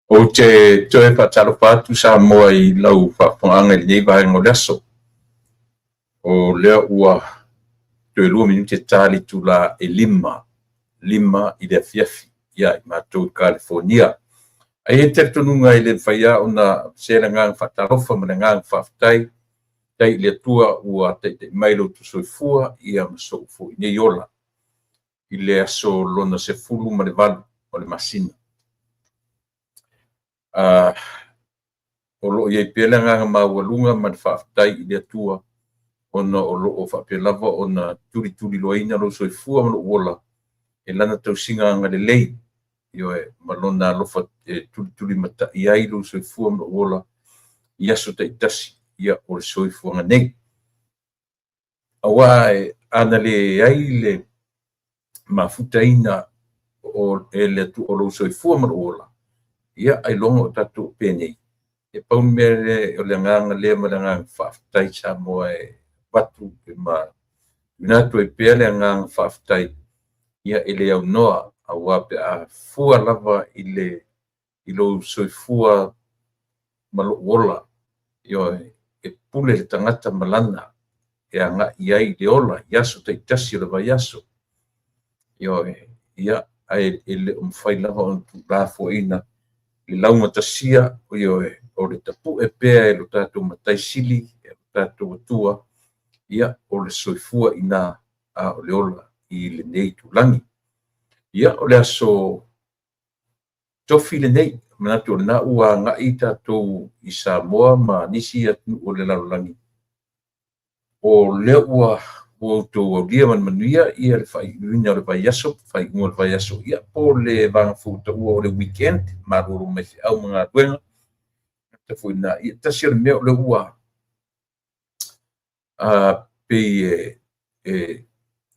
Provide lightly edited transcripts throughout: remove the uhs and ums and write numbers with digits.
Ou te toe faatalofa atu Samoa i lau faafofogaaga i lenei vaega o le aso. O lea ua toe 2 minute ta le itula e 5, 5 i le afiafi ia i matou i Kalifonia. Ae i ai le talitonuga e le mafai lava ona se le agaga faatalofa ma le agaga faafetai i le Atua ua taitai mai lo outou soifua ia ma sou foi nei ola i le aso lona 18 o le masina. O lo o i ai pea le agaga maualuga ma le faafetai i le Atua ona o lo o faapea lava ona tulituliloaina lou soifua ma lou ola e lana tausiga agalelei, ioe, ma lona alofa e tulitulimatai ai lou soifua ma lou ola i aso taitasi ia o le soifuaga nei. Aua ana leai le mafutaina o e le Atua o lou soifua ma lou ola, ia ailoga o tatou penei. E pau le mea lea o le agaga lea ma le agaga faafetai Samoa e avatu ma tuuina atu ai pea le agaga faafetai ia e le aunoa, aua pe a fua lava i lou soifua ma lou ola, ioe, e pule le tagata ma lana e agai i ai le ola i aso taitasi o le vaiaso. Ioe, ia, ae e le o mafai lava ona tuulafoaiina le laugatasia, ioe, o le tapue pea e lo tatou Matai Sili, e lo tatou Atua, ia, o le soifua i ina, a o le ola i lenei itulagi. Ia, o le aso tofi lenei, manatu o lena ua agai tatou i Samoa ma nisi atunuu o le lalolagi, o lea ua outou aulia ma le manuia ia le faaiuina o le vaiaso, faaiuga o le vaiaso, ia po o le vaega foi ua taua o le weekend, malolo mai feau ma galuega. Ia, tasi o le mea o lea ua pei e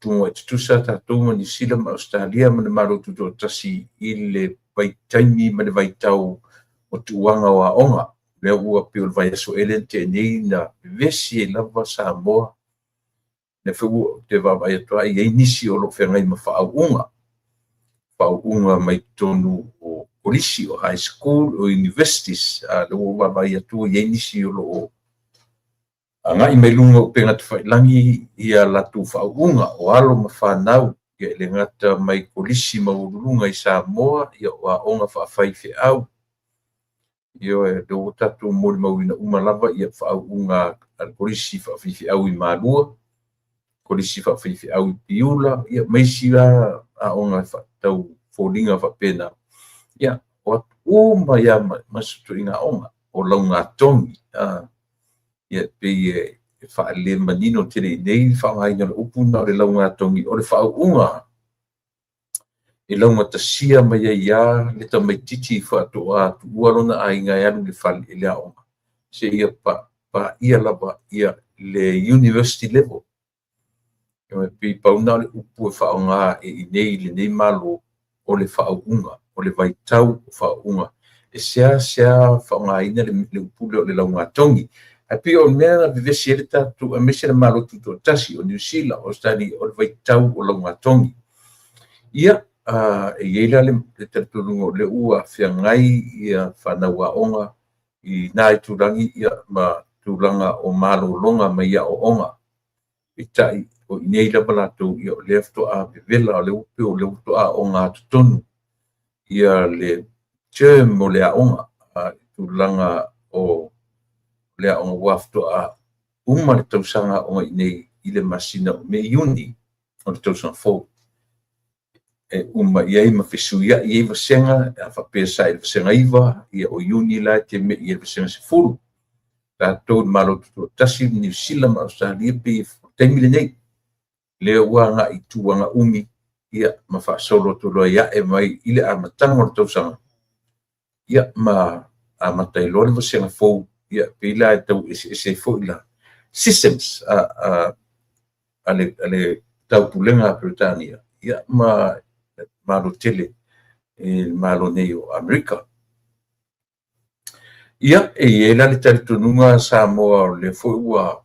tunuai tutusa tatou ma Niu Sila ma Ausetalia ma le Malo Tutoatasi i le vaitaimi ma le vaitau o tuuaga o aoga. Lea ua pei o le vaiaso ea lea na tea nei na vevesi ai lava Samoa. Lea foi ua ou te vaavaai atu lava e i ai nisi o lo o feagai ma faauuga. Faauuga mai totonu o kolisi, o high school, o universities. Lea ua ou vaavaai atu e i ai nisi o lo o agai mai luga o upega tafailagi ia latou faauuga o alo ma fanau, ia e le gata mai kolisi maualuluga i Samoa, ia o aoga faafaifeau. Ioe, lea ua tatou molimauina uma lava ia faauuga a le kolisi faafaifeau i Malua, kolisi faafaifeau i Piula, ia ma isi la aoga tau foliga faapena. Ia, o atu uma ia ma sutuiga aoga o laugatogi. Ia pei e faalemanino tele i nei le faaaogaina o le upu na o le laugatogi, o le faauuga e laugatasia mai ai lava le tamaitiiti faatoa tuua lona aiga e alu i le fale i le aoga, seia paia lava ia le university level. E pei pau lena o le upu e faaaoga e i nei i lenei Malo, o le faauuga, o le vaitau o faauuga. E seasea faaaogaina le upu lea o le laugatogi. Ae pei o le mea na vevesi ai le tatou, aemaise le Malo Tutoatasi, o Niu Sila, o Ausetalia, o le vaitau o laugatogi. Ia, e i ai la le talitonuga o lea ua feagai ia fanau aoga i na itulagi ia ma tulaga o malologa mai aoaoga. Peitai, o i nei lava latou, ia o lea faatoa vevela, o lea ua pei o lea faatoa ogatotonu ia le term o le aoga, tulaga o le aoga ua faatoa uma le tausaga aoga i nei i le masina o Me Iuni o le tausaga fou. E uma i ai ma fesuiai ai vasega, a faapea sa i le vasega 9, ia o Iuni la e te mei i le vasega 10. Tatou le Malo Tutoatasi, Niu Sila ma Ausetalia pei e taimi lenei, lea ua agai i tulaga umi, ia ma faasolo atu loa i ae mai i le amataga o le tausaga, ia ma amata ai loa le vasega fou, ia pei la e tau eseese ai foi la systems a le taupulega a Peretania, ia ma Malo tele e le Malo nei o Amerika. Ia, e i ai la le talitonuga Samoa o lea foi ua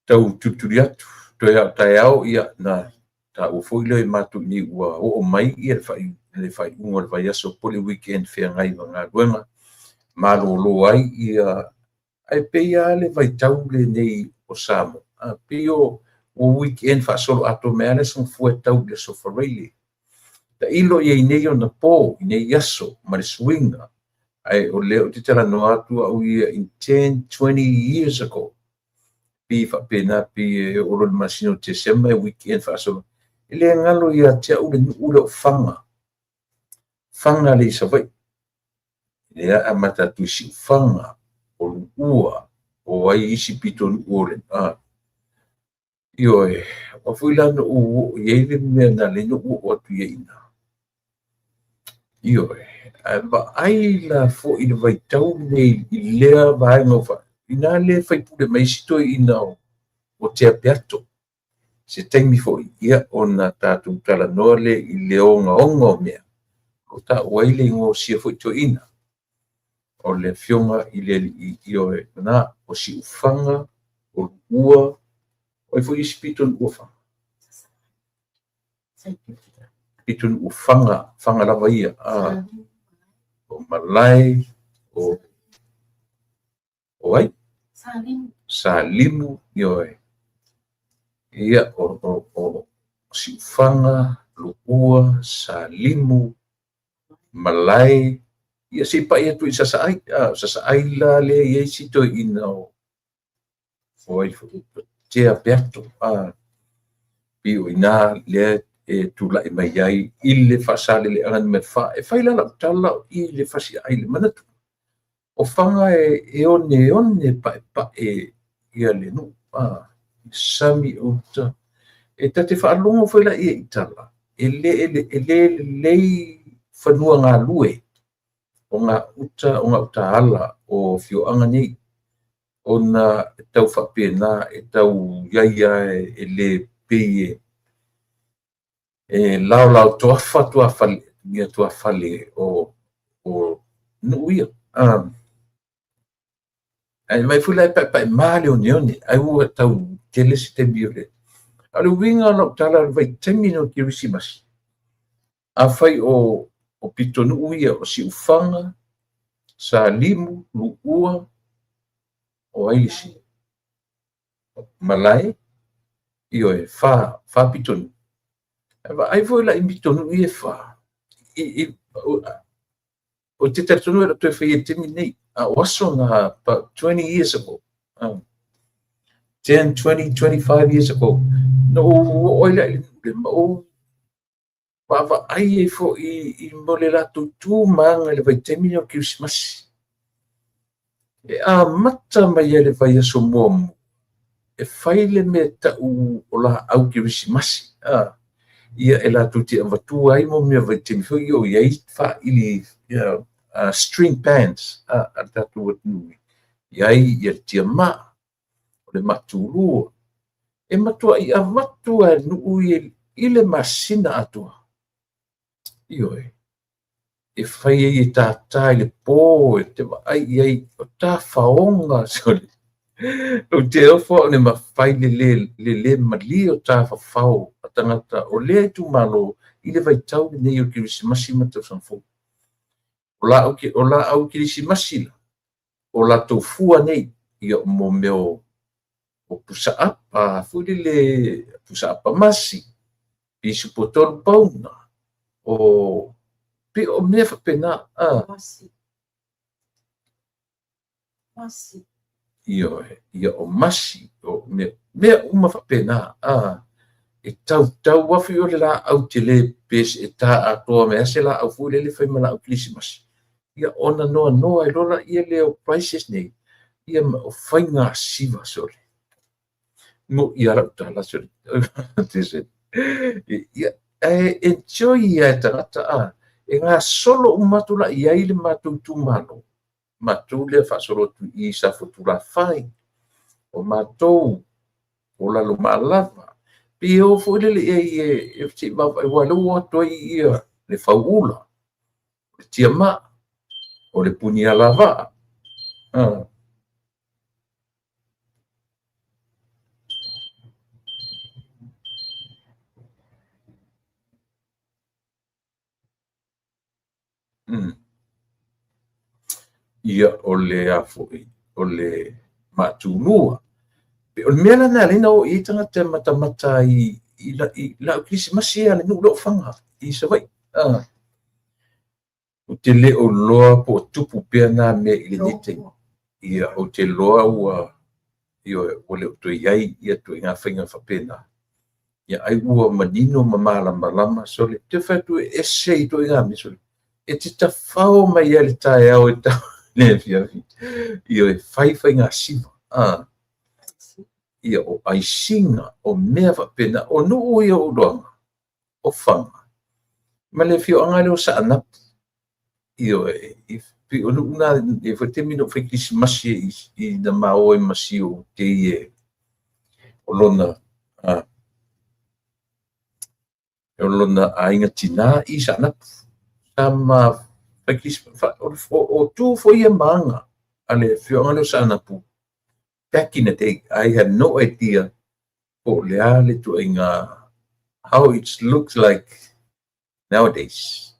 tau tulituli atu, toe a o taeao, ia na taua foi lea i matou i inei ua oo mai le faaiuga o le vaiaso po o le weekend feagai ma galuega, malolo ai ia, ae pei lava le vaitau lenei o Samoa, pei o weekend faasoloatoa mai lava le Aso Gafua e tau i le Aso Faraile. Tailo i ai i nei ona po, i nei aso ma le suiga, ae o lea ou te talanoa atu au ia in 10, 20 years ago, pei e faapena, pei e oo loa i le masina o Tesema e weekend faasolo. E le galo ia te au le nuu lea o Faga, Faga lea i Savaii, lea e amata atu i Siufaga, o Luua, o ai isi pitonuu o le... Ioe, aua foi la na ou oo i ai le mea na ala ai ona ou oo atu i ai i ina. Ioe, ae vaai la foi i le vaitau lenei i lea vaega o ina lea e faipule mai ai si toeaina o Tea Peato. Se taimi foi ia ona tatou talanoa lea i le ogaoga o mea o taua ai le igoa o sia foi toeaina, o le afioga i le alii, ioe, na o Siufaga, o Luua, o ai foi isi pitonuu o Faga? Pitonuu o Faga, Faga lava ia, o Malae, o ai? Salimu, ioe. Ia, o Siufaga, Luua, Salimu, Malae, ia se i pai atu i Sasaai. Sasaai la lea i ai si toeaina o ai foi, Tea Peato. Pei o i ina lea e tulai mai ai i le Faasaleleaga numera 4. E fai la lau tala i le Fasiaai i le manatu. O Faga e oneone paepae ia le nuu, sami uta. E ta te faalogo foi la ia i tala, e le lelei fanua galue o gauta o gautaala o afioaga nei, ona e tau faapena, e tau iai lava e le pei e laolao toafa tuafale, ia tuafale o nuu ia. Ae vaai foi la e paepaema le oneone, ai ua tau tele se taimi o le... A o le uiga o lau tala i le vaitaimi lenei o le Kerisimasi, afai o pitonuu ia o Siufaga, Salimu, Luua, o ai le isi? Malae, ioe, fa pitonuu. Ae vaai foi la i pitonuu ia e fa, ou te talitonu e le o toe faia i le taimi lenei, a o aso na about 20 years ago, 10, 20, 25 years ago, na ou oo ai la i le nuu lea, ma ou vaavaai ai foi i mo le latou tu ma aga i le vaitaimi lenei o le Kerisimasi. E amata mai lava i le vaiaso muamua e fai le mea tau o laau Kerisimasi, ia e latou te avatua ai mo mea vaitaimi foi ia o i ai faili string bands a le tatou atunuu, i ai ia le tiamaa, o le maatulua, e matuai avatu lava e nuu ia i le masina atoa. Ioe, e fai ai e tātā i le pō, e te vaai i ai o tafaoga. Sole. Ou te ofo au i le mafai le le malie o tafafao a tagata o lea itumalo i le vaitau lenei o le Kerisimasi ma le Tausaga Fou. O laau Kerisimasi la, o latou fua nei, ia mo mea o pusaapa foi lele, pusaapa masi, pisupo tolu pauna, o pei o mea faapena. Ioe, ia o masi, o mea uma faapena. E tautau afi o le laau tele pe e ta atoa mai lava se laau foi lele fai ma laau Kerisimasi, ia ona noanoa ai loa laia lea o prices nei, ia ma o faiga siva sole. Moʻi lava lau tala sole. Ia, ae enjoy ia e tagata a. E gasolo uma atu la i ai le matou itumalo, matou lea faasolo atu i Safotulafai, o matou o Lalomalava, pei e o foi lele i ai e se i vaavaai, aua o lea ua o atu ai ia le fauula, o le tiamaa, o le punialavaa. Ia, o le a foi, o le maatulua. O le mea la lena e ala ai ona o i ai tagata e matamata ai i lau Kerisimasi ia a le nuu lea o Faga i Savaii. Ou te le o iloa po o tupu pea na mea i lenei taimi. Ia, ou te iloa ua, ioe, ua le o toe i ai ia ituaiga faiga faapena. Ia, ai ua manino ma malamalama, sole, ou te fai atu e ese ituaiga mea, sole, e te tafao mai lava i le taeao e tau i le afiafi, ioe, fai faigasima, ia, o aisiga, o mea faapena. O nuu ia o ou iloaga, o Faga, ma le afioaga lea o Saanapu. Ioe, pei o nuu na, e i ai foi le taimi na ou fai kerisimasi ai i na ma o ai ma si ou tei o lona o lona aiga tinā i Saanapu. Sa ma fai kerisimasi, o tu foi ia ma aga a le afioaga lea o Saanapu back in the day. I have no idea po o le a le ituaiga how it looks like nowadays.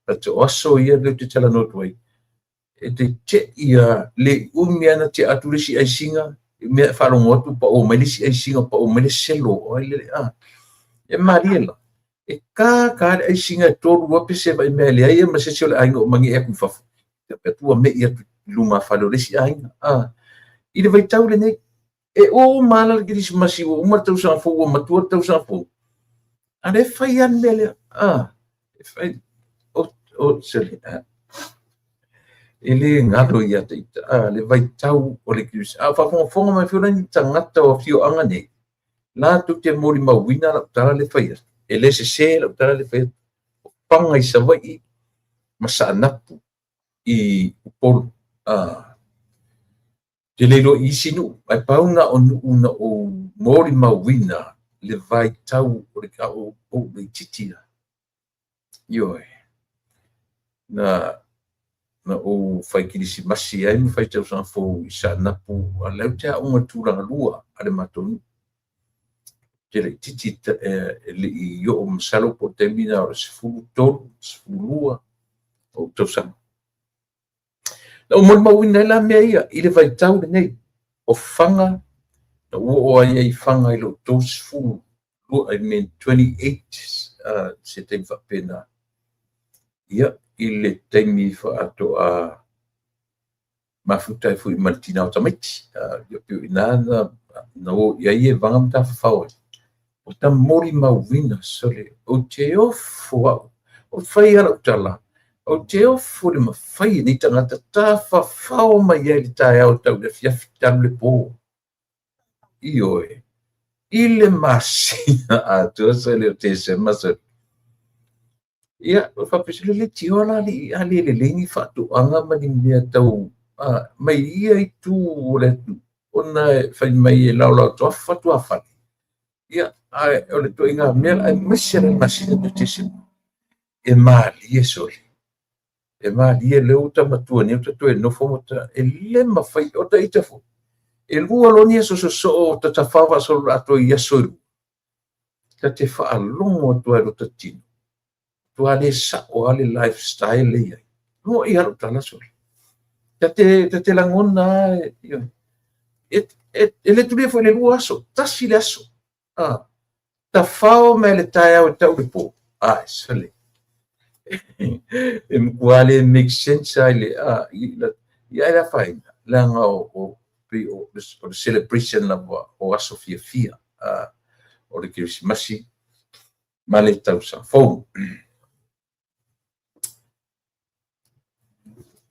But o aso ia lea ou te talanoa atu ai, e te te'i lava, le umi lava ona tea atu le isi aisiga, mea e faalogo atu pao mai le isi aisiga, pao mai le selo, o ai le, e malie la. E ka ka le aisiga e 3 loa pese mai mea e leai ma se isi o le aiga o magee atu i fafo. Te atu ua me'i atu i luma fale o le isi aiga. I le vaitau lenei, e uma lava le Kerisimasi, ua uma le tausaga fou, ua matua le tausaga fou, a o lea e fai lava le mea lea. E fai, o, sole, e le galo ia te ita, le vaitau o le Kerisimasi. A o faafogafoga mai foi la ni tagata o afioaga nei, latou te molimauina lau tala lea e fai atu, e le sese lau tala lea e fai atu. O Paga i Savaii ma Saanapu i Upolu. Ou te le iloa i isi nuu, ae pau na o nuu na ou molimauina le vaitau o le ou laitiiti lava. Ioe, na ou fai kerisimasi ai ma fai tausaga fou i Saanapu, a o la ou te aoga i le tulaga lua a le matou nuu. Ou te laitiiti e le i oo masalo po o le taimi lena o le 13, 12 ou tausaga. Na ou molimauina ai la mea ia i le vaitau lenei o Faga, na ou oo ai i Faga i lou 30, I mean 28, se taimi faapena. Ia, i le taimi faatoa mafuta ai foi ma le tina o tamaiti. Ia pei o i ina na o i ai e vaga ma tafafao ai. O ta molimauina, sole, ou te ofo au, o fai lava lau tala, ou te ofo i le mafai e nei tagata tafafao mai ai i le taeao tau i le afiafi talu le po. Ioe, i le masina atoa sole o Tesema sole. Ia, o faapea sole leitioa la alii, a le lelei ni faatoaga ma ni mea tau mai ia itu o le atunuu, ona e fai mai e laolao toafa tuafale. Ia, ae o le ituaiga mea, aemaise le masina o Tesema, e malie sole. E malie lea ua ta matua nei, ua ta toe nofo ma ta, e le mafai, o ta ita foi, e lua loa ni aso sosoo o ta tafao faasoloatoa i aso e lua, ta te faalogo atu ai i lota tino, matua le sao lava le lifestyle lea e i ai. Mo'i lava lau tala sole. Ta te lagona lava, e le tulia foi i le 2 aso, tasi le aso. Tafao mai le taeao e tau le po. Ai, sole. E matua le make sense ai le, ia e le afaina, leaga o pei o le celebration lava o aso fiafia, o le Kerisimasi ma le tausaga fou.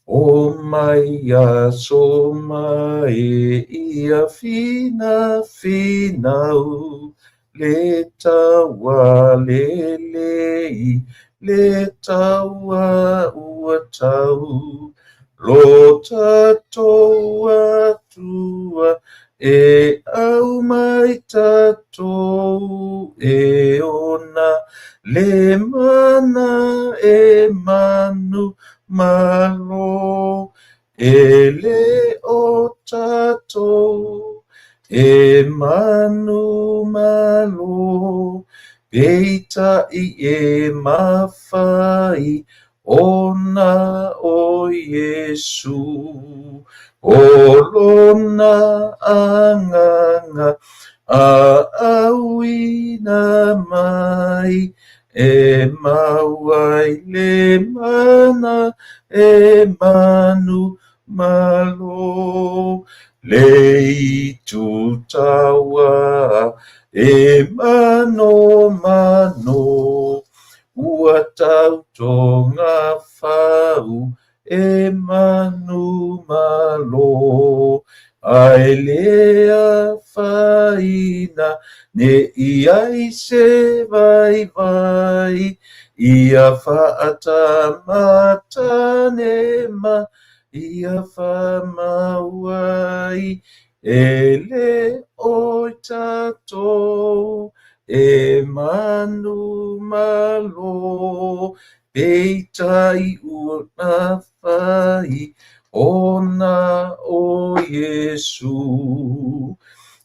O mai aso mai ia fina finau, le taua lelei, le taua ua tau, lo tatou Atua e au mai tatou e ona le mana e manu malo, e le o tatou e manu malo, peitai e mafai. Ona o Iesu, o lona agaga aauina mai, e mau ai le mana e manumalo. Le itu taua e manomano, ua tautogafau e manumalo, ae le afaina ne i ai se vaivai, ia faatamatane ma ia faamau ai, e le o tatou e manumalo, peitai ua mafai ona o Iesu,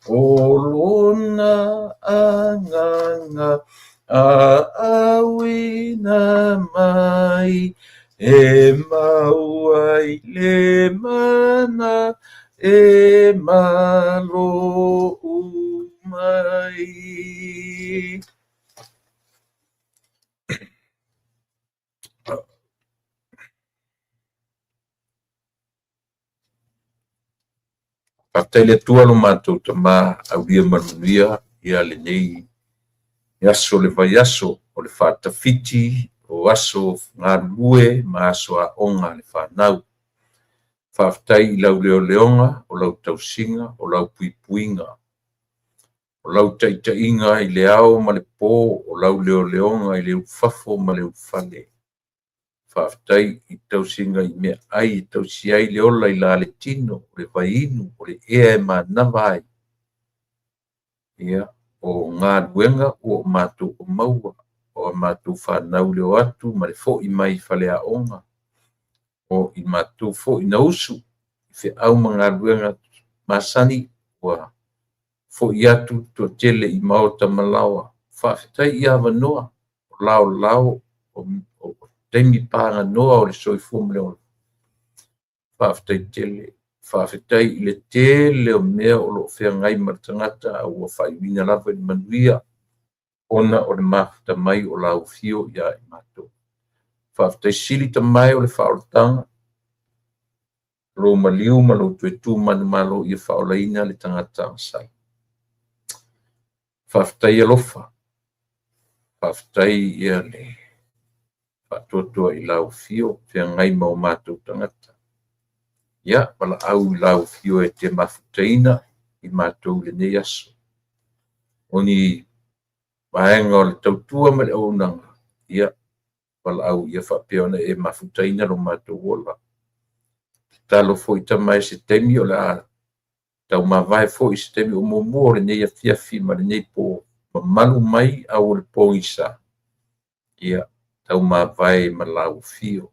o lona agaga aauina mai, e mau ai le mana e malo umai. Faafetai i le Atua lo matou Tama, aulia ma le manuia ia lenei aso le vaiaso o le faatafiti o aso galulue ma aso aoga a le fanau. Faafetai i lau leoleoga, o lau tausiga, o lau puipuiga, o lau taitaiga i le ao ma le po, o lau leoleoga i le ulufafo ma le ulufale. Faafetai i tausiga i meaai e tausi ai le ola i la le tino, o le vaiinu, o le ea e manava ai. Ia, o galuega ua o matou maua, o a matou fanau le o atu ma le foi mai faleaoga, o i matou foi na usu i feau ma galuega masani, ua foi atu le toatele i maota ma laoa. Faafetai i avanoa, o laolao, o taimi paganoa o le soifua ma le ola. Faafetai tele. Faafetai i le tele o mea o lo o feagai ma le tagata a ua faaiuina lava i le manuia ona o le mafuta mai o lau afio ia i matou. Faafetai sili tamae o le faaolataga, lou maliu ma lou toe tu manumalo ia faaolaina le tagata agasala. Faafetai alofa, faafetai ia le faatuatua i lau afio feagai ma o matou tagata. Ia, valaau i lau afio e te mafutaina i matou i lenei aso. O ni vaega o le tautua ma le auaunaga, ia, valaau ia faapea ona e mafutaina lo matou ola. Tatalo foi tama e se taimi o le a taumavae foi se taimi o muamua o lenei afiafi ma lenei po, mamalu mai au o le pogisa, ia taumavae ma lau afio.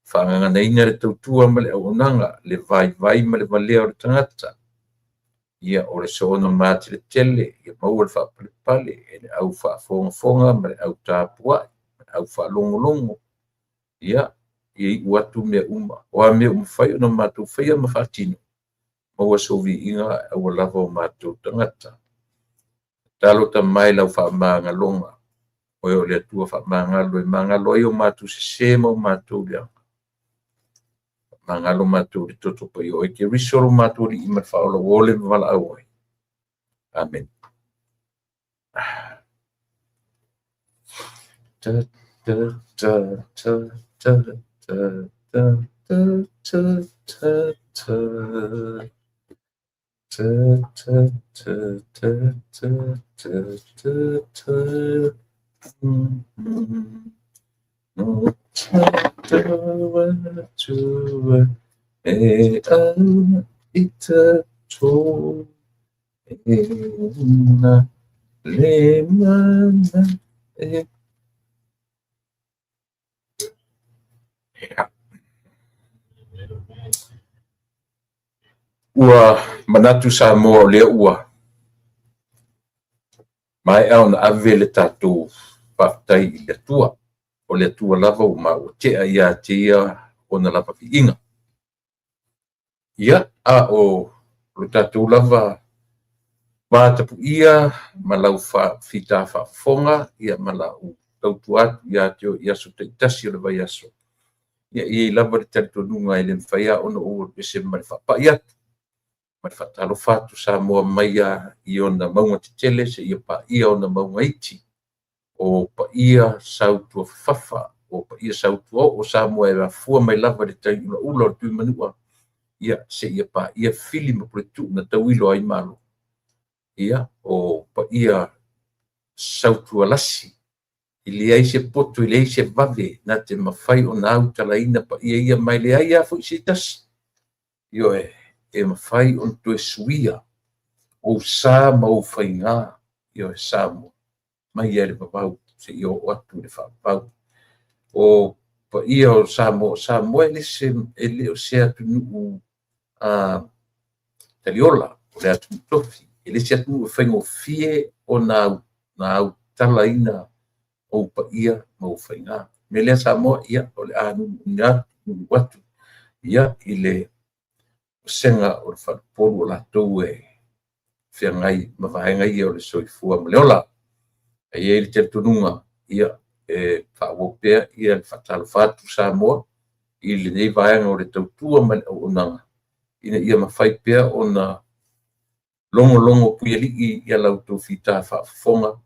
Faagaganaina le tautua ma le auaunaga, le vaivai ma le valea o le tagata. Ia o le soona mateletele, ia maua le faapalepale e le au faafogafoga ma le au tapuai, ma le au faalogologo. Ia, ia iu atu mea uma. O a mea ua mafai ona matou faia ma faatino, maua sou viiga ae aua lava o matou tagata. Tatalo tama e i lau faamagaloga, oe o le Atua faamagalo e magalo ai o matou sesē ma o matou leaga. Faamagalo matou i le toto paia o oe Keriso lo matou Alii ma le Faaola ua ole ma valaau ai. Amene. Ta ta ta ta ta ta ta ta ta ta ta. Ta ta ta ta ta ta ta ta. O tatou Atua e au i tatou e na le mana e. Ua manatu Samoa o lea ua maea ona ave le tatou faafetai i le Atua. O le Atua lava ua maua tea ia te ia ona lava viiga. Ia, a o lo tatou lava vatapuia ma lau fita faafofoga, ia ma lau tautua atu ia te oe i aso taitasi o le vaiaso, ia e i ai lava le talitonuga e le mafai lava ona ou alu ese ma le faapai atu ma le faatalofa atu Samoa mai lava i ona mauga tetele seia paia ona mauga iti, o paia sautuafafafa, o paia sautuaoo o Samoa e afua mai lava i le tai ulaula o le Tuimanua, ia seia paia Fili ma Puletuu na tauilo ai Malo. Ia, o paia sautualasi, e leai se poto, e leai se vave na te mafai ona autalaina paia ia, ma e leai lava foi se tasi, ioe, e mafai ona toe suia ou sa ma ou faiga, ioe, Samoa, mai lava i le vavau seia oo atu i le faavavau. O paia o Samoa, o Samoa e le o se atunuu taliola, o le atunuu tofi. E le se atunuu e faigofie ona autalaina ou paia ma ou faiga. O le mea lea Samoa, ia, o le a nuunuu atu ia, i le vasega o le faleupolu o latou e feagai ma vaega ia o le soifua ma le ola. E i ai le talitonuga, ia, e faaauau pea le faatalofa atu Samoa i lenei vaega o le tautua ma le auaunaga, ina ia mafai pea ona logologo puialii la outou fita faafofoga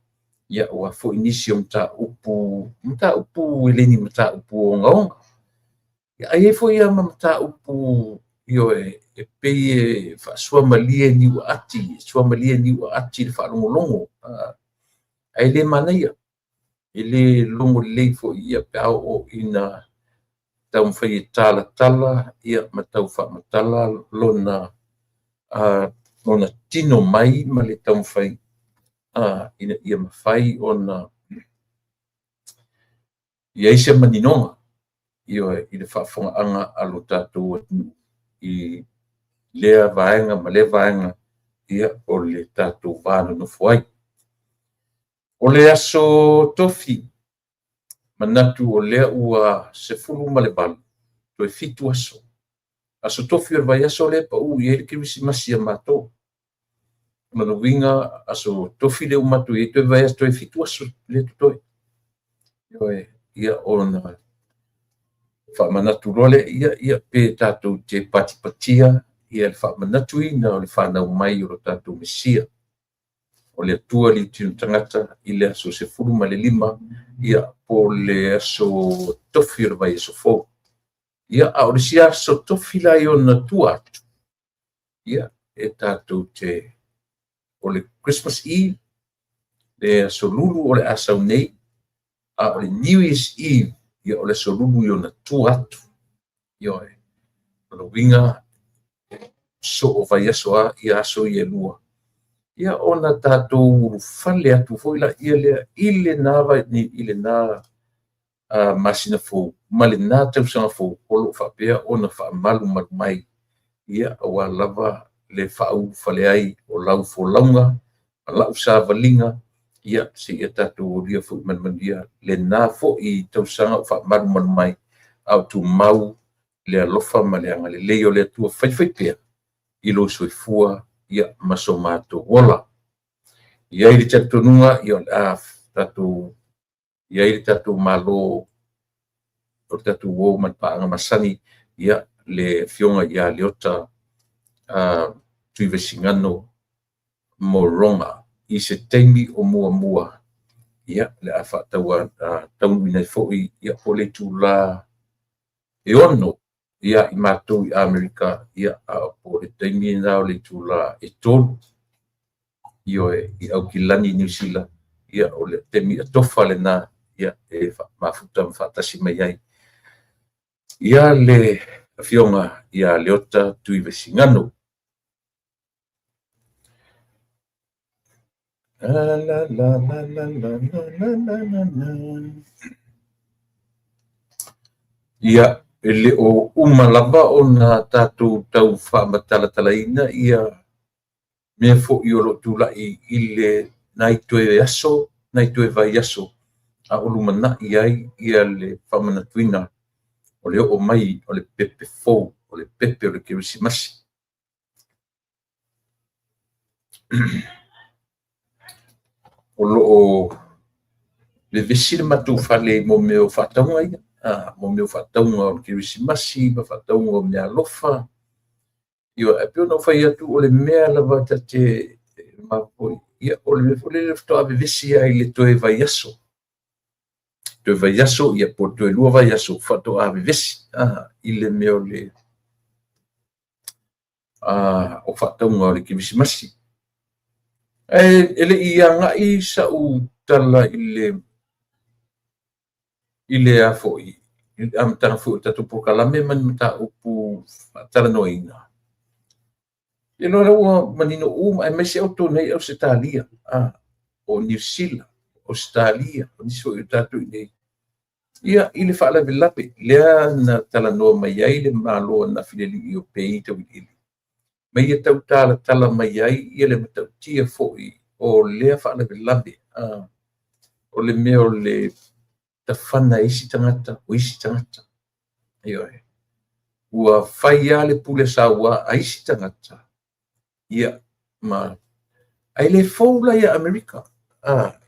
aua foi nisi o mataupu, mataupu e le ni mataupu ogaoga, ae i ai foi lava ma mataupu, ioe, e pei e faasuamalie niuaati, suamalie niuaati i le faalogologo, ae le manaia, e le logo lelei foi pe a oo ina taumafai e talatala ma tau faamatala lona tino mai ma le taumafai ina ia mafai ona i ai se maninoga, ioe, i le faafofogaaga a lo tatou atunuu i lea vaega ma lea vaega o le tatou va nonofo ai. O le aso Tofi, manatu o lea ua 18, toe 7 aso. Aso Tofi o le vaiaso lea e pau i ai le Kerisimasi a matou. O lona uiga, aso Tofi lea ua matou i ai, toe vaiaso, toe 7 aso lea e totoe. Ia, ona faamanatu loa lea, ia, pe tatou te patipatia le faamanatuina o le fanau mai o lo tatou Mesia, o le Atua liutino tagata i le aso 15, ia, po o le aso Tofi o le vaiaso fou. Ia, a o le isi aso Tofi la i ona tua atu, ia, e tatou te, o le Christmas Eve, le aso Lulu o le a sau nei, a o le New Year's Eve, ia, o le aso Lulu i ona tua atu. Ioe. O lona uiga, soo vaiaso lava ia aso ia e lua, ia ona tatou ulufale atu foi laia lea i lena masina fou ma lena tausaga fou o lo o faapea ona faamalumalu mai, ia, aua lava le faaulufale ai o lau folauga ma lau savaliga, ia, seia tatou aulia foi ma le manuia lena foi tausaga o faamalumalu mai, a o tumau le alofa ma le agalelei o le Atua faifaipea i lou soifua ma so matou ola. E i ai le talitonuga, ia, o le a tatou i ai le tatou Malo, o le tatou uo ma le paaga masani, ia, le Afioga ia Leota Tuivaisigano Morona i se taimi o muamua, ia, o le a faataunuuina ai foi, ia, po o le itula e 6 ia i matou i Amerika, ia, a po o le taimi lena o le itula e 3, ioe, i Aukilani, Niu Sila, ia, o le taimi atofa lena, ia, e mafuta ma faatasi mai ai ia le Afioga ia Leota Tuivaisigano. La la la la la la la la la la. Ia, e le o uma lava ona tatou tau faamatalatalaina ia mea foi o lo o tulai i le nai toe aso, nai toe vaiaso. a o lumanai ai le faamanatuina o le oo mai o le pepe fou, o le pepe o le Kerisimasi. O lo o vevesi le matou fale i mea o faatauga ia, mea o faatauga o le Kerisimasi ma faatauga o meaalofa. Ioe, ae pei ona ou fai atu, o le mea lava ta te ia, o le mea foi lele faatoa vevesi lava i le toe vaiaso. Toe vaiaso po o le toe 2 vaiaso faatoa vevesi i le mea o faatauga o le Kerisimasi. Ae e le i agai sau tala i le amataga foi o le tatou polokalame ma ni mataupu faatalanoaina, ia o lea ua manino uma, aemaise outou nei Ausetalia, o Niu Sila, Ausetalia, o nisi foi o tatou i inei, ia, i le faalavelave lea na talanoa mai ai le Malo ananafi i le alii o Pei Tauiliili, ma ia tau talatala mai ai le matautia foi o lea faalavelave, o le mea o le tafana e isi tagata o isi tagata. Ioe. Ua fai lava le pule saua a isi tagata, ia, ma ae le fou la ia Amerika,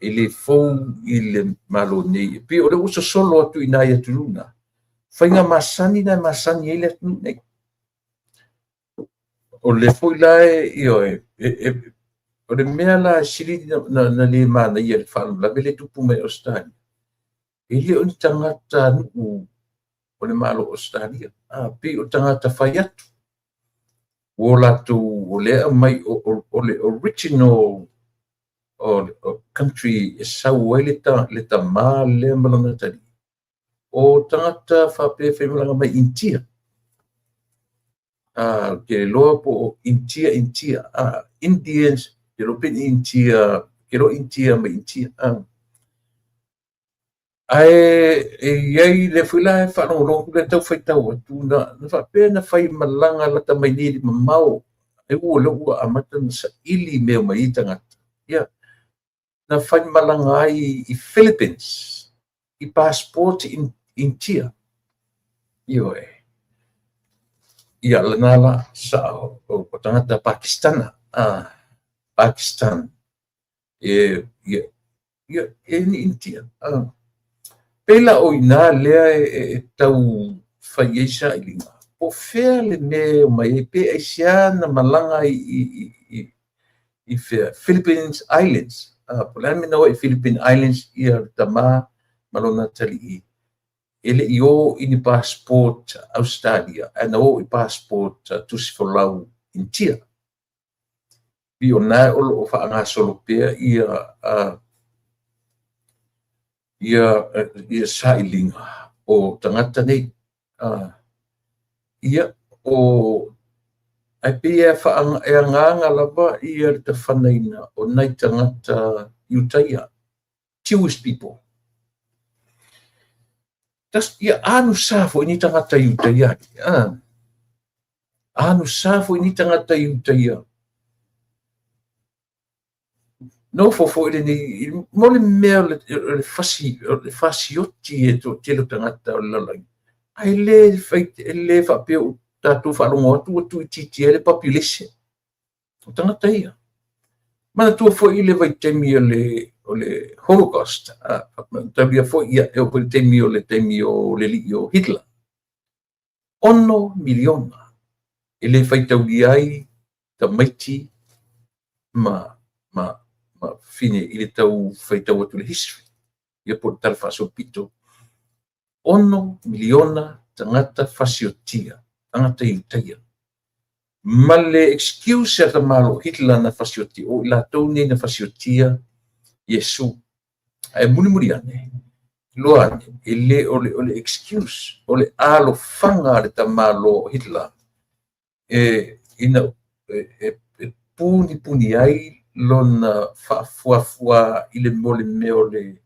e le fou i le Malo nei. E pei o lea ua sosolo atu i nai atunuu na, faiga masani na e masani ai le atunuu nei. O lea foi la ioe, o le mea la e sili ona le manaia i le faalavelave lea e tupu mai Ausetalia, e le o ni tagatanuu o le Malo o Ausetalia, pei o tagata fai atu. Ua latou, o lea e aumai o le original country e sau ai le tamā lea ma lona atalii, o tagata faapea e faimalaga mai Initia. Ou te iloa po o Initia Initia, Indians, ou te iloa pe ni Initia, ou te iloa Initia mai Initia. Ae e i ai lea foi la e faalogologo atu lea e tau faitau atu na faapea na fai malaga lata mai nei i le mamao, e ui o lea ua amata ona saili mea mai ia tagata. Ia, na fai malaga ai i Philippines i passport Initia. Ioe. Ia lena la sao o tagata Pakistana, Pakistan e ia ia e ni Initia. Pei la o i ina lea e tau fai ai sailiga, po o fea le mea e omai ai, pe aisea na malaga ai i fea, Philippines Islands. Po o le a le mea na o ai i Philippine Islands ia le tama ma lona atalii, e le i o i ni passport Ausetalia, ae na o i passport tusi folau Initia. Pei o lena o lo o faagasolo pea ia sailiga o tagata nei. Ia, o ae pei e agaga lava ia le tafanaina o nai tagata Iutaia, Jewish people. Ia anusa foi ni tagata Iutaia. Anusa foi ni tagata Iutaia. Nofo foi lenei, mo le mea o le fasi, o le fasioti e toatele o tagata o le lalolagi, ae le fai, e le faapea ua tatou faalogo atu ua tuuitiitia ai le population o tagata ia. Manatua foi le vaitaimi o le Holocaust, taulia foi, ia, e oo foi i le taimi o le alii o Hitler. 6 miliona e le faitaulia ai tamaiti ma fafine i le tau faitau atu le history, ia po o le tala faasolopito. 6 miliona tagata fasiotia, tagata Iutaia. Ma le excuse a tamalo Hitler na fasioti, o i latou nei na fasiotia Iesu. Ae mulimuli ane, loa ane, e le o le excuse, o le alofaga a le tamalo Hitler e ina e punipuni ai lona faafuafua i le mo le mea o le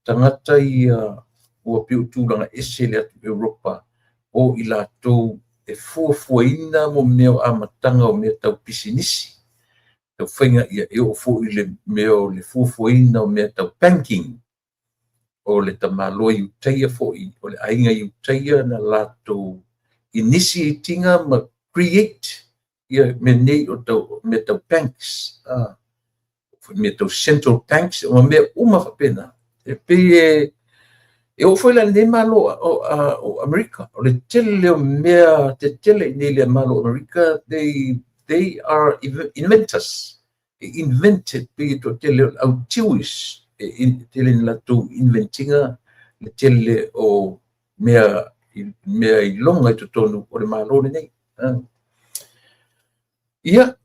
tagata ia ua pei o tulaga ese le atu Europa o i latou e fuafuaina mo mea o amataga o mea tau pisinisi tau faiga, ia e oo foi i le mea o le fuafuaina o mea tau banking. O le tamaloa Iutaia foi, o le aiga Iutaia na latou initiate ina ma create ia mea nei o tau mea tau banks, mea tau central banks, o mea uma faapena. E pei e oo foi la i lenei Malo o Amerika, o le tele o mea tetele i nei le Malo o Amerika, they are inventors. E invented pei e toatele o le au Jewish e tele ina latou invent ina le tele o mea mea iloga i totonu o le Malo lenei. Ia,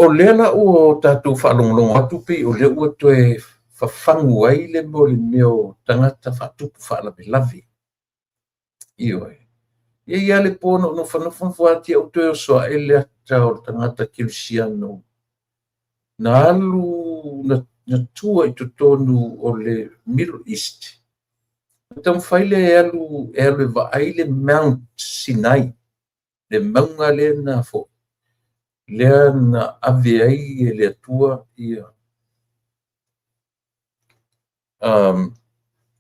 o lea la ua tatou faalogologo atu pei o lea ua toe fafagu ai le mea o le mea o tagata faatupu faalavelave. Ioe. E i ai lava le po na ou nofonofo lava te i ua toe oso ae le ata o le tagata kerisiano na alu na tua i totonu o le Middle East. Na taumafai lea e alu e alu e vaai le Mount Sinai, le mauga lea na foi, lea na ave ai e le Atua ia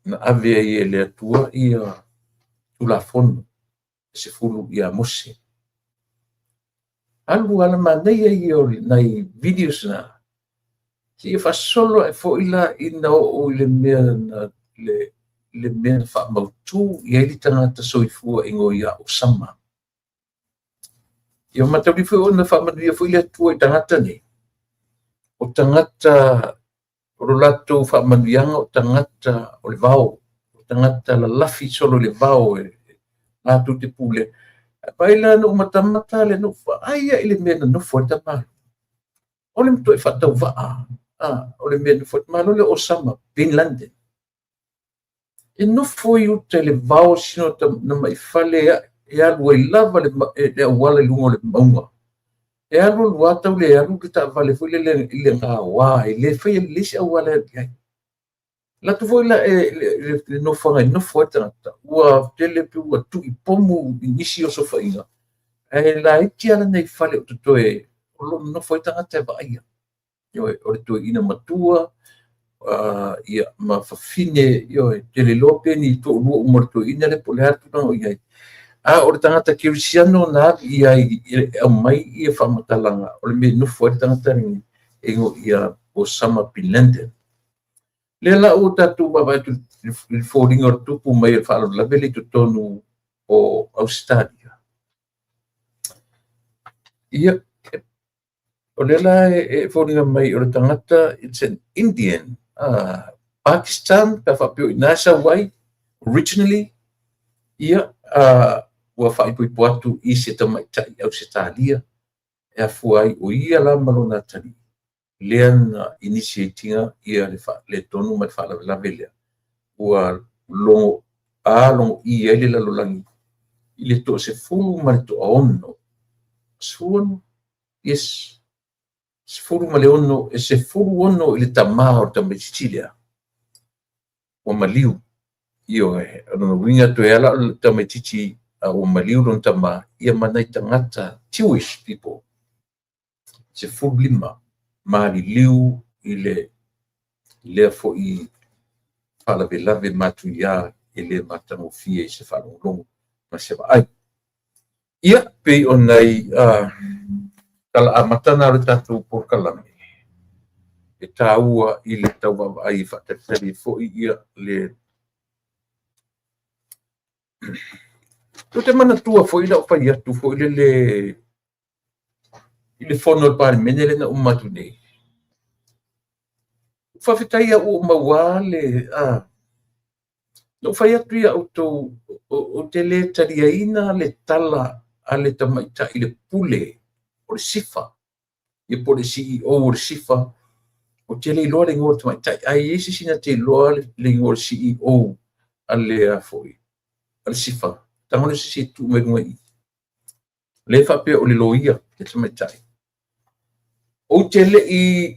na ave ai e le Atua ia Tulafono e 10 ia Mose. Alu ala manaia ia o nai videos na, seia faasolo ae foi la ina oo i le mea na le mea na faamautu i ai le tagata soifua e igoa ia Osama. Ia mataulia foi ona faamanuia foi le Atua i tagata nei, o tagata o lo latou faamanuiaga o tagata o le vao, o tagata lalafi solo i le vao e latou te pule. Vaai la na ou matamata le na ou vaai ai i le mea na nofo ai le tamaloa. O le matuai faatauvaa, o le mea na nofo ai le tamaloa lea o Osama Bin Laden. E nofo i uta i le vao sina na mai fale e alu ai lava le auala i luga o le mauga. E alu alu lava tau le alu le taavale foi lele i le gaoa, e le faia lelei se auala e alu i ai. Alu atu foi la le nofoaga e nofo ai le tagata, ua tele pe ua tuipomu i nisi osofaiga, ae laiti lava nai fale o totoe o lo o nonofo ai tagata e vaaia. Ioe, o le toeaina matua, ia, ma fafine, ioe, ou te le iloa pe ni toalua uma o le toeaina lea po o le a le tulaga o i ai. A o le tagata kerisiano na alu i ai e aumai ia faamatalaga o le mea e nofo ai le tagata lenei e igoa ia Osama Bin Laden. Lea la ua tatou vaavaai atu i le foliga o le tupu mai o le faalavelave lea i totonu o Ausetalia. Ia, o lea la e foliga mai o le tagata, it's an Indian, Pakistan, pe a faapea o i ina e sau ai, originally, ia, ua faaipoipo atu i se tamaitai Ausetalia e afua ai o ia la ma lona atalii lea na initiate ina ia le faaletonu ma le faalavelave lea ua logo A logo I ai le lalolagi i le toasefulu ma le toaono. 16? Yes. 16, e 16 i le tama o le tamaitiiti lea ua maliu. Ioe, o lona uiga toe ala o le tamaitiiti ua maliu lona tama, ia ma nai tagata Jewish people 15 maliliu i le lea foi faalavelave matuia e le matagofie i se faalogologo ma se vaai. Ia, pei o nai tala amata na o le tatou polokalame e taua i le tau vaavaai e faatalitali ai foi ia le. Ou te manatua foi lau fai atu foi lele i le fono a le Palemene lea na uma atu nei. Faafetai au ua ou maua le na ou fai atu ia outou ou te le taliaina le tala a le tamaitai le pule o le SIFA, ia po o le CEO o le SIFA. Ou te le iloa le igoa o le tamaitai, ae i ai se isi na te iloa le igoa o le CEO a le a foi a le SIFA. Tago lea se isi e tuu mai luga i i. Lea e faapea o le loia le tamaitai. Ou te le i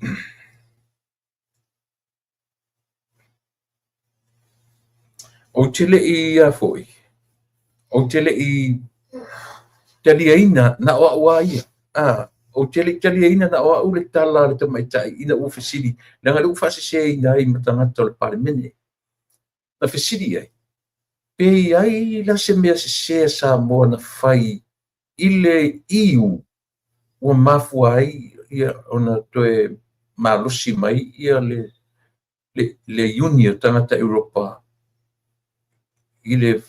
Ou te le i a foi, ou te le i taliaina na o au a ia. Ou te le i taliaina na o au le tala a le tamaitai ina ua fesili, leaga o lea ua faaseseina ai ma tagata o le Palemene. Na fesili i ai, pe i ai la se mea sesē a Samoa na fai i le EU ua mafua ai ia ona toe malosi mai ia le Iuni o Tagata Europa i le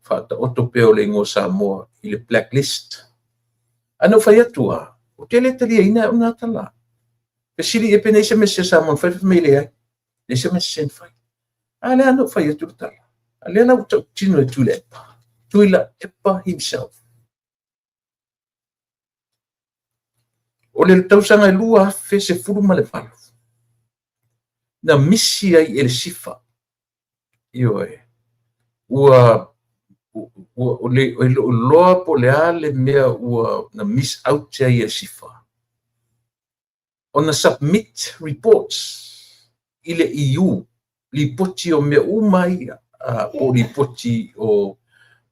faataoto pea o le igoa Samoa i le blacklist. Ae na ou fai atu lava, ou te le taliaina au na tala. Fesili ia pe nei se mea sese a Samoa na fai, fai mai e leai, leai se mea sese na fai. A lea na ou fai atu le tala. A lea la ua tautino e Tuilaepa. Tuilaepa himself. O le tausaga e 2018, na misi ai e le SIFA. Ioe. Ua le o iloa po o le a le mea ua na miss out ai e le SIFA ona submit reports i le EU, lipoti o mea uma ia, po o lipoti o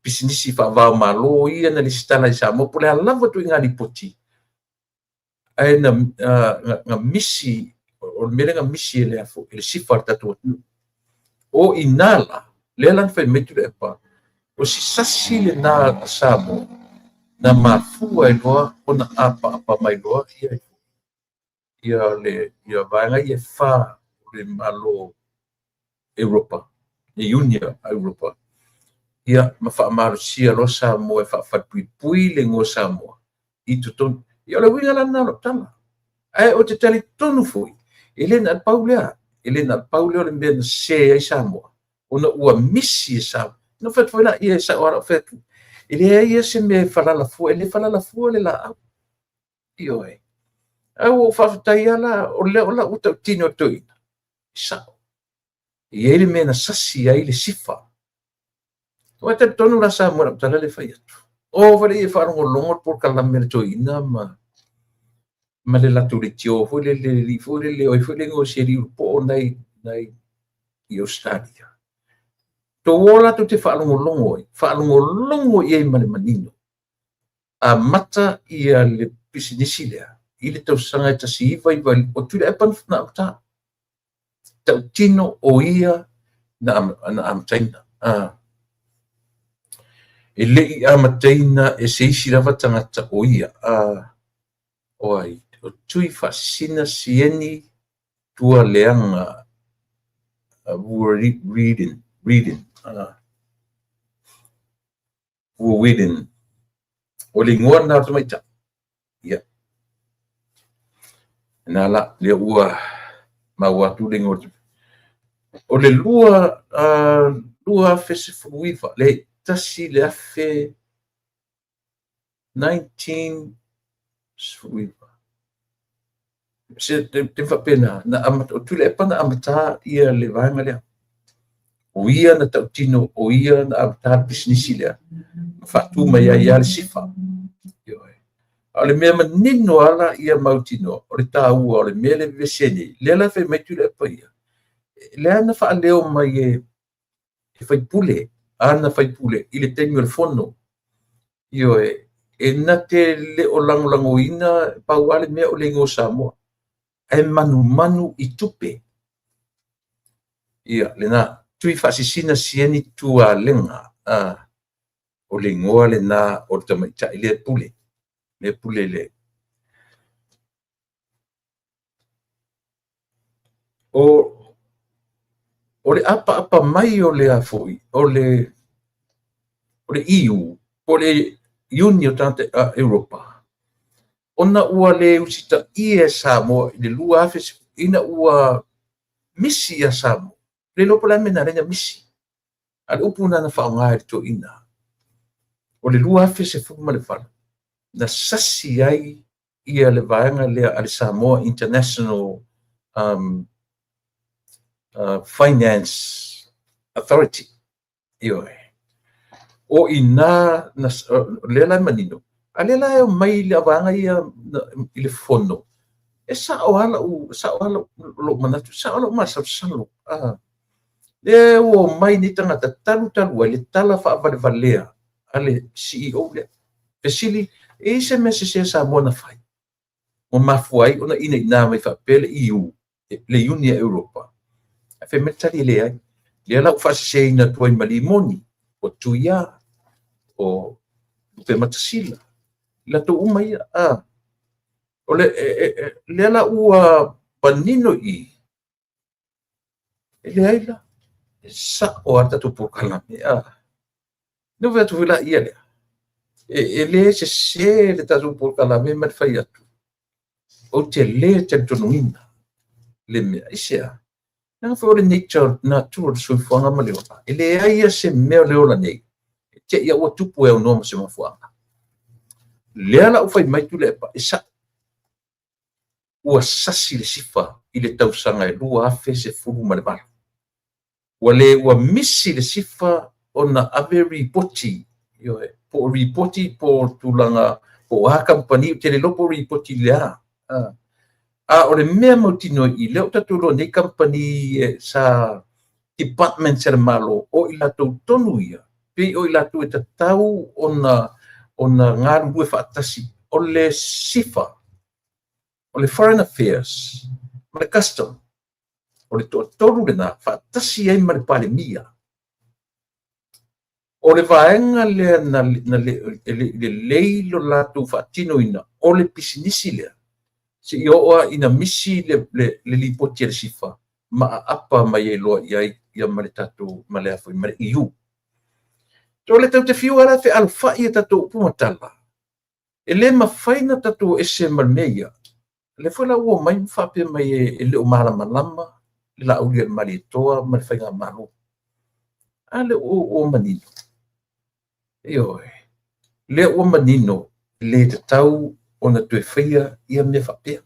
pisinisi faava-o-Malo ia na lesitala i Samoa, po o le a lava ituaiga lipoti, ae na misi, o le mea lea na misi e le SIFA a le tatou atunuu. O i ina la, lea la na fai mai Tuilaepa, o si sasi lena a Samoa na mafua ai loa ona apaapa mai loa ia vaega ia e fa o le Malo Europa, le Iuni a Europa, ia ma faamalosia loa Samoa e faafalepuipui le igoa Samoa i totonu. Ia o le uiga la lena o lau tala. Ae ou te talitonu foi, e le na o le pau lea, e le na o le pau lea o le mea na sese ai Samoa, ona ua misi e Samoa. Na ou fai atu foi lea, e sao lava lau fai atu, e leai lava se mea e falala fua, e le falala fua le laau. Ioe. Ae ua ou faafetai lava la, o lea o lau tautino i le toeaina, e sao. E i ai le mea na sasi ai le SIFA. Ua talitonu la Samoa i lau tala lea e fai atu. O fale ia faalogologo le polokalame a le toeaina ma le latou leitio foi lele, le alii foi lele, o ai foi le igoa o si alii ulupoo lena i Ausetalia. Tou o la tou te faalogologo ai, faalogologo i ai ma le manino. Amata ia le pisinisi lea i le tausaga e 1992, o Tuilaepa na amata. Tautino o ia na amataina. E le i amataina e se isi lava tagata o ia. O ai? O Tuifaasisina Sieni Tualeaga Reading. Reading. O le igoa lena o le tamaitai. Ia. Na la, lea ua maua atu le igoa. O le 2019, le 1 le afe 19, se te faapena, na amata, o Tuilaepa na amata ia le vaega lea. O ia na tautino, o ia na amata le pisinisi lea, na faatu mai ai le SIFA. A o le mea manino lava ia mautinoa, o le taua o le mea lea e vevesi nei, lea la e fai mai Tuilaepa ia, lea na faaleo mai e faipule, ana faipule i le taimi o le fono. Ioe, e na te le o lagolagoina pau lava le mea o le igoa Samoa, ae manumanu i tupe. Ia, lena, Tuifaasisina Sieni Tualega, o le igoa lena o le tamaitai lea pule, lea pule le. O le apaapa mai o le a foi, o le EU, po o le Iuni o Tagata Europa, ona ua le usitaia e Samoa i le 2000, ina ua misi ia Samoa. Le iloa po o le a le mea na ala ai ona misi. A o le upu lena na faaaoga e le toeaina. O le 2018, na sasi ai ia le vaega lea a le Samoa International Finance Authority. Ioe. O i na, lea la e manino, a lea la e omai le vaega ia i le fono, e sao lava lou manatu, sao lou masalosalo. Lea ua omai nei tagata talu talu ai le tala faavalevalea a le CEO lea. Fesili, e i ai se mea sese a Samoa na fai? Ua mafua ai ona inaina mai faapea le EU, le Iuni a Europa. Ae fai mai le tali e leai. Lea la ua faaseseina atu ai ma Limoni, o Tuia, o Lupematasila, i latou uma ia. O le, lea la ua manino i i, e leai la, e sa'o lava le tatou polokalame. Na ou fai atu foi la ia lea, e le sesē le tatou polokalame ma le fai atu, ou te lē talitonuina le mea. Aisea? Leaga foi o le nature, natura o le soifuaga ma le ola, e leai lava se mea o le ola nei e te i ua tupu e aunoa ma se mafuaaga. Lea la ua fai mai Tuilaepa, e sa'o, ua sasi le SIFA i le tausaga e 2018. Ua le ua misi le SIFA ona ave ripoti, ioe, po o ripoti po o tulaga po o a kamupani, ou te le iloa po o ripoti i le a. A o le mea mautinoa i i, lea ua tatou iloa nei kamupani sa departments a le Malo, o i latou tonu ia, pei o i latou e tatau ona galulue faatasi, o le SIFA, o le Foreign Affairs ma le Custom, o le toatolu lena faatasi ai ma le Palemia. O le vaega lea na e le i lelei lo latou faatinoina o le pisinisi lea, seia oo lava ina misi le lipoti a le SIFA ma aapa mai ai loa i ai ia ma le tatou ma le ma le EU. O le tatou te fiu lava la e fealofai a tatou upu ma tala, e le mafai ona tatou o ese ma le mea ia. O lea foi la ua omai ma faapea mai e le o malamalama le Laaulialemalietoa ma le faigamalo. A lea ua manino. Ioe. Lea ua manino e le tatau ona toe faia ia mea faapea.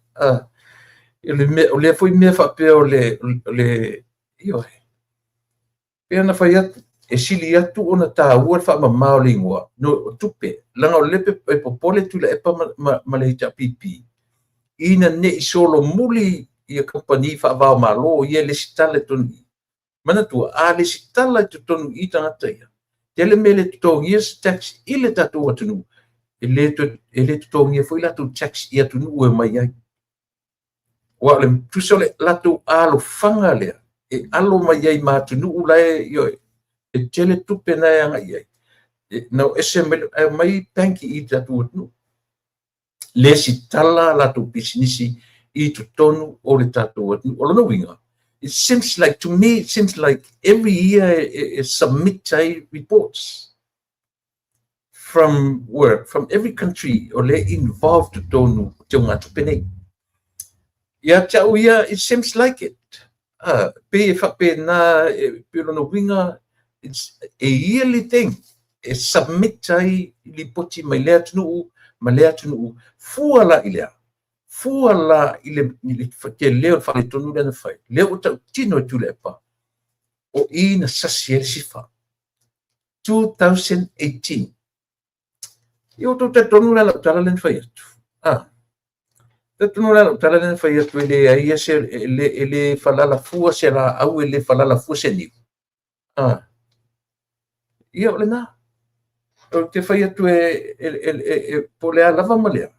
O lea foi mea faapea o le ioe. Pei ona fai atu, e sili atu ona taua le faamama o le igoa no o tupe, leaga o lea e popole Tuilaepa ma le HRPP ina ne i solomuli ia kamupani faava-o-Malo ia e lesitala i totonu i i. Manatua, a lesitala i totonu i i tagata ia, tele mea e le totogia se tax i le tatou atunuu, e le totogia foi latou tax i atunuu e omai ai. Aua o le tusa o le latou alofaga lea e alo mai ai ma atunuu la e, ioe, e tele tupe na e agai i ai. Na o ese mai ae omai bank i tatou atunuu. Lesitala latou pisinisi i totonu o le tatou atunuu. O lona uiga, it seems like to me, it seems like every year e submit ai reports from work, from every country o le involved totonu o teugatupe nei. Ia te au ia, it seems like it. Pei e faapena, pei o lona uiga, it's a yearly thing. E submit ai lipoti mai lea atunuu ma lea atunuu. Fua la i lea. Fua la i le tele o le faaletonu lea na fai. Lea ua tautino e Tuilaepa, o i na sasi ai le SIFA. 2018. Ia ua outou talitonu la lau tala lea na fai atu. Talitonu la lau tala lea na fai atu e leai se e le falala fua se laau, e le falala fua se niu. Ia o lena. Ou te fai atu e po o le a lava ma lea,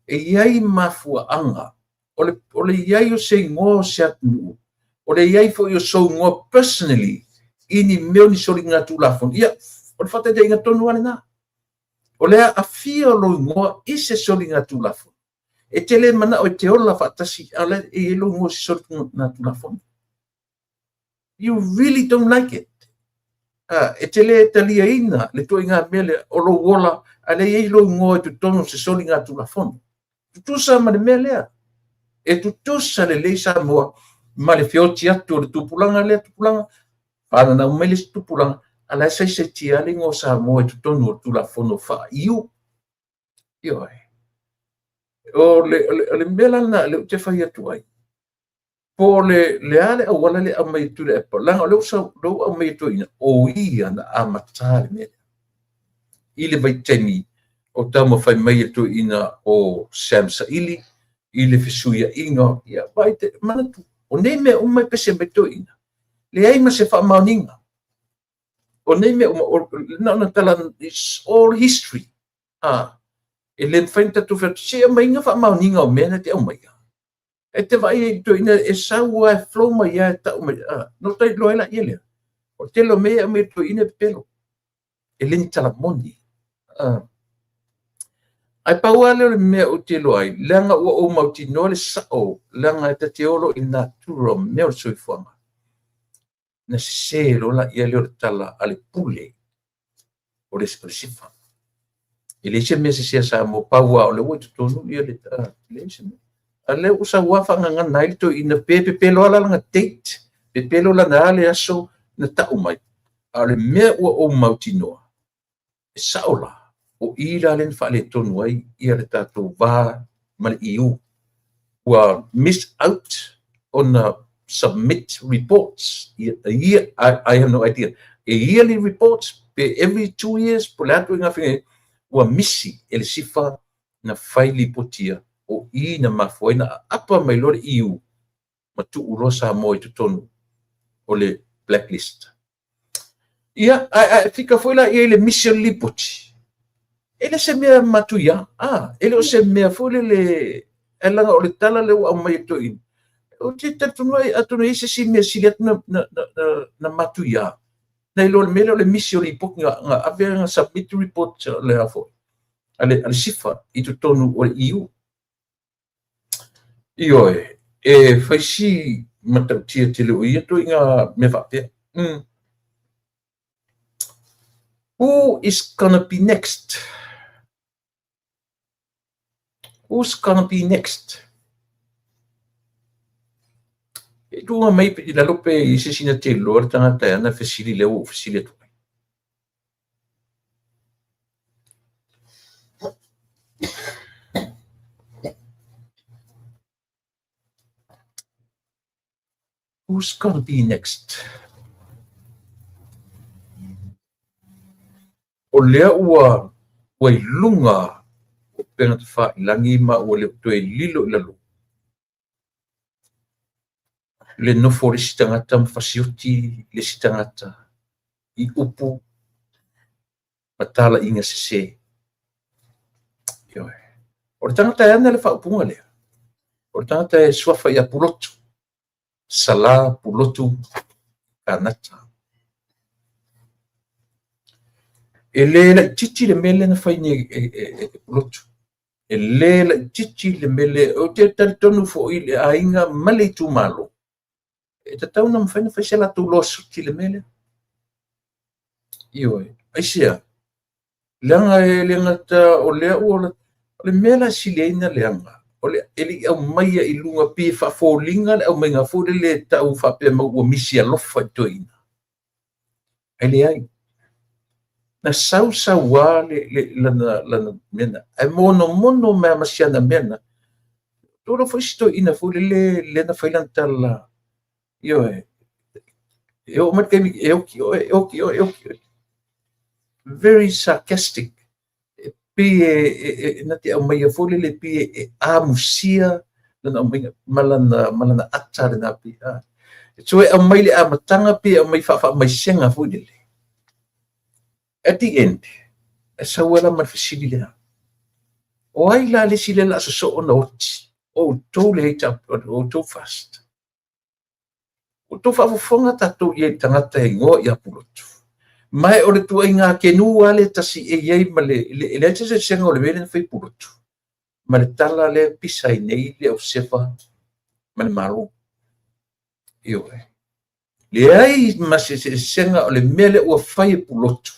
e i ai mafuaaga o le i ai o se igoa o se atunuu, o le i ai foi o sou igoa personally i ni mea o ni soligatulafono. Ia, o le faataitaiga tonu lava lena. O le aafia o lou igoa i se soligatulafono, e te le manao e te ola faatasi a o la e i ai lou igoa i se soligatulafono. You really don't like it. E te le taliaina le ituaiga mea lea o lou ola a lea e i ai lou igoa i totonu o se soligatulafono. Tutusa ma le mea lea. E tutusa lelei Samoa ma le feoti atu o le tupulaga lea tupulaga, fananau mai le isi tupulaga, a la e saisaitia lava le igoa o Samoa i totonu o le Tulafono faa-EU. Ioe. O le mea la lena lea ou te fai atu ai, po o le a le auala lea e aumai e Tuilaepa, leaga o lea ua aumai e toeaiina, o ia na amata le mea lea. I le vaitaimi o taumafai mai e toeaiina o Sam Saili i le fesuiaiga, ia vaai te manatu, o nei mea uma e pese mai toeaiina, leai ma se faamaoniga. O nei mea uma, na ona tala, it's all history. E le mafai ona tatou fai atu, se aumaiga faamaoniga o mea na te aumaia. E te vaai ai i toeaiina e sau lava e flow mai lava e tau mai, na ou iloa ai laia lea. O le tele o mea ia e aumai e le toeaina e pepelo. E le ni tala moni. Ae pau lava lea o le mea ou te iloa ai, leaga ua ou mautinoa le sao, leaga e ta te o loa i natura o mea o le soifuaga, na sese loa laia lea o le tala a le pule o le SIFA. E leai se mea sese a Samoa, pau lava o lea ua i totonu ia le... leai se mea. A o lea ua sau lava faagagana ai le toeaina, pe pepelo lava la lana date, pepelo lana a le aso na tau mai. A o le mea ua ou mautinoa, e sao la, o i la lea na faaletonu ai ia le tatou va ma le EU. Ua miss out ona submit reports. A year, I have no idea. A yearly reports, pe every 2 years, po o le a ituaiga faiga, ua misi e le SIFA na fai lipoti ia, o i na mafua ai na aapa mai loa le EU ma tuu loa Samoa i totonu o le blacklist. Ia, ae fika foi la i le misi o le lipoti. E le se mea matuia, e le o se mea foi lele, e laga o le tala lea ua aumai e toeaina. Ou te talitonu ai, atonu e i ai se isi mea sili atu na matuia, nai lo le mea lea o le misi o lipoti na ave na submit report le a foi, a le SIFA i totonu o le EU. Ioe, e fai si matautia tele o ia ituaiga mea faapea. Who is gonna be next? Who's gonna be next? E tuuga mai i lalo pe i se isi na te iloa le tagata e ana fesili lea ua ou fesili atu ai. Who's gonna be next? O lea ua i luga o upega tafailagi ma ua le o toe lilo i lalo le nofo o le isi tagata ma fasioti le isi tagata i upu ma talaiga sese. Ioe. O le tagata e ana le faaupuga lea, o le tagata e suafa ia Pulotu, Sala Pulotu Kanata. E le laitiiti le mea lea na fai nei e Pulotu. E le laitiiti le mea lea. Ou te talitonu foi i le aiga ma le itumalo, e tatau ona mafai ona fai se latou lawsuit i le mea lea. Ioe. Aisea? Leaga e le gata o lea ua... O le mea la e sili ai na leaga, o le e le i aumaia i luga pei e faafoliga le aumaiga foi lele tau faapea mai ua misi alofa i toeaina. Ae leai. Na sau sau lava le lana mea na. Ae monomono mai ma si ana mea na. Tolo foi si toeaina foi lele lea na fai lana tala. Ioe. E oo mai le taimi e oki oe, e oki oe, e oki oe. Very sarcastic. E pei e na te aumaia foi lele pei e amusia lana aumaiga ma lana ata lena pei. So e aumai le amataga pe aumai faafaamaisega foi lele. At the end, e sau ai la ma le fesili lea. O ai la le isi lea o le a sosoo na oti? O outou le HRPP, o outou first. O outou faafofoga tatou i ai i tagata e igoa ia Pulotu. Ma o le tuaiga kenu lava le tasi e i ai ma le leai se eseesega o le mea lea na fai Pulotu ma le tala lea e pisa ai nei le AUSEVA ma le Malo. Ioe. Leai ma se eseesega o le mea lea ua fai e Pulotu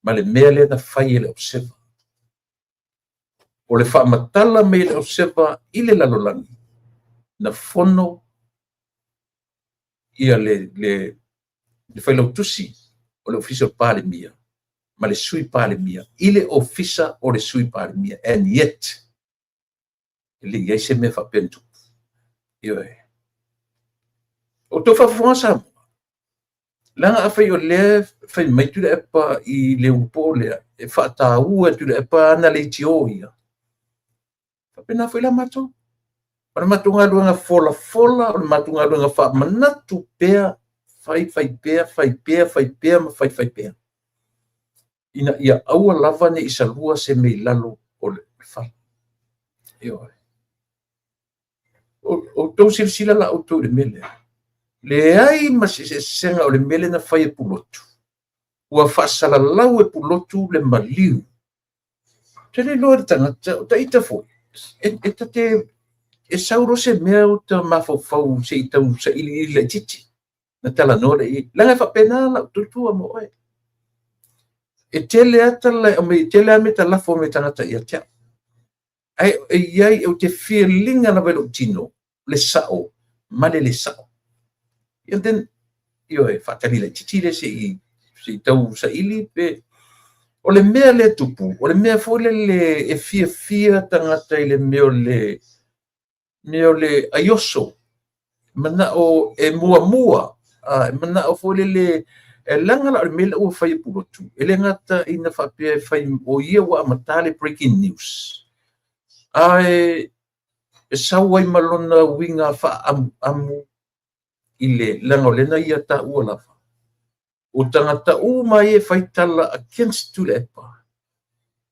ma le mea lea na fai e le AUSEVA. O le faamatala mai e le AUSEVA i le lalolagi, na fono ia le failautusi o le Ofisa o le Palemia ma le Sui Palemia i le Ofisa o le Sui Palemia. And yet, e le i ai se mea faapea na tupu. Ioe. O outou faafofoga Samoa, leaga afai o lea fai mai Tuilaepa i le upu lea, e faataua e Tuilaepa ana leitio ia, faapena foi la matou. O le matou galuega folafola, o le matou galuega faamanatu pea, fai fai pea, fai pea, fai pea ma fai fai pea. Ina ia aua lava ne i salua se mea i lalo o le fala. Ioe. O outou silasila la outou i le mea lea. Leai ma se eseesega o le mea lea na fai e Pulotu. Ua faasalalau e Pulotu le maliu. Ou te le iloa i le tagata, o taita foi, e ta te e sau loa se mea uta mafaufau se i tau sailiili laitiiti na talanoa lea i ai. Leaga e faapena lau tautua mo oe. E tele lava tala e aumai, e tele lava mea e talafo mai e tagata ia te au. Ae e i ai, ou te feel ina lava i lou tino le sao ma le le sao. And then, ioe, faatali laitiiti lea se i tau saili pe. O le mea lea e tupu, o le mea foi lele e fiafia tagata i le mea o le mea o le aioso, manao e muamua, e manao foi lele, e leaga la o le mea lea ua fai e Pulotu, e le gata ina faapea e fai o ia ua amata le breaking news, ae e sau ai ma lona uiga faaamuamu i le, leaga o lea na ia taua lava. O tagata uma ia e fai tala against Tuilaepa,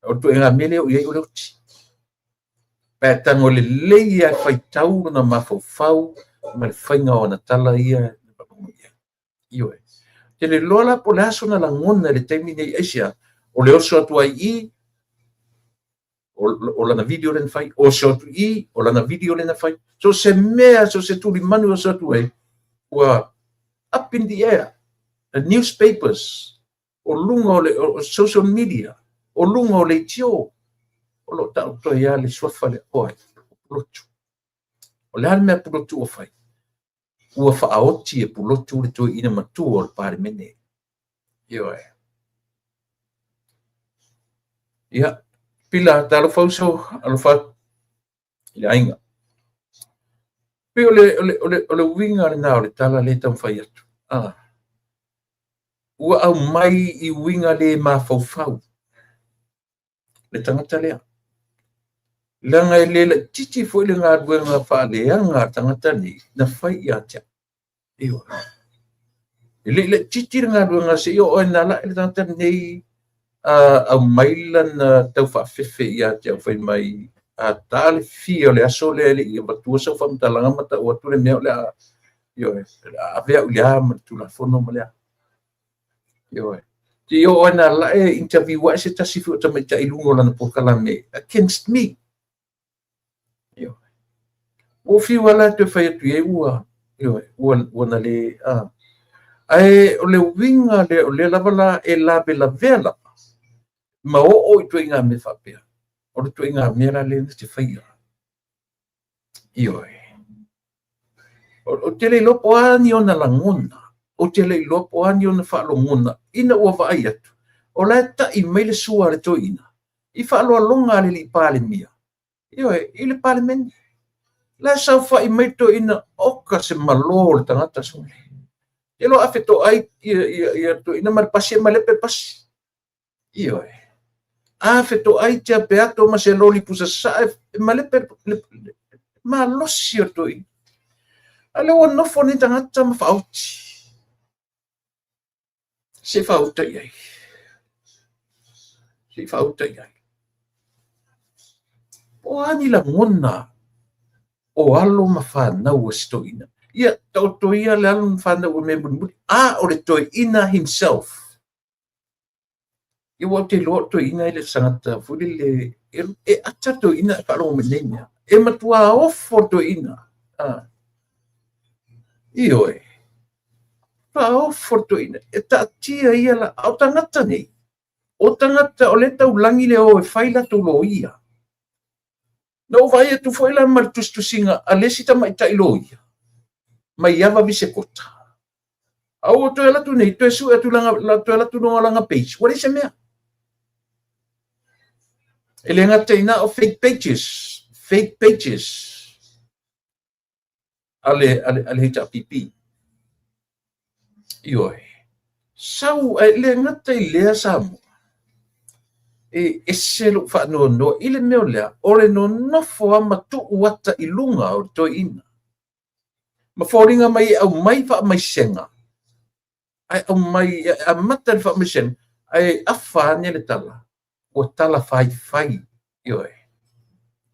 o le ituaiga mea lea o i ai o le oti. Pe a tago lelei lava e faitau lona mafaufau ma le faiga o ana tala ia na faalogo i ai. Ioe. Te le iloa la po o le a sona lagona i le taimi nei, aisea? O le oso atu ai i i, o lana video lea na fai, oso atu i i, o lana video lea na fai. So se mea, so se tulimanu e oso atu ai, ua up in the air. The newspapers, o luga o le o social media, o luga o leitio, o lo o taoto ai lava le suafa lea o ai? O Pulotu. O le a le mea a Pulotu ua fai? Ua faaoti e Pulotu le toeaina matua o le Palemene. Ioe. Ia, pila, talofa uso, alofa atu i le aiga. Pei o le, o le, o le, o le uiga lena o le tala lea e taumafai atu. Ua aumai i uiga le mafaufau le tagata lea. Leaga e le laitiiti foi le galuega faaleaga a le tagata nei na fai ia te au. Ioe. E le i laitiiti le galuega se i oo ai na lae le tagata nei aumai lana tau faafefe ia te au fai mai a ta le fia o le aso lea e le i avatua sau faamatalaga ma tau atu le mea o le a, ioe, o le a ave au i le a ma le Tulafono ma le a. Ioe. Se i oo ai na lae interview ai se tasi foi o tamaitai i luga o lana polokalame against me. Ioe. Ua fiu lava la e toe fai atu i ai ua, ioe, ua na le, Ae o le uiga lea, o lea lava la e lavelavea lava ma oo i ituaiga mea faapea. O le ituaiga mea la lea na te faia. Ioe. Ou te le iloa po o a ni ona lagona, ou te le iloa po o a ni ona faalogona, ina ua vaai atu, o la e ta'i mai le sua a le toeaina i faaaloaloga a le alii Palemia, ioe, i le Palemene. La e saofai mai le toeaina, oka se malo o le tagata sole. Te iloa a fetoai ia le toeaina ma le pasi, e malepe le pasi. Ioe. A fetoai tea peato ma se loli pusa sasae, e malepe le malosi o le toeaina. A lea ua nofo nei tagata ma faaoti. Se i faauta i ai. Se i faauta i ai. Po o a ni lagona o alo ma fanau a si toeaina. Ia, taoto ia le alo ma fanau o mea mulimuli. A o le toeaina himself. Ia ua ou te iloa o le toeaina e le o se tagata foi lele e ata le toeaina e faalogo mai nei mea. E matua ofo le toeaina. Ioe. Matua ofo le toeaina. E taatia ia la, a o tagata nei, o tagata o lea e taulagi le o e fai latou loia. Na ou vaai atu foi la ma le tusitusiga a le isi tamaitai loia mai Ava Visekota. A ua toe alu atu nei, toe sue atu lana, toe alu atu luga o lana page, ua leai se mea. E le gata i ina o fake pages, fake pages a le HRPP. Ioe. Sau, e le gata i lea Samoa, e ese lou faanoanoa i le mea o lea, o le nonofo lava ma tuu ata i luga o le toeaina. Ma foliga mai e aumai faamaisega, ae aumai, e amata le faamaisega, ae afa ane le tala, ua tala faifai, ioe.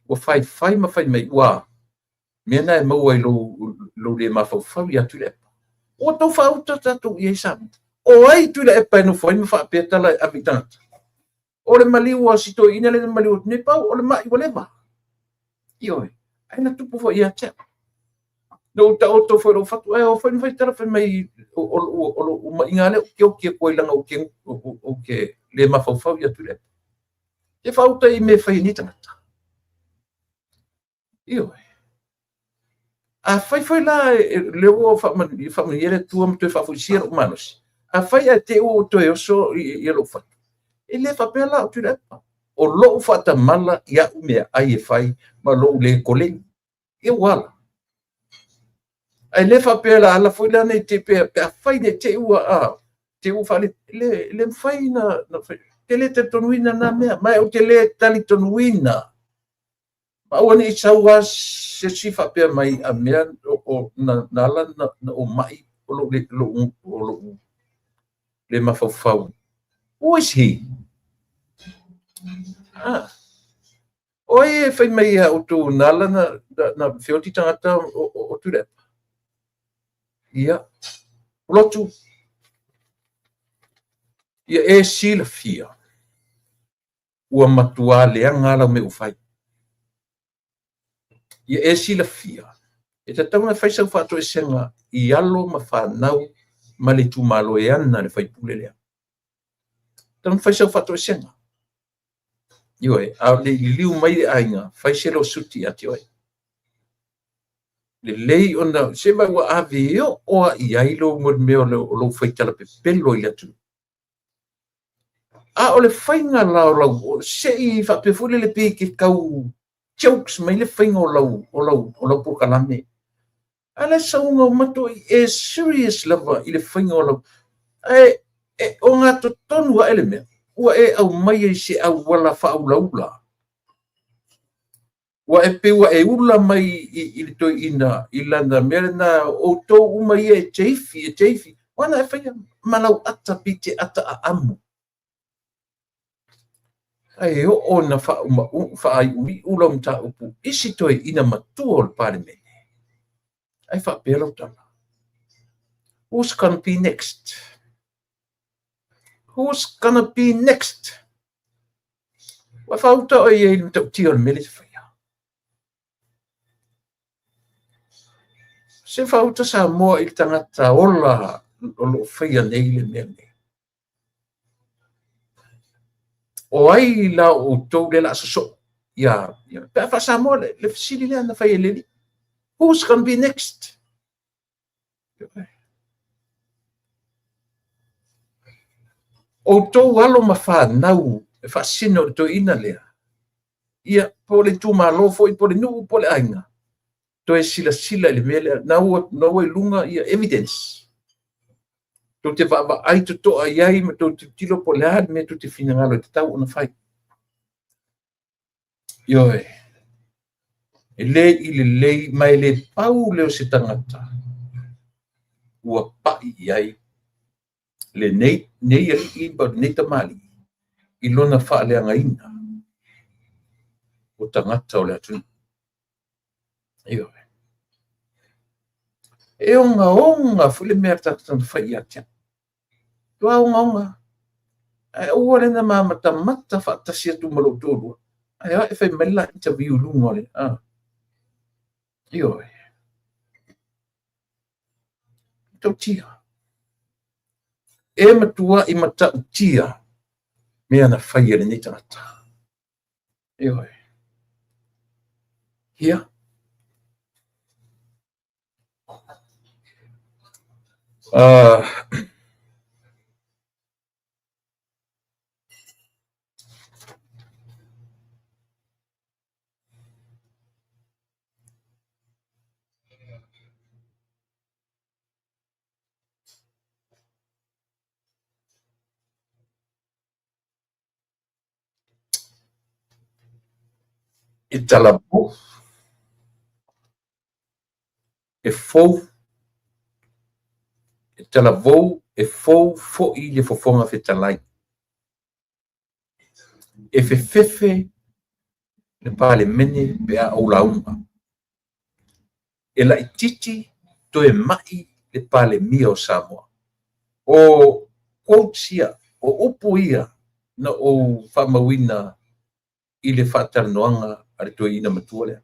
Ua faifai ma fai mai, ua mea na e maua i lou le mafaufau ia Tuilaepa. Ua tau faauta tatou i ai Samoa. O ai Tuilaepa e nofo ai ma faapea tala e ave i tagata? O le maliu a si toeaina lea na maliu atu nei, pau o le mai ua leva. Ioe, ae na tupu foi ia te au. Na ou taoto foi i lou fatu, ae o foi ma fai tala fai mai o lou maiga lea ou te oki atu ai leaga ou te le mafaufau ia Tuilaepa. E faauta i mea e fai e nei tagata. Ioe. Afai foi la lea ua faamanuia le Atua ma toe faafoisia lou malosi, afai ae te i ua ou toe oso i lou fatu, e le faapea la o Tuilaepa. O lou faatamala i au meaai e fai ma lou le koleni. Ia ua ala. Ae le faapea la ala foi la nei te pe afai nei te i ua te ua faale le le mafai na fai. Te le talitonuina na mea, ma ou te le talitonuina. Ma aua ne i sau lava se isi faapea mai a mea o na ala na ou mai o lou le mafaufau. Who is he? Ah. O ai e fai mai ia outou na ala na feoti tagata o Tuilaepa? Ia, Pulotu, ia e silafia ua matua leaga lau mea ua fai. Ia e silafia, e tatau ona fai sau faatoesega i alo ma fanau ma le itumalo e ana le faipule lea. Tatau ona fai sau faatoesega. Ioe, a o le i liliu mai le aiga, fai se losuti ia te oe. Lelei ona, se mai ua ave oo lava i ai lou mea o lou faitala pepelo i le atunuu. A o le faiga la o lau, se i faapea foi lele pei e te tau jokes mai le faiga o lau polokalame. A le sauga o matou e serious lava i le faiga o lau, ae e ogatotonu ae le mea, ua e aumai ai se auala faaulaula. Ua e pei ua e ula mai i le toeaina i lana mea lena, outou uma ia e teifi, e teifi. O ana e faia ma lau ata pei te ata aamu. Ae oo na faaiuiu lau mataupu i si toeaina matua o le Palemene. Ae faapea lau tala. Who's gonna be next? Who's gonna be next? Ua faauta oe i ai le matautia o le mea lea e te faia. Se faauta Samoa i le tagata ola o lo o faia nei le mea nei. O ai la o outou lea o le a sosoo? Ia, pe a faa-Samoa le fesili lea na fai e le alii. Who's gonna be next? Outou alo ma fanau e faasino i le toeaina lea, ia, po o le itumalo foi, po o le nuu, po o le aiga, toe silasila i le mea lea, na ua i luga ia evidence. Tou te vaavaai totoa i ai ma tou tilotilo po o le a le mea tou te finagalo e tatau ona fai. Ioe, e le i lelei ma e le pau lea o se tagata ua pai i ai lenei alii ma lenei tamalii i lona faaleagaina o tagata o le atunuu. Ioe. E ogaoga foi le mea a le tagata na fai ia te au. Tua ogaoga. Ae aua le na mamatamata faatasi atu ma lou toalua. Ae o e fai mai la interview i luga o le... Ioe. Matautia. E matua i matautia mea na fai e lenei tagata. Ioe. Ia. E talavou, e fou, e talavou, e fou foi le Fofoga Fetalai. E fefefe le Palemene pe a ou lauga. E laitiiti toe mai le Palemia o Samoa. O quotes ia, o upu ia na ou faamauina i le faatalanoaga a le toeaina matua lea.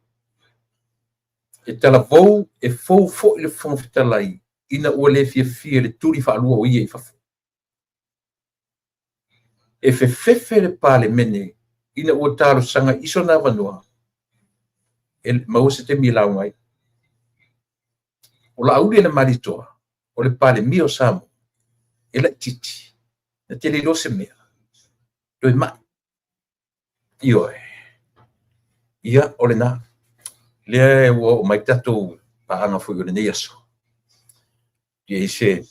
E talavou, e fou foi le Fofoga Fetalai ina ua le fiafia i le tuli faalua o ia i fafo. E fefefe le Palemene ina ua talosaga i sona avanoa e maua se taimi e lauga ai. O Laaulialemalietoa, o le Palemia o Samoa, e laitiiti, na te le iloa se mea, toe mai. Ioe. Ia, o lena. Lea ua oo mai le tatou paaga foi o lenei aso. Ia i se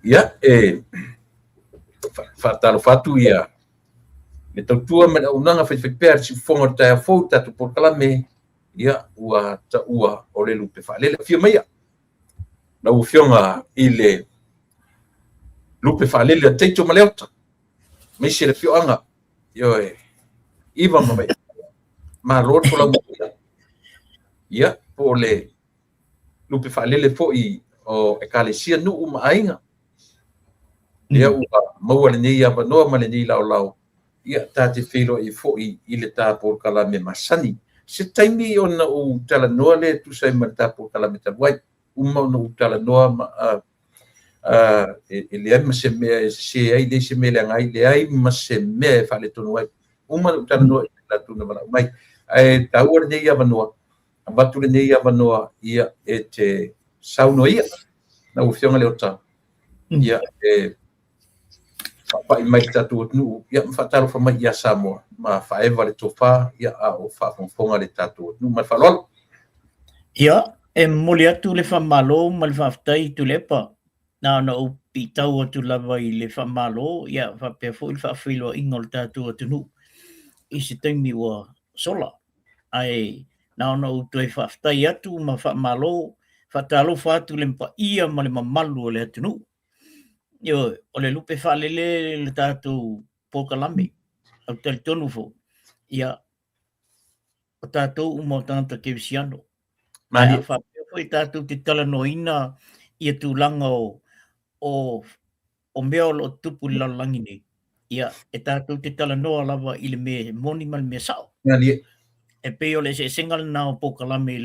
Ia, e faatalofa atu ia le tautua ma le auaunaga faifaipea a le siufofoga o le taeao fou i le tatou polokalame, ia, ua taua o le lupe faalele. Afio maia lau Afioga i le lupe faalele a Taito ma Leota, aemaise le afioaga, ioe, Iva ma Vaifou, malo le folau mai. Ia, po o le lupe faalele foi o Ekalesia, nuu ma aiga, lea ua maua lenei avanoa ma lenei laolao, ia ta te feiloai foi i le ta polokalame masani. Se taimi ona ou talanoa lea e tusa ai ma le ta polokalame talu ai. Uma ona ou talanoa ma e leai ma se mea e sese ai, leai se mea e leaga ai, leai ma se mea e faaletonu ai. Uma ona ou talanoa i latou na valaau mai. Ae taua lenei avanoa, avatu lenei avanoa ia e te saunoa ia, lau Afioga Leota, ia e faapai mai le tatou atunuu, ia ma faatalofa mai ia Samoa, ma faaeva le tofa, ia a o faafogafoga le tatou atunuu. Ma le faaaloalo. Ia, e momoli atu le faamalo ma le faafetai Tuilaepa. Na ona ou piitau atu lava i le faamalo, ia faapea foi le faafeiloaiga o le tatou atunuu i se taimi ua sola. Ae na ona ou toe faafetai atu ma faamalo, faatalofa atu i le paia ma le mamalu o le atunuu. Ioe, o le lupe faalele le tatou polokalame. Ou te talitonu foi, ia, o tatou uma o tagata kerisiano. Ae a faapea foi tatou te talanoaina ia tulaga o mea o lo o tutupu i le lalolagi nei, ia, e tatou te talanoa lava i le mea moni ma le mea sao. E pei o le eseesega lena o polokalame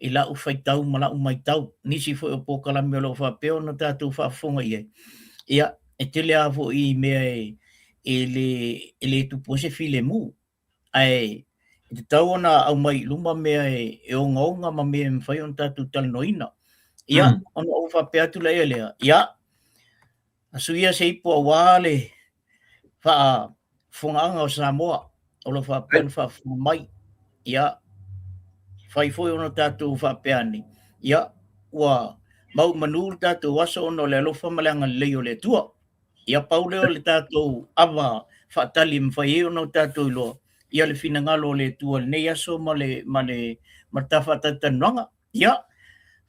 i lau faitau ma lau maitau. Nisi foi o polokalame o lo o faapea ona tatou faafofoga i ai, ia, e tele lava foi mea e le tupu ai se filemu. Ae e tatau ona aumai i luma mea e ogaoga ma mea e mafai ona tatou talanoaina. Ia, ona ou faapea atu laia lea, ia, asuia se ipu aua le faafofogaaga o Samoa o lo o faapea ona faafofoga mai. Ia, fai foi ona tatou faapea ane, ia, ua mau i manu le tatou aso ona o le alofa ma le agalelei o le Atua. Ia, pau lea o le tatou ava faatali e mafai ai ona o tatou iloa ia le finagalo o le Atua i lenei aso ma le ma le ma le ta faatalatalanoaga. Ia,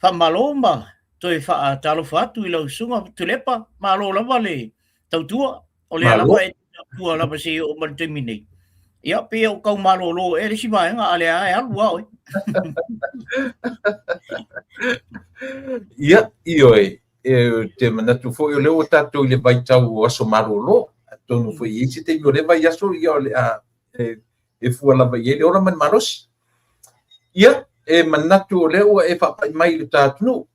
faamalo ma toe faatalofa atu i lau susuga Tuilaepa, malo lava le tautua, o lea lava e tautua lava seia oo mai i le taimi nei. Ia, pei ua tau malolo ea le isi vaega, a o lea lava e alu lava oe. Ia, ioe, e te manatu foi o lea ua tatou i le vaitau o aso malolo, atonu foi e i ai se taimi o lea vaiaso, ia o le a e fua lava i ai le ola ma le malosi. Ia, e manatu o lea ua e faapai mai i le ta atunuu,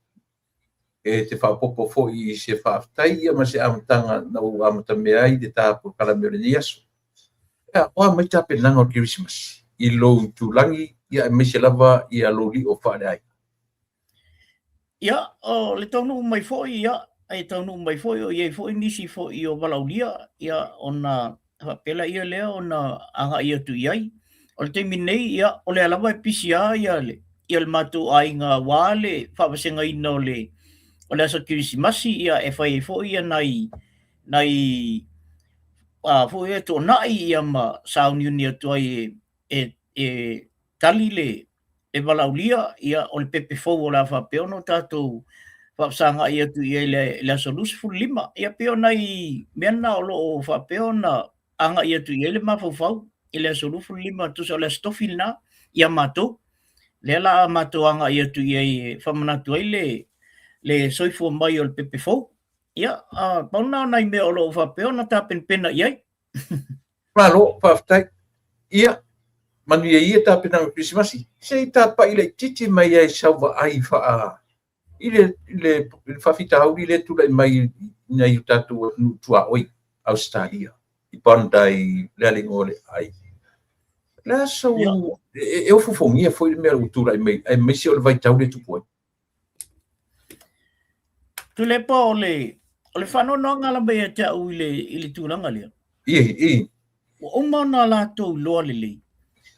e te faaopoopo foi i se faafetai ia ma se amataga na ou amatamea ai le ta polokalame o lenei aso. Ia, o a mai tapenaga o le Kerisimasi i lou itulagi, ia aemaise lava ia lou lio faaleaiga? Ia, o le taunuu mai foi, ia, e taunuu mai foi o i ai foi nisi foi o valaaulia, ia, ona faapea laia lea ona agai atu i ai. O le taimi nei, ia, o lea lava e pisi lava ia le, ia le matou aiga aua le faavasegaina o le, o le aso Kerisimasi, ia, e fai ai foi ia nai, nai a foi e toonai ia ma sauniuni atu ai e, e, e tali le, e valaaulia, ia, o le pepe fou o le a faapea ona tatou faafesagai atu i ai i le aso 25. Ia pei o nai mea na o lo o faapea ona agai atu i ai le mafaufau. i le aso 25, tusa o le aso Tofi lena ia matou. Lea la a matou agai atu i ai e faamanatu ai le le soifua mai o le pepe fou. Ia, pau lena o nai mea o lo o faapea ona tapenapena i ai. Malo, faafetai. Ia, manuia ia tapenaga o Kerisimasi. Se i tapa'i laitiiti mai ai sau vaai faa i le, i le, i le faafitauli lea e tulai mai i nai o tatou atunuu tuaoi, Ausetalia, i Bondi, le a le igoa o le ai. Le a sau, e, e ofofogia foi le mea ua tulai mai, aemaise o le vaitau lea e tupu ai. Tuilaepa o le o le faanoanoaga lava ia te au i le i le tulaga lea. I, i. Ua uma ona latou iloa lelei.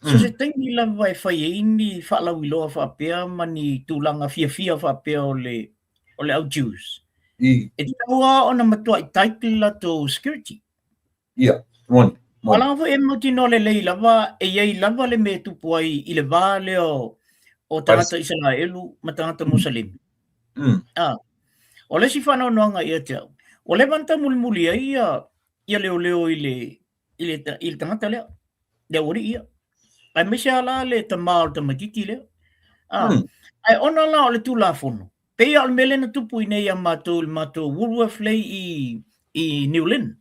So se taimi lava e fai ai ni faalauiloa faapea ma ni tulaga fiafia faapea o le o le au Jews. I. E tatau lava ona matuai tight le latou security. Ia, moni, moni. Aua leaga foi e mautinoa lelei lava e i ai lava le mea e tupu ai i le va lea o tagata Isaraelu ma tagata Musalemi. Ah, o le isi faanoanoaga ia te au, ua leva ona taumulimuli ai ia, ia leoleo i le, i le, i le tagata lea, le aualii ia. Aemaise lava la le tama o le tamaitiiti lea. Ah, Ae ona la o le Tulafono, pei lava o le mea lea na tupu i inei ia matou i le matou Woolworth lea i, i New Lynn.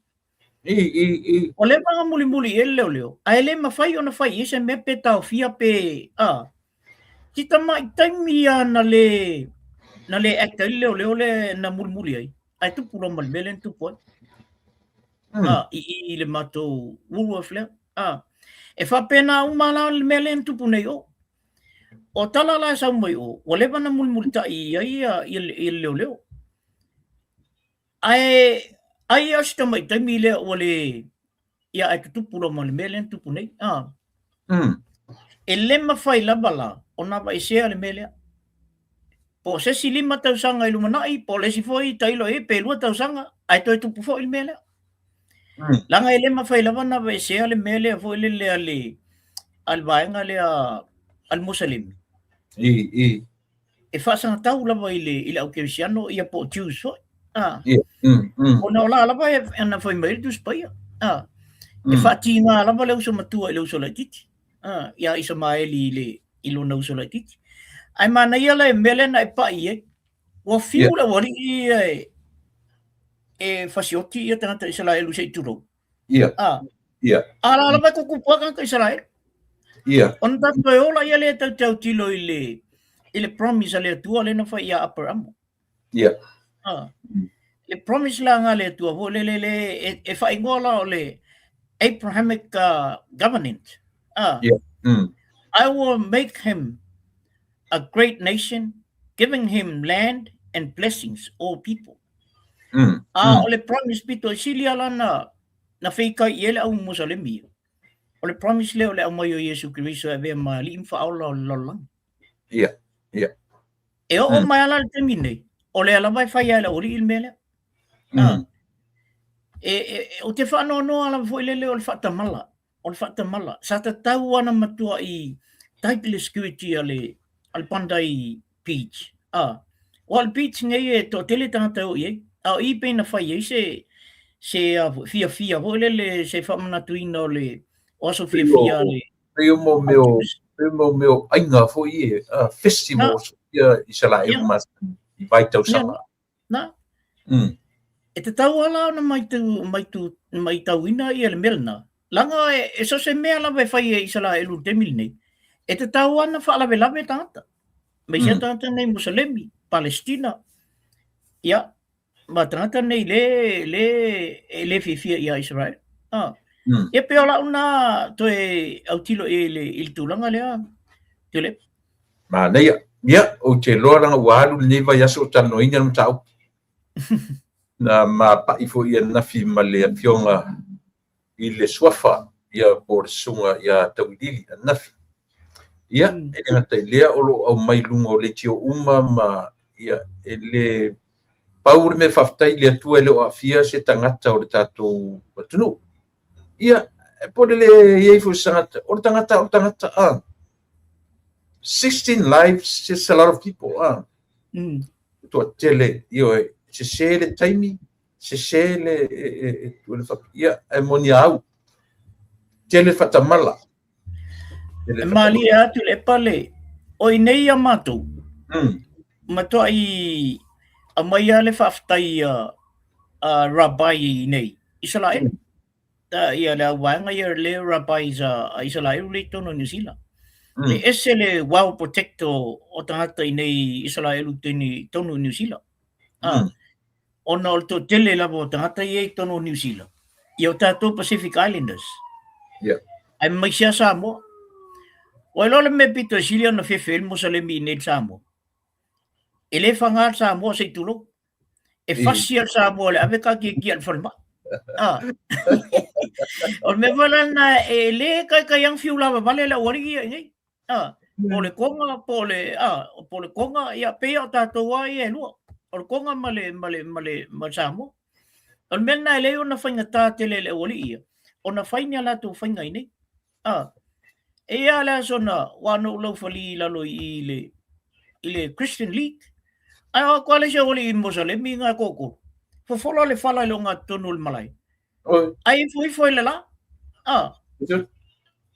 I, i, i. Ua leva ona mulimuli i ai le leoleo, ae le mafai ona fai i ai se mea pe taofia pe, a. Si tamai taimi lava na le, na le act ai le leoleo lea na mulimuli ai, ae tupu loa ma le mea lea na tupu ai. A, i, i, i le matou Woolworth lea. A. E faapena uma la le mea lea na tupu nei o. O tala la e sau mai o, ua leva ona mulimulitai i ai ia, ia, ia le leoleo. Ae ai lava si tamai taimi lea ua le ia ae tutupu loa ma le mea lea na tupu nei. Ah. E le mafai lava la ona aveesea le mea lea. Po o se isi 5 tausaga i lumanai, po o le isi foi tailo i ai pe 2 tausaga, ae toe tupu foi le mea lea. Leaga e le mafai lava ona aveesea le mea lea foi lele a le a le vaega lea a le Musalemi. I, i. E faasagatau lava i le, i le au kerisiano ia po o Jews foi. Ah. Yeah. Ona o la lava e na fai mai le Tusi Paia. Ah. E faatiga lava le uso matua i le uso laitiiti. Ah, ia Isamaeli i le i lona uso laitiiti. Ae manaia le mea lea na e pai i ai. Ua fiu le aualii ia e e fasioti ia tagata Isaraelu se i tulou. Ah. A la lava e kukupu ai tagata Isaraelu. Ona tatou toe ola ia lea tatou te autilo i le i le promise a le Atua lea na fai ia Aperamo. Ah. Le promise la nga le Atua foi le le le e, e faaigoa la o le Abrahamic covenant. Ah. I will make him a great nation, giving him land and blessings all people. A o le promise pito i sili ala na na feikai i ai le au Musalemi. O le promise lea o le aumai o Iesu Keriso e avea ma alii ma faaola o le lalolagi. E oo mai ala le taimi nei, o lea lava e fai ai le aualii le mea lea. E, e, ou te faanoanoa lava foi lele o le faatamala. O le faatamala. Sa tatau lava ona matuai tight le security a le, a le Bondi Beach. A, aua o le beach nei e toatele tagata e o i ai. A o i pei na fai ai se, se a foi, fiafia foi lele, se faamanatuina o le, o aso fiafia a le... Pei o mo mea o, pei o mo mea o aiga foi e, festivals ia i Isaraelu masani i vaitausaga. Na. E tatau lava la ona maitu, maitu, maitauina ia le mea lena. Leaga e, e so o se mea lava e fai e Isaraelu i le taimi lenei, e tatau lava ona faalavelave tagata. Aemaise mm. tagata nei Musalemi, Palestina, ia, ma tagata nei le, le, e le fiafia ia Israel. Ah. Ia pei o lau na toe autilo i le, i le tulaga lea, Tuilaepa. Manaia. Ia, ou te iloa leaga ua alu lenei vaiaso o talanoaina le mataupu. Na mapai foi ananafi ma le afioga i le suafa ia po o le susuga ia Tauiliili ananafi. Ia, e le gata i lea o lo o aumai i luga o leitio uma ma ia e le pau le mea faafetai i le Atua e le o aafia se tagata o le tatou atunuu. Ia, po o le le i ai foi se tagata, o le tagata o le tagata, a. 16 lives, just a lot of people, a. Toatele, ioe, sese le taimi, sese le, e, e, e, le, ia, e moni a au. Tele faatamala. E malie atu le pale, o i nei a matou, matuai aumai lava le faafetai a Rabbi i nei, Isaraelu. Ia le au vaega ia le Rabbis a Isaraelu lea i totonu o Niu Sila. E ese le well protect o tagata i nei Isaraelu i totonu o Niu Sila. Ona o le toatele lava o tagata ia i totonu o Niu Sila, ia o tatou Pacific Islanders. Aemaise lava Samoa. Ua iloa le mea pito e sili ona fefe ai le Mosalemi i nei i le Samoa. E le faga le Samoa se i tulou. E fasi le Samoa le ave taatiatia i le falemai. O le mea foi la lena e le taitai lava ona fiu lavavale le aualii ia i inei. Po o le Tonga, po o le, po o le Tonga, ia pei o tatou lava ia e lua. O le Tonga ma le, ma le, ma le, ma le Samoa. O le mea lena e leai ona faigata tele i le aualii ia, ona fai ni a latou faiga i inei. E i ai lava le aso na ua na ou laufali i lalo i i le, i le Christian League. Ae o atu lava le isi aualii Mosalemi na e toatolu, fofola le fala i le ogatotonu o le malae. Ae ifo ifo i le la.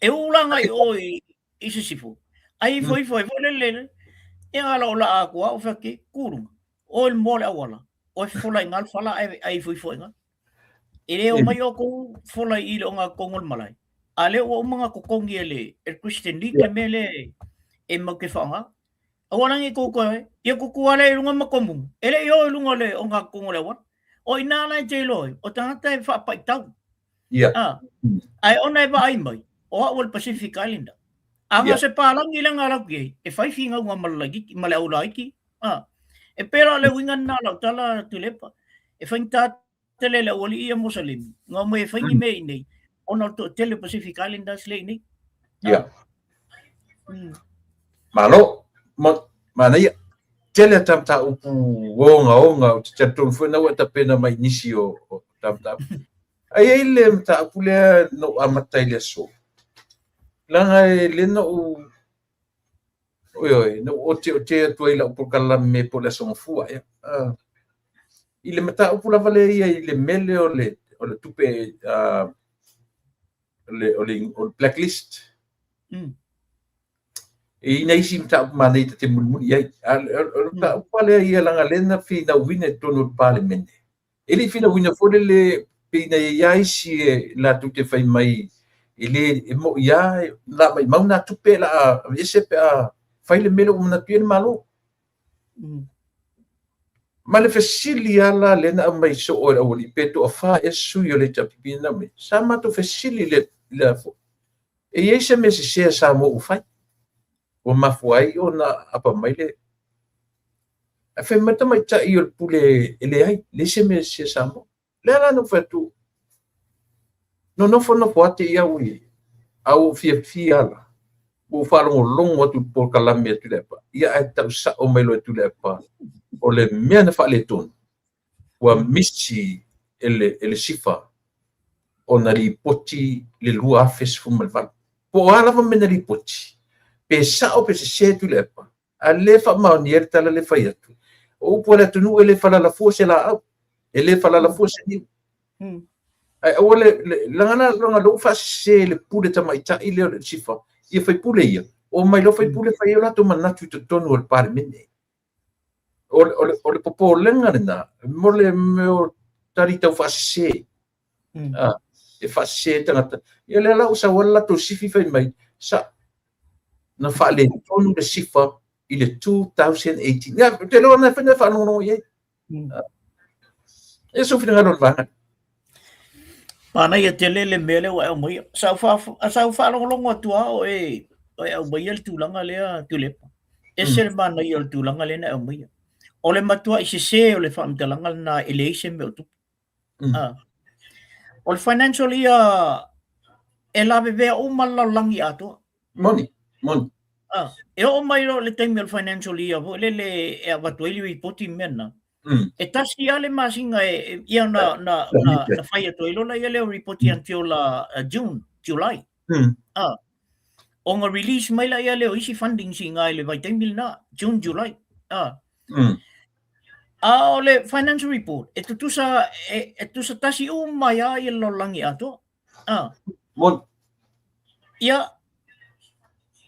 E ū la agai i o i sisifo. Ae ifo ifo ai foi lele, ia ala o laa atu au fai atu, kū luga. Oe le moa o le auala. Oe fofola i ina le fala ae ifo ifo i ina. E le omai outou fofola i i le ogatotonu o le malae. A lea ua uma ona totogi e le Christian League le mea lea e mau te faaaoga. Aua la ne i tou toe, ia tutu lava lea i luga ma tomumu. E le i o i luga o le ogatotonu o le auala. O i ina la e te iloa ai, o tagata e faapaitau. Ae ona e vaai mai, o au o le Pacific Islander. A na o se palagi lea na alu atu i ai, e fai finauga ma le laitiiti, ma le au laiti. E pei la o le uiga lena o lau tala Tuilaepa, e faigata tele le aualii ia Mosalemi, na omai e fai ni mea i inei, ona o le toatele o Pacific Islanders lea i inei. Malo, manaia. Tele ata mataupu ogaoga ou te talitonu foi na ua e tapena mai i nisi o ta mataupu. Ae i ai le mataupu lea na ou amata i le aso, leaga e le na ou, oi, na ou oteote atu ai i lau polokalame po o le Aso Gafua ea. I le mataupu lava lea ia i le mele o le tupe o le blacklist. E i ai nisi mataupu manaia ta te mulimuli i ai. A o le mataupu lava lea ia leaga lea na finauina i totonu o le Palemene. E le i finauina foi lele pei na i ai lava isi e latou te fai mai e le e moni lava o le a maumau nā tupe o le a aveese pe a fai le mea lea ua manatu i ai le Malo. Ma le fesili lava la lea na aumai soo e le aualii pe toafa ea sui o le HRPP na aumai, sa matou fesili i le E i ai se mea sese a Samoa ua fai, ua mafua ai ona apa mai le. Ae fai mai le tamaitai o le pule e leai, leai se mea sese a Samoa. Lea la na ou fai atu, nonofonofo lava te i au i, a ua ou fiafia la, ua ou faalogologo atu i le polokalame a Tuilaepa, ia ae tau sao mai loa e Tuilaepa, o le mea na faaletonu, ua misi e le SIFA ona lipoti le 2018. Po o a lava mea na lipoti, pe sao pe sese Tuilaepa, a le faamaonia le tala lea e fai atu, o upu a le atunuu e le falalafua se laau, e le falalafua se niu. Ae aua le, leaga la leaga lea ua faasese le pule tamaitai lea o le SIFA, ia faipule ia, omai loa faipule fai ai o latou manatu i totonu o le Palemene. O le popolega lena mo le mea o tali tau faasese. E faasese tagata. Ia lea la ua sau ai le latou sifi fai mai, sa na faaletonu le SIFA i le 2018. Ia, ou te iloa na fai na faalogologo i ai. Ia sou finagalo o le vaega. Manaia tele le mea lea ua e aumaia. Sa ou faalogologo atu lava o e aumaia le tulaga lea Tuilaepa. Ese le manaia o le tulaga lea na e aumaia. O le matuai sese o le faamatalaga lena e leai se mea o tupu. O le financial year e lavevea uma le lalolagi atoa. Moni, moni. E oo mai loa le taimi o le financial year foi lele e avatu ai le ripoti ma mea na, e tasi lava le masina e, ia na, na, na, na fai atu ai loa lea o ripoti until June, July. Ona release mai laia lea o isi fundings i ina i le vaitaimi lena, June, July. A o le financial report, e tutusa, e tutusa tasi uma ai lava le lalolagi atoa. Moni. Ia,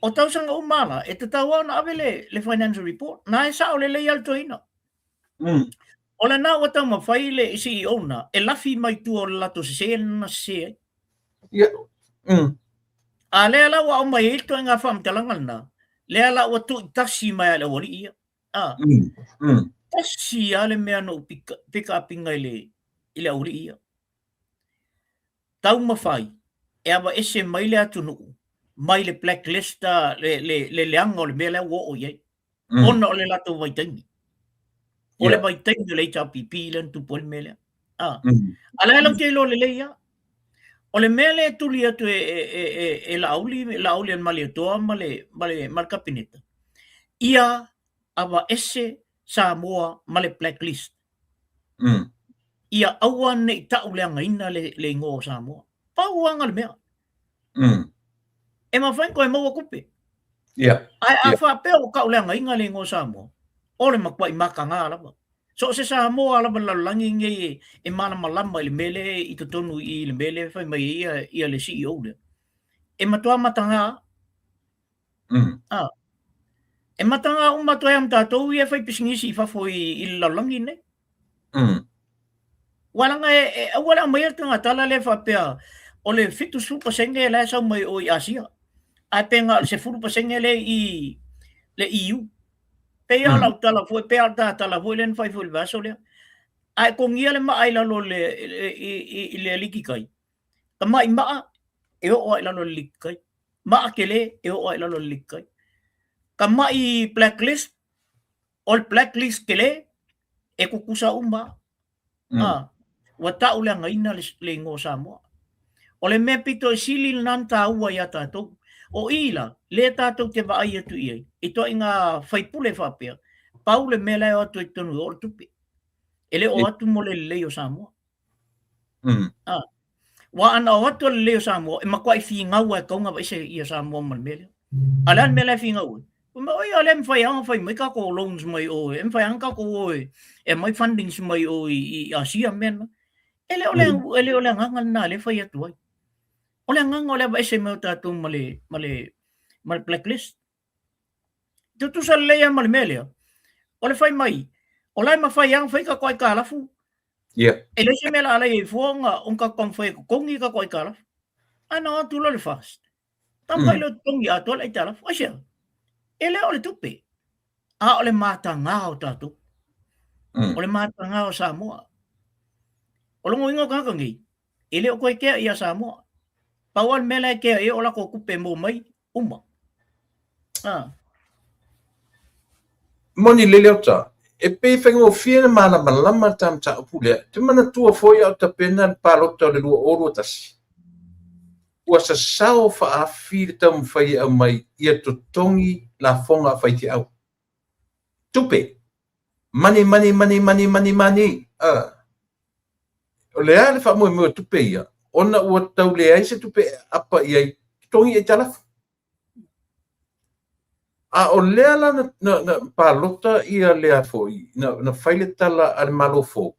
o tausaga uma la, e tatau lava ona ave le, le financial report. Na e sao lelei lava le toeaina. O lena ua taumafai le CEO na e lafi mai tua o le latou sese lena na sese ai. Ia. A lea la ua aumai ai le ituaiga faamatalaga lena, lea la ua tuuitasi mai lava e le aualii ia. Ah. Tasi lava le mea na ou pick up ina i le, i le aualii ia. Taumafai e aveese mai le atunuu mai le blacklist, le, le, le leaga o le mea lea ua oo i ai. Ona o le latou vaitaimi. O le vaitaimi o le HRPP lea na tupu ai le mea lea. Ah. A lea lau te iloa lelei lava. O le mea lea e tuli atu e, e, e, e, e Laauli, Laauli a le Malietoa ma le, ma le, ma le Kapeneta, ia aveese Samoa ma le blacklist. Ia aua ne i tauleagaina le, le igoa o Samoa. Pau lava le mea. E mafai ona toe maua tupe. Ae a faapea ua tauleagaina le igoa o Samoa, o le matuai mataga lava. So o se Samoa lava i le lalolagi lenei e, e malamalama i le mea lea i totonu i le mea lea e fai mai ai ia, ia le CEO lea. E matua mataga. Ah. E mataga uma atu ai ma tatou ia e fai pisinisi i fafo i, i le lalolagi lenei. Ua laga e, e aua le aumaia le tala lea faapea o le 70% la e sau mai o i Asia. Ae pe na o le 10% lea i le EU. Pei o lau tala foi, pei o le tala foi lea na fai foi i le vaiaso lea. Ae togia le maa i lalo i le, i, i, i le alikikai. Ka mai maa e oo ai i lalo i le likikai. Maa tele e oo ai i lalo i le likikai. Ka mai blacklist, o le blacklist tele e tutusa uma. Ah, ua tauleagaina le, le igoa o Samoa. O le mea pito i sili lena na taua iā tatou. O i la, lea tatou te vaai atu i ai, i ituaiga faipule faapea, pau le mea la e o atu ai i totonu o le tupe. E le o atu mo le lelei o Samoa. Ah. Ua ana o atu o le lelei o Samoa, e matuai finau lava e tatau ona aveese ia Samoa ma le mea lea. A o le a le mea la e finau ai? Fai mai, oi, o lea e mafai lava ona fai mai tatou loans mai o, e mafai lava ona tatou o e aumai fundings mai o i Asia mea na. E le o le, e le o le agaga lena lea e fai atu ai. O le agaga o le aveese mai o tatou ma le, ma le, ma le blacklist. Tutusa lelei lava ma le mea lea, o le fai mai, o la e mafai lava ona fai tatou aitalafu. E leai se mea o le a alai ai fua ona tatou taumafai e totogi tatou aitalafu. Ae na o atu loa le FAST, taumafai loa e totogi atoa le aitalafu. Aisea? E le o le tupe, a o le mataga o tatou. O le mataga o Samoa. O lona uiga o tagata nei, e le o toe kea ia Samoa. Pau lava le mea la e kea i ai o latou tupe e maua mai, uma. Ah. Moni le Leota, e pei e faigofie ona malamalama le ta mataupu lea. Te manatua foi a o tapena le palota o le 2021. Ua sasao faaafi le taumafai e aumai ia totogi lafoga a faifeau. Tupe! Money, money, money, money, money, money! Ah. O le a le faamoemoe o tupe ia, ona ua tau leai se tupe e aapa i ai, totogi aitalafu. A o lea la na, na, na palota ia lea foi, na, na fai le tala a le Malo fou.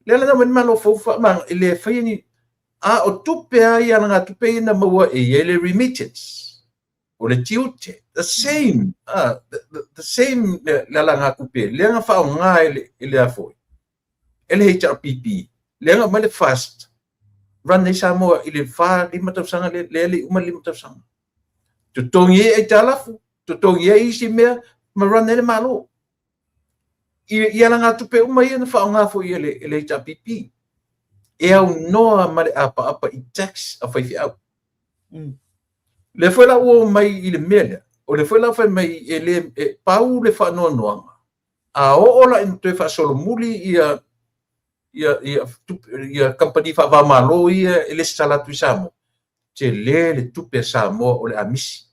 Lea la na aumai le Malo fou faamaga, e le faia ni, a o tupe lava ia, alagatupe ia na maua e i ai le remittance, o le tiute, the same, the, the same le, le alagatupe, lea na faaaoga e le, e lea foi, e le HRPP, lea na aumai le FAST, run ai Samoa i le 4, 5 tausaga lea, lea le i uma le 5 tausaga. Totogi ai aitalafu, totogi ai isi mea, ma run ai le Malo. I, i alagatupe uma ia na faaaoga foi e le, e le HRPP. E aunoa ma le apaapa i tax a faifeau. Lea foi la ua oo mai i le mea lea, o lea foi la fai mai e le, e pau le faanoanoaga, a oo la ina toe faasolomuli ia ia ia ia kamupani faava-o-Malo ia e lesitala atu i Samoa, tele le tupe a Samoa o le a misi.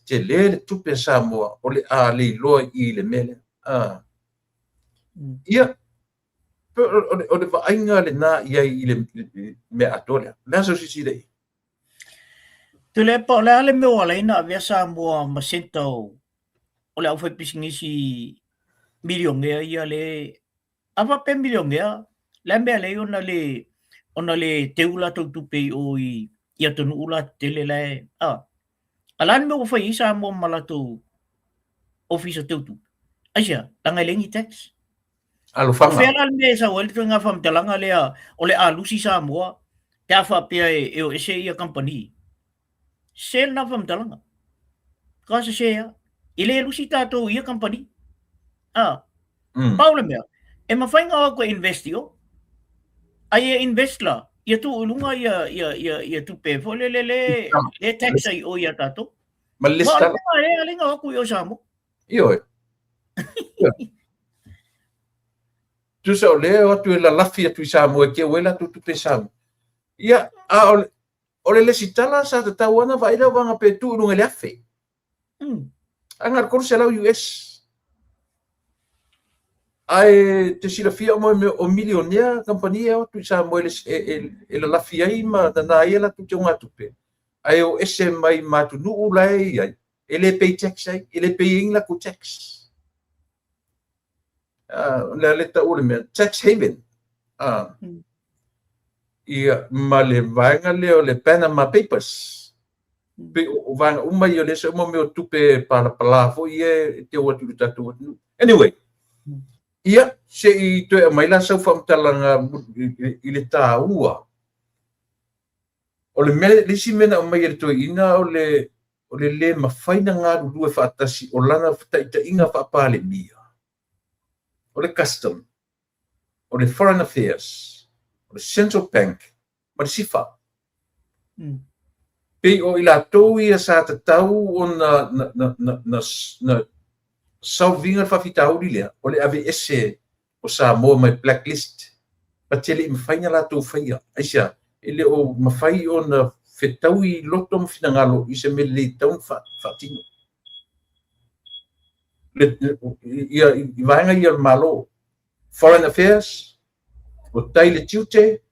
Tele le tupe a Samoa o le a leiloa i le mea lea. Ah. Ia, o le vaaiga lena i ai i le mea atoa lea. O le a sau silasila i ai? Tuilaepa, o le a le mea ua ala ai ona avea Samoa ma centre o o le aufaipisinisi milionea ia le a faapea milionea, le a mea e ala ai ona le ona le teu latou tupe i o i i atunuu la tetele la e, a. A o le a le mea ua fai ai Samoa ma latou ofisa teutupe? Aisea? Leaga e leai ni tax. Alofaga. O fea la le mea e sau ai le ituaiga faamatalaga lea o le a lusi Samoa pe a faapea e o ese ia kamupani? Sese lena faamatalaga. Ka sese lava. E le lusi tatou i ia kamupani. A. Pau le mea, e mafai ona o atu e invest i o. Ai e invest la, ia tuu i luga ia, ia, ia, ia tupe foi lele le, le tax ai o ia tatou. Ma le Ma o le mea e ala o atu i o Samoa. Ioe. Tusa o lea o atu e lalafi atu i Samoa e teu ai latou tupe i Samoa. Ia, a o le, o le lesitala sa tatau ana vaai lau vaga pe tuu i luga i le 1000. Ae na o le 300 US. Ae te silafia uma mea o milionea kamupani e o atu i Samoa e, e, e, e lalafi ai ma nana ai a latou teugatupe. Ae o ese mai ma atunuu la e i ai, e le pay tax ai, e le pay ai ni latou tax. O le a le taua o le mea, tax haven. Ia, ma le vaega lea o le Panama Papers. Pei o vaega uma ia o lea sa uma mea o tupe palapala foi ia e teu atu i le tatou atunuu. Anyway, ia, se i toe aumai la sau faamatalaga i le taua O le mea, le isi mea na aumai e le toeaina o le, o le le mafai na galulue faatasi o lana taitaiga faa-Palemia, o le Custom, o le Foreign Affairs, o le Central Bank ma le SIFA. Pei o i latou ia sa tatau ona na, na, na, na, na solve ina le faafitauli lea, o le aveese o Samoa mai blacklist, but e le i mafai ona latou faia. Aisea? E le o mafai ona fetaui loto ma finagalo i se mea lelei e tatau ona faatino. Ia, i vaega ia o le Malo, Foreign Affairs, o tai le tiute,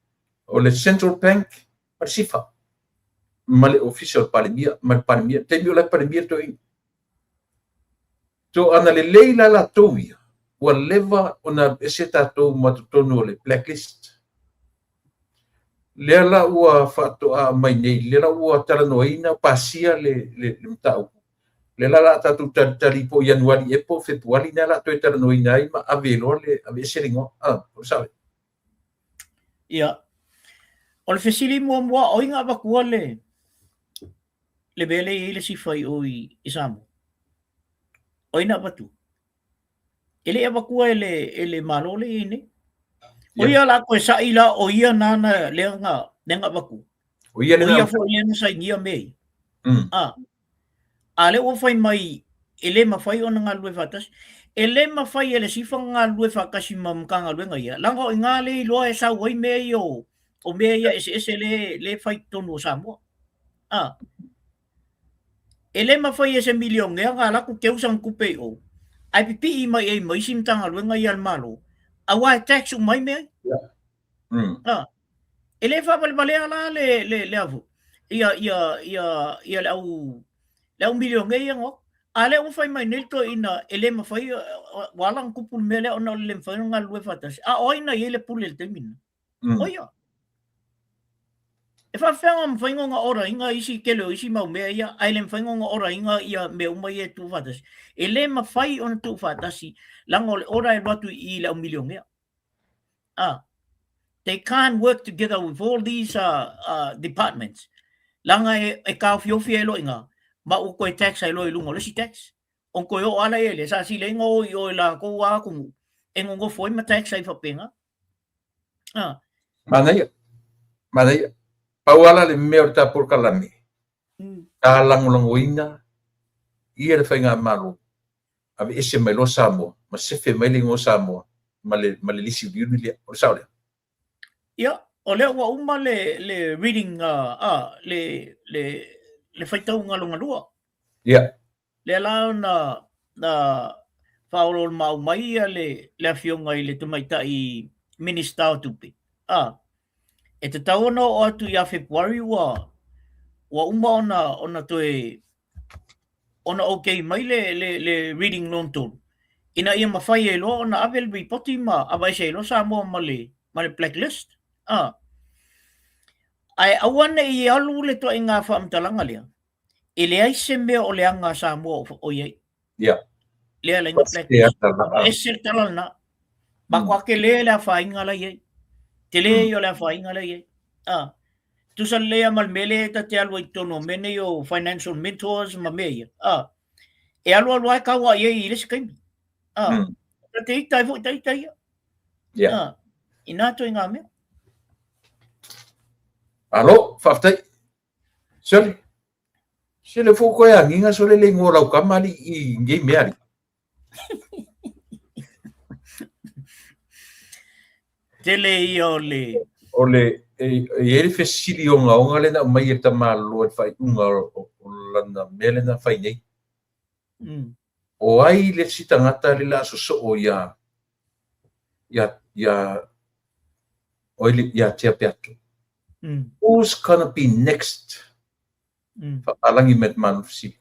o le Central Bank, ma le SIFA, ma le Ofisa o le Palemia, ma le Palemia, taimi o la e Palemia le toeaina. So ana lelei la latou ia, ua leva ona aveese tatou ma totonu o le blacklist. Lea la ua faatoa aumai nei, lea la ua talanoaina, pasia le, le, le mataupu. Lea la la tatou talitali po o Ianuari ea po o Fepuari lea la toe talanoaina ai ma ave loa le aveese le igoa. Ah, o le sao. Ia. O le fesili muamua, o ai na avatua le le mea lea e i ai le SIFA i o i Samoa? O ai na avatua? E le i avatua e le, e le Malo lea e i ai nei. O ia la toe sa'i la, o ia nana lea na, lea na avatua. O ia, o ia foi lea na sainia mea ia. A, a lea ua fai mai e le mafai ona galulue faatasi. E le mafai e le SIFA ona galulue faatasi ma Matagaluega ia, leaga o i ina lea e iloa e sau ai mea ia o, o mea ia eseese lea, lea e fai i totonu o Samoa. A, e le mafai e se milionea ona alu atu teu sana tupe i o, ae pipii mai i ai ma isi Matagaluega ia a le Malo, aua e tax uma ai mea ia. A, e le faavalevalea la le, le, le avu, ia, ia, ia, ia le au, le au milionea ia na o atu. A lea ua fai mai nei le toeaina e le mafai, ua ala ona tupu le mea lea ona o le le mafai ona galulue faatasi. A o ai na i ai le pule i le taimi lena? O ia. E faafefea ona mafai ona order ina isi tele o isi mau mea ia, ae le mafai ona order ina ia mea uma ia e tuufaatasi. E le mafai ona tuufaatasi leaga o le order e alu atu i i le au milionea. Ah, they can't work together with all these departments. Leaga e, e taofiofi ai loa i ina, ma ua toe tax ai loa i luga o le isi tax. Ona toe oo lava lea i le sa sili ai ona o i o i latou lava atunuu e nonofo ai ma tax ai faapena. Ah. Manaia, manaia. Pau lava la le mea o le ta polokalame, ta lagolagoina ia le Faigamalo, aveese mai loa Samoa, ma sefe mai le igoa o Samoa ma le, ma le lisi uliuli lea. O le sao lea? Ia, o lea ua uma le, le reading, le, le, le faitauga lona lua. Ia. Lea la na, na faaoloolomaau mai ia le, le afioga i le tamaitai Minista o Tupe. A, e tatau ona oo atu ia Fepuari ua, ua uma ona, ona toe, ona okay mai le, le, le reading lona tolu, ina ia mafai ai loa ona ave le ripoti ma aveese ai loa Samoa ma le, ma le blacklist. A. Ae aua ne i alu le ituaiga faamatalaga lea, e leai se mea o leaga a Samoa o i ai. Ia. Lea la ina blacklist. Ese le tala lena. Matua tele le afaina la i ai. Tele ia o le afaina la i ai. Ah. Tusa lelei lava ma le mea lea ta te alu ai i totonu o mea nei o financial mentors ma mea ia. Ah. E alu alu lava e tau lava i ai i le isi taimi. Ah. Ta te ita ai foi ta ita ia. Yeah. Ah. Ina ituaiga mea. Alo, faafetai. Sole. Sole fo koe agiga sole le ingoa o lau kama alii i nei mea alii. Tele ia o le... O le, e i ai le fesili ogaoga lea na aumai e le tamāloa i le faaiuga o lana mea lea na fai nei. O ai le isi tagata lea o le a sosoo iā, iā, iā, o ai le, iā Tea Peato? Who's gonna be next? Faapalagi mai le tamāloa fesili.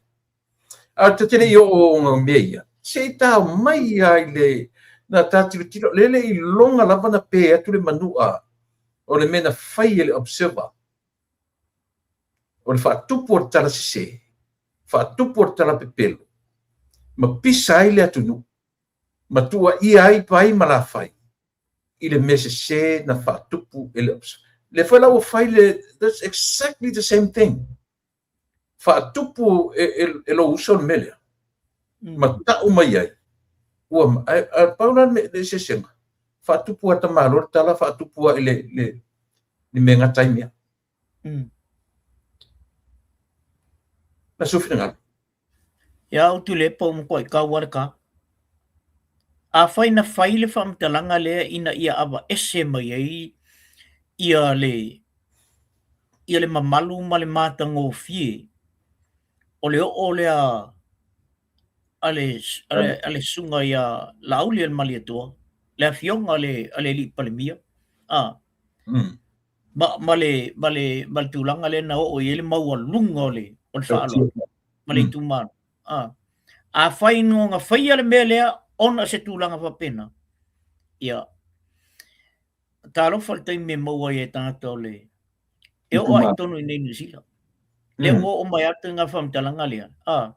A ta te le i oo o ngā mea ia, se i tao mai ia i le, na tā tilotilo, le le iloga lava na pē atu le manua o le mea na fai e le Observer, o le faatupu o le tala sesē, faatupu o le tala pepelo, ma pisa ai le atunuu, ma tuuaia ai Pai ma Lafai i le mea sesē na faatupu e le Observer. Lea foi la ua fai le, that's exactly the same thing. Faatupu e, e, e lou uso le mea lea, ma ta'u mai ai, ua, ae, ae pau la le, le eseesega, faatupu a tamāloa le tala, faatupu a i le, le, le mea e gata ai mea. Na sou finagalo. Ia au Tuilaepa ua matuai tau a le ta. Afai na fai le faamatalaga lea ina ia aveese mai ai ia le ia le mamalu ma le matagofie o le oo lea a le a le susuga ia Laaulialemalietoa, le afioga a le a le Alii Palemia, a ma ma le ma le ma le tulaga lea na oo i ai le maualuga o le o le faaaloalo ma le itumalo. A afai na faia le mea lea ona o se tulaga faapena, ia talofa le taimi e maua ai e tagata o le e oo lava i totonu i inei i Niu Sila. Lea ua oo mai atu i ngā whamatalaga lea. A,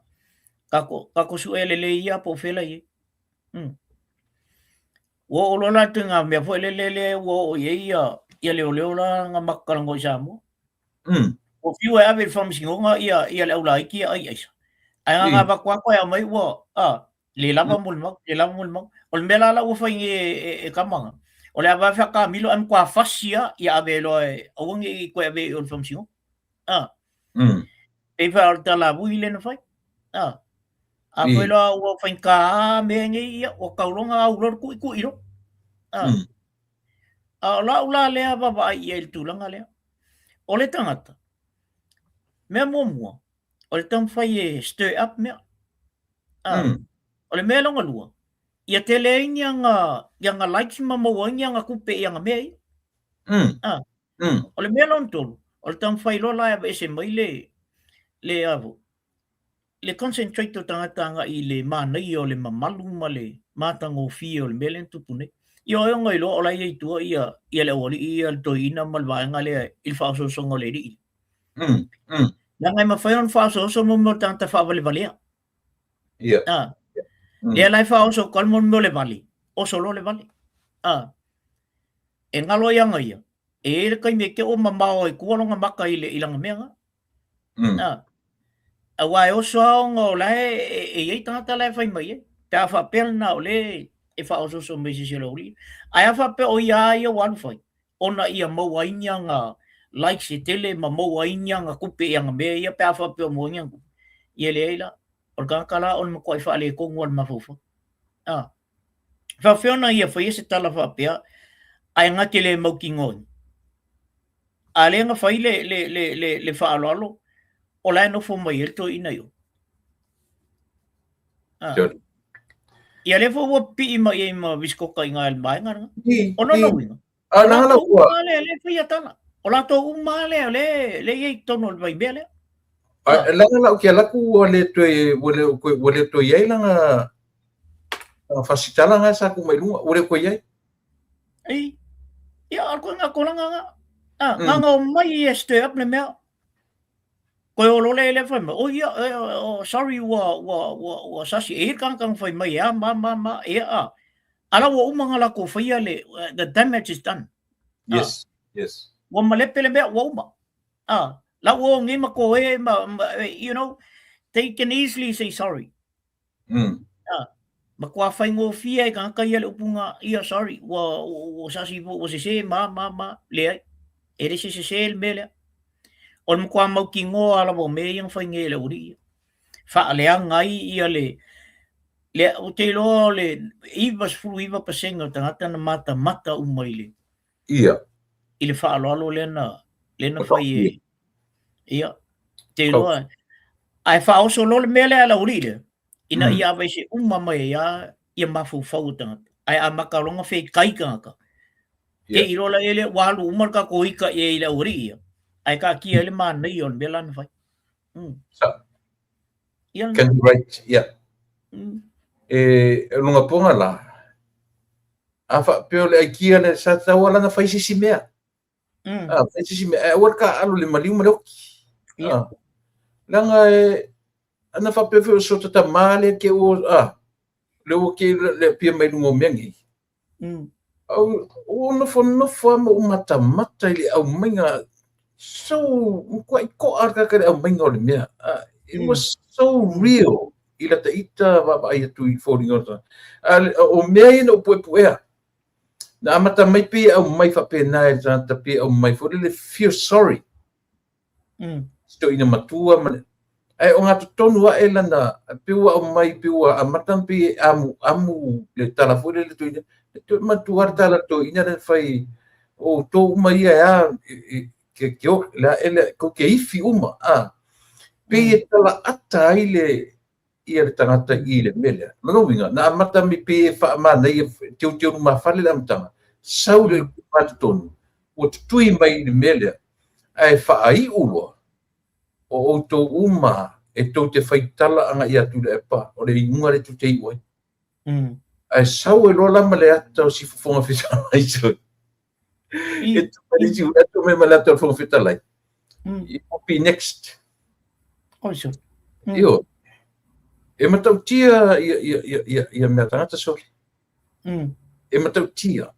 ka ko sue lelei ia po o fea la i ai. Ua oo loa la atu i ngā mea foi lele lea ua oo i ai ia, ia leoleo la nga makakalanga i Samoa. Ua fiu e ave i le faamasinoga ia, ia le aulaiti ia ai aisa. Ae nga nga vakuako e aumai ua, a, le lava mo le mau, le lava mo le mau. O le mea la la ua fai nei e, e, e kama nga. O le ave whakamilo ae matua fasi a, ia ave loa e, aua ne i koe ave i o le faamasinoga. A. Pei wha o le tala vui le na fai. A. A koe loa ua whainga a mea nei ia, ua kauloga au loa le kuʻikuʻi loa. A. A o lau la lea vaavaai i ai i le tulaga lea. O le tagata, mea muamua, o le taumafai e stir up mea. A. O le mea lona lua, ia tele ai ni aga, i aga likes ma maua ai ni aga tupe i aga mea ia. A. O le mea lona tolu, o le taumafai loa la e aveese mai le, le a foi, le concentrate o tagata agai i le manaia o le mamalu ma le matagofie o le mea lea na tupu nei. Ia o e ona iloa o la e i ai i tua ia, ia le aualii ia, le toeaina ma le vaega lea i le faaosoosoga o le alii. Leaga e mafai ona faaosooso mo mea o tagata faavalevalea. Ia. Ah. Lea la e faaoso atu ai le mea o le vale, oso loa le vale. Ah. E galo ai aga ia, e i ai le taimi e te ua mamao ai tua lona maka i le i lana mea na. Ah. Aua e oso lava ona o la e, e, e i ai tagata la e fai mai ai. Pe a faapea lena o le e faaosooso mai se isi o le aualii. Ae a faapea o ia lava ia ua alu fai, ona ia maua ai ni aga likes e tele ma maua ai ni aga tupe i aga mea ia pe a faapea o maua ai ni aga tupe. Ia leai la, o le tagata la o le matuai faaletonu lava i le mafaufau. Ah. Faapefea ona ia faia se tala faapea ae na te le mautinoaina? A lea na fai le, le, le, le, le faaaloalo, o la e nofo mai ai le toeaina i o. Ah. Ia lea foi ua pipii mai ai ma Viscoka i ngā le vaega lena. O lona uiga, A o langa la latou ua. uma lea lea e faia tala. O latou uma lea lea lea i ai i totonu o le vaimea lea. A langa la ke ala ku ua le toe ua le ua le toe iai langa langa fasitala nga sa ku mai lunga ua le toe iai. Ei. Ia, o le koinga tulaga nga. Ah, mm. Nga mai e stir up le mea. Koe o lole le fai mai. Oh ia, eh, oh, sorry ua ua ua ua sasi e kang kang fai mai a ma ma ma e a. Ala ua uma nga lako faia le the damage is done. Yes. Ah. Yes. Ua malepe le mea ua uma. Ah, la ua ngi ma ko e ma, ma you know, they can easily say sorry. Mm. Ah, matua faigofie ai tagata ia le upuga ia sorry ua ua sasi foi ua sese ma ma ma leai e le se sese le mea lea. O le matua mautinoa lava o mea ia na fai nei e le aualii ia. Faaleaga ai ia le le ou te iloa o le 99% o tagata na matamata uma i le Ia. I le faaaloalo lea na lea na fai e Ia, te iloa. Ae faaoso loa le mea lea a le aualii lea, ina mm. ia aveese uma mai ai a ia mafaufau o tagata. Ae amata loa ona fekai tagata. Yeah. Te iloa la ele ua alu uma le tatou ika i ai le aualii ia. Ae taatia ai le manaia o le mea la na fai. Mm. So, yeah. Can be right, yeah. Mm. E, lunga ponga la, a faapea o le aikia le sa tatau lava ona fai se isi mea. Mm. Ah, fai se isi mea, ae aua le taaalo i le maliu ma le oki. Yeah. Ah, leaga e, ana faapea foi o so ta tamā lea ke ua, ah, le ua ke le pia mai luga o mea nei. Mm. Au, ua nofonofo lava ma ou matamata i le aumaiga, so, matuai to'a le tagata i le aumaiga o le mea. Ah, it was so real i lata ita vaavaai atu i foliga o le tagata. A o mea ia na ou puepuea, Na amata mai pei e aumai faapena e le tagata pei e aumai foi lele feel sorry. Mm. Si toeaina matua ma le ae ogatotonu ae lana pei ua aumai pei ua amata ona pei e amuamu le tala foi lele toeaina. E toe manatua le tala toeaina lea na fai o outou uma ia e a ke ke le ae le kou te ifi uma a. Pei e tala ata ai le ia le tagata i le mea lea. Lona uiga, na amata mai pei e faamanaia teuteu lumafale le amataga, sau le ogatotonu, ua tutui mai i le mea lea, ae faaiu loa, o outou uma e tou te faitala agai atu i le Aepa, o le iuga lea tou te iu ai. Ae sau ai loa la ma le ata o si Fofoga Fetalai soi. E tu mai le isi atu mai ma le ata o le Fofoga Fetalai. You will be next. Oi so. Io. E matautia ia, ia, ia, ia, ia mea tagata sole. E matautia.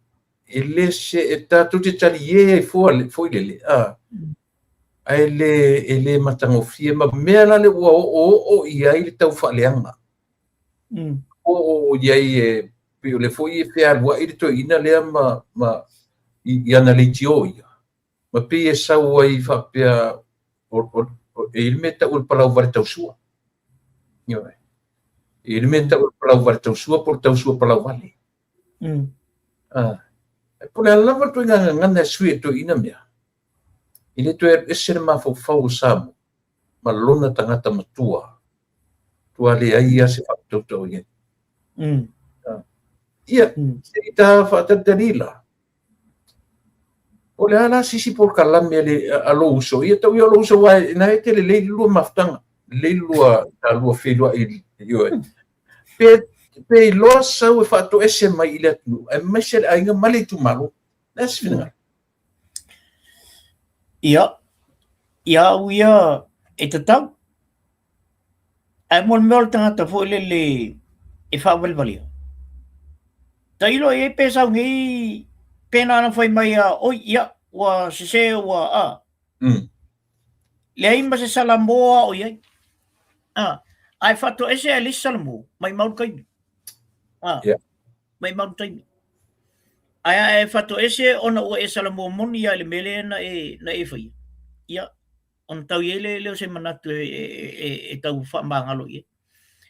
E le se, e tātou te taliē ai fua, foi lele. A. Ae le, e le matagofie ma mea la le ua oooo i ai le tau faaleaga. Oooo i ai e, pei o le foi e fealuai le toeaina lea ma, ma i, i ana leitio ia. Ma pei e sau ai faapea, o, o, o, e i ai le mea e tau o le palau vale tausua. Ioe. E i ai le mea e tau o le palau vale tausua po o le tausua palau vale. Ah. E po o le a lava le ituaiga gagana e sui e toeaina mea, e le toe alu ese le mafaufau o Samoa ma lona tagata matua, tua leai lava se faatautau i ai. Ah. Ia, se i ta faatalitali la. O le a la se isi polokalame a, le, a lou uso? Ia tau ia o lou uso, aua na e te lelei le lua mafutaga, lelei le lua, ta lua feiloai ioe. Pe, pe iloa sau e faatoese mai i le atunuu, aemaise le aiga ma le itumalo. O le a se finagalo? Ia, ia au ia e tatau. Ae mo le mea o le tagata foi lele e faavalevalea. Tailo i ai pe sau nei pe na ona fai mai a oi ia ua sese ua a. Mm. Leai ma se Salamoa o i ai. A, ae faatoese ai le isi Salamoa, maimau le taimi. A, Yeah. maimau le taimi. Ae a e faatoese ona ua e Salamoa moni ia i le mea lea na e, na e faia. Ia, ona tau i ai lea o se manatu e, e, e, e tau faamagalo i ai.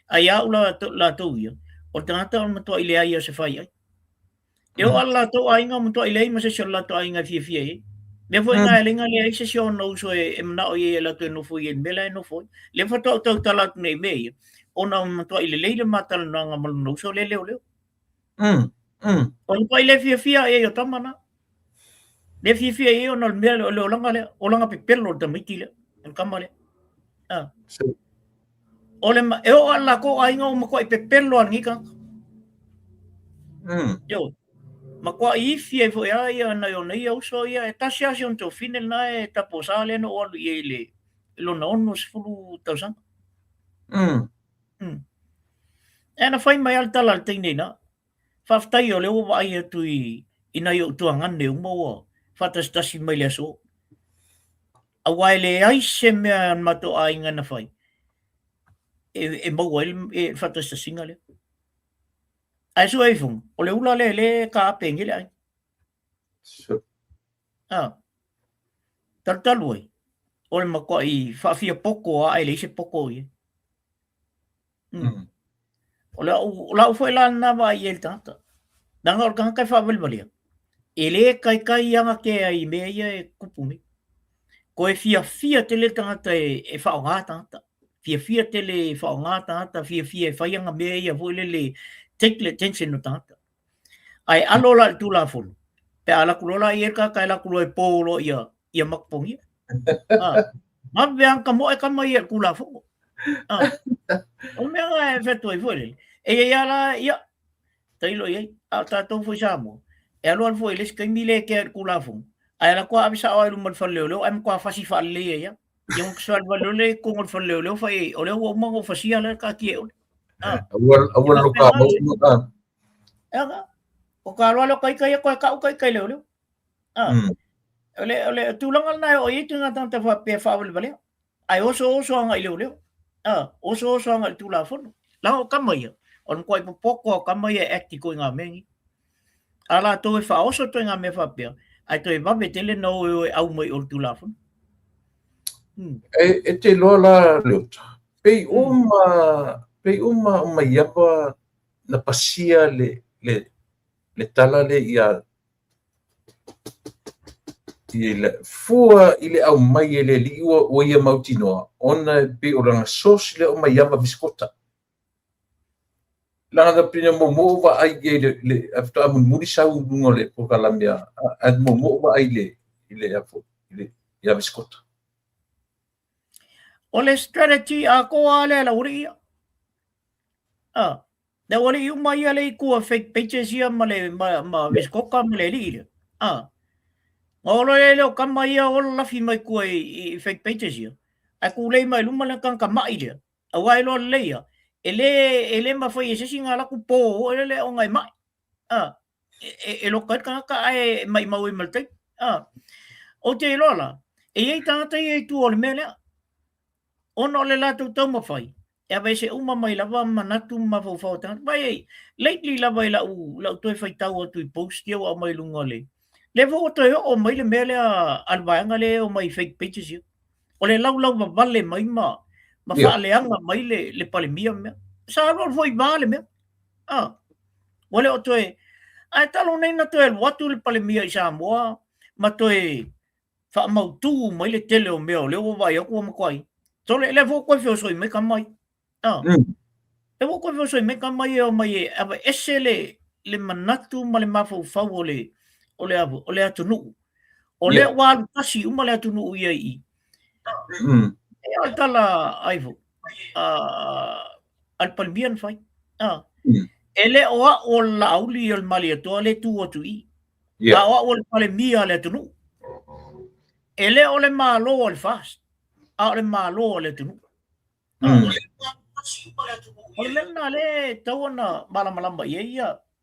Ae ia au la, latou ia, o le tagata o le matuai leai o se fai ai. E oo a le latou aiga o matuai leai ma se isi o le latou aiga e fiafia i ai. Mea foi na e lenga leai se isi o ona uso e, e manao i ai e latou e nofo i ai i le mea la e nofo ai. Lea faatoa ou tautala atu nei i mea ia, ona o matuai lelei le ma talanoaga ma lona uso lea leoleo. Mm, mm. O le matuai le fiafia i ai o tama na. Le fiafia i ai ona o le mea o le olaga lea, olaga pepelo o le tamaiti lea, o le tama lea. Ah. So, O le, e oo a le latou aiga ua matuai pepelo a lenei tagata. Mm. Ioe. Matuai ifi ai foi lava ia nai o nei uso ia, e tasi lava si ona tuafafine lena e taposa lea na ou alu i ai i le lona 60 tausaga. E na fai mai lava le tala a le teine i ina, faafetai o lea ua vaai atu i nai ou tuagane uma ua faatasitasi mai i le aso. Aua e leai se mea a le matou aiga na fai e maua ai le faatasitasiga lea. Ae sue ifo, o le ula lea lea e taape ai nei le aiga. Ah. Talutalu ai, o le matuai faafia poto lava ae leai se poto o i ai. O lau foi la lena vaai i ai i le tagata. Leaga o le tagata e faavalevalea, e le taitai agakea ai i mea ia e tupu nei. Toe fiafia tele le tagata e faaaoga tagata. Fiafia tele e faaaoga tagata, fiafia e fai ana mea ia foi lele, take the attention o tagata. Ae alo la i le Tulafono, pe a alu atu loa la i ai le tagata e alu atu loa e po loa ia matapogia. Vave lava ona tamoe tama ia i le Tulafono. O le mea lena e fai atu ai foi lele, e i ai lava la, ia, tailo i ai. A o tatou foi Samoa, e alu alu foi i le isi taimi le kea i le Tulafono, ae alu atu lava ave sao lava i luma o le fale leoleo ae matua fasi faalelei ai lava. Ia ona savalivali loa lea i totonu o le fale leoleo fai ai, o lea ua uma ona ou fasia lea taatia e oe. Aua lo ka mau ma. Ega, o ka aloa lea o ita ia koe kau ka ita i leoleo. O le tulaga lena e oo i ai ituaiga tagata faapea e faavalevalea. Ae osooso agai i leoleo. Osooso agai i le Tulafono. Leaga o tama ia, o le matuai popoto lava o tama ia e act i ituaiga mea nei. A latou e faaoso ituaiga mea faapea, ae toe vave tele ona o e o e au mai i o i le Tulafono. E te iloa la Leota, pei uma, pei uma o Maiava na pasia le tala lea ia i le fua i le aumai e le alii ua ia mautinoa ona e pei o lana source lea o Maiava Visikota. Leaga na pei na muamua ou vaai i ai le ae faatoa mulimuli sau i luga o le polokalame ae muamua ou vaai i le ia Visikota. O le strategy atoa lava lea a le aualii ia. Le aualii uma ia lea i tua fake pages ia ma le ma Visikota ma le alii lea. Ona o loa lea o tama ia o lafi mai tua i fake pages ia, ae tulei mai luma le tagata mai lea. Aua e iloa lelei ia, e le mafai e se isi ona alu atu po foi lele ona e mai. E loka ai le tagata ae maimau ai ma le taimi. Ou te iloa la, e i ai tagata ia i tua o le mea lea, ona o le latou taumafai e aveese uma mai lava manatu ma mafaufau o tagata. Vaai, lately lava i lau toe faitau atu i post ia ua aumai i luga o le... Lea foi ua toe oo mai le mea lea a le vaega lea e omai i fake pages ia. O le laulau vavale mai ma faaleaga mai le Palemia ma mea. Sa alualu foi i va le mea. Ua le o toe... Ae talu nei na toe alu atu le Palemia i Samoa ma toe faamautu mai le tele o mea o lea ua vaai atu ua matuai. Sole, lea foi ua toe feosoi mai tama ia. Lea ua toe feosoi mai tama ia e omai e aveese le manatu ma le mafaufau o le, o le, o le atunuu. O lea ua alu tasi uma le atunuu ia i i. E o le tala a ifo, a le Palemia na fai. E le o au o le Laauli o le Malietoa lea e tu atu i i. A o au o le Palemia a le atunuu. E le o le Malo a le FAST, a o le Malo a le atunuu. O le mea lena lea e tatau ona malamalama i ai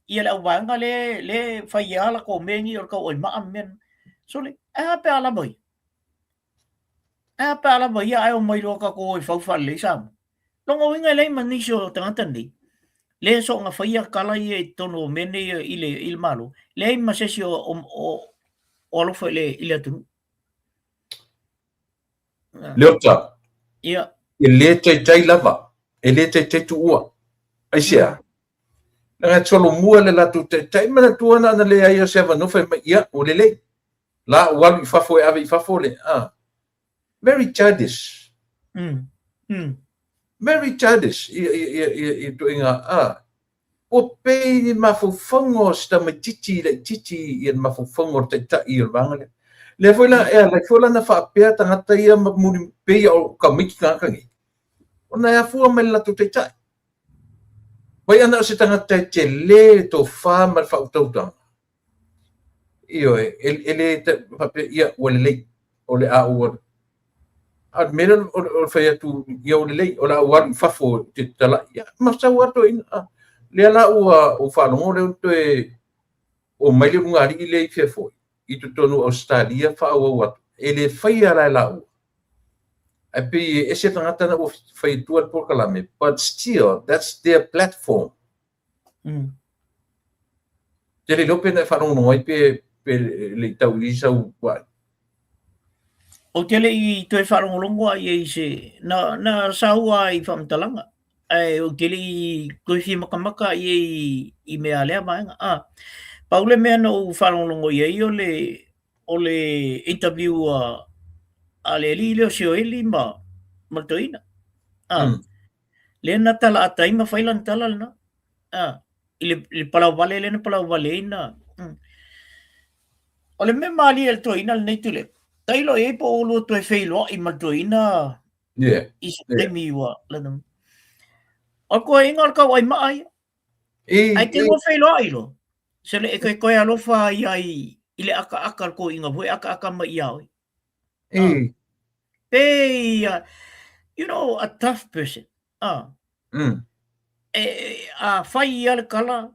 ia le auvaega lea e fai ai latou mea nei o le tauaimaa ma mea na. Sole, ae a pe a lava ia? Ae a pe a lava ia ae omai loa tatou o e fau faalelei Samoa? Lona uiga e leai ma nisi o tagata nei lea soona faia tala ia i totonu o mea nei i le Malo, leai ma se isi o alofa i le atunuu. Leota, Ia. E le taitai lava, e le taitai tuua. Aisea? Leaga e solomua le latou taitai, manatua na ona leai o se avanoa fai mai, ia, ua lelei. La ua alu i fafo e ave i fafo le, ah. Very childish. Very childish ia ituaiga, ah. Ua pei ni mafaufauga o se tamaitiiti laitiiti ia le mafaufauga o le taitai o le vaega lea. Lea foi la, e ala ai foi la ona faapea tagata ia ma muli pei o tamaiti tagata nei, ona e afua mai le latou taitai. Vai ana o se tagata e tele le tofa ma le faautautaga. Ioe, e le faapea, ia, ua lelei, o le a ou alu. A o le mea lea o le fai atu, ia ua lelei, o le a ou alu i fafo ou te talai. Ia, ma sau lava toeaina. Lea la ua ou faalogo lea ua toe omai le ulugalii lea i fea foi, i totonu o Ausetalia faaauau atu. E le faia la e laua. Ae pei e ese tagata na ua fai atua le polokalame, but still, that's their platform. Te le iloa pe na e faalogologo ai pe pe le i tau i sau vaai. Ou te le i toe faalogologo lava i ai i se... Na, na saua i faamatalaga, ae ou te le i toe fia matamata i ai i mea a lea vaega. Ah, pau le mea na ou faalogologo i ai o le, o le interview a, a le alii lea o Sioeli ma, ma le toeaina. Ah, lea na talaata ai ma fai lana tala lena. Ah, i le, i le palauvale lea na palauvale ai na. O le mea malie i le toeaina lenei Tuilaepa, tailo i ai po o ua toe feiloai ma le toeaina i se taimi ua lana. O le toeaina o le tauaimaa ia. Ae te lua feiloai loa. Se le e toe alofa ia i, i le akaaka o le toeaina foi e akaaka mai ia oe. Pe ia, you know, a tough person. E, a fai ia le tala,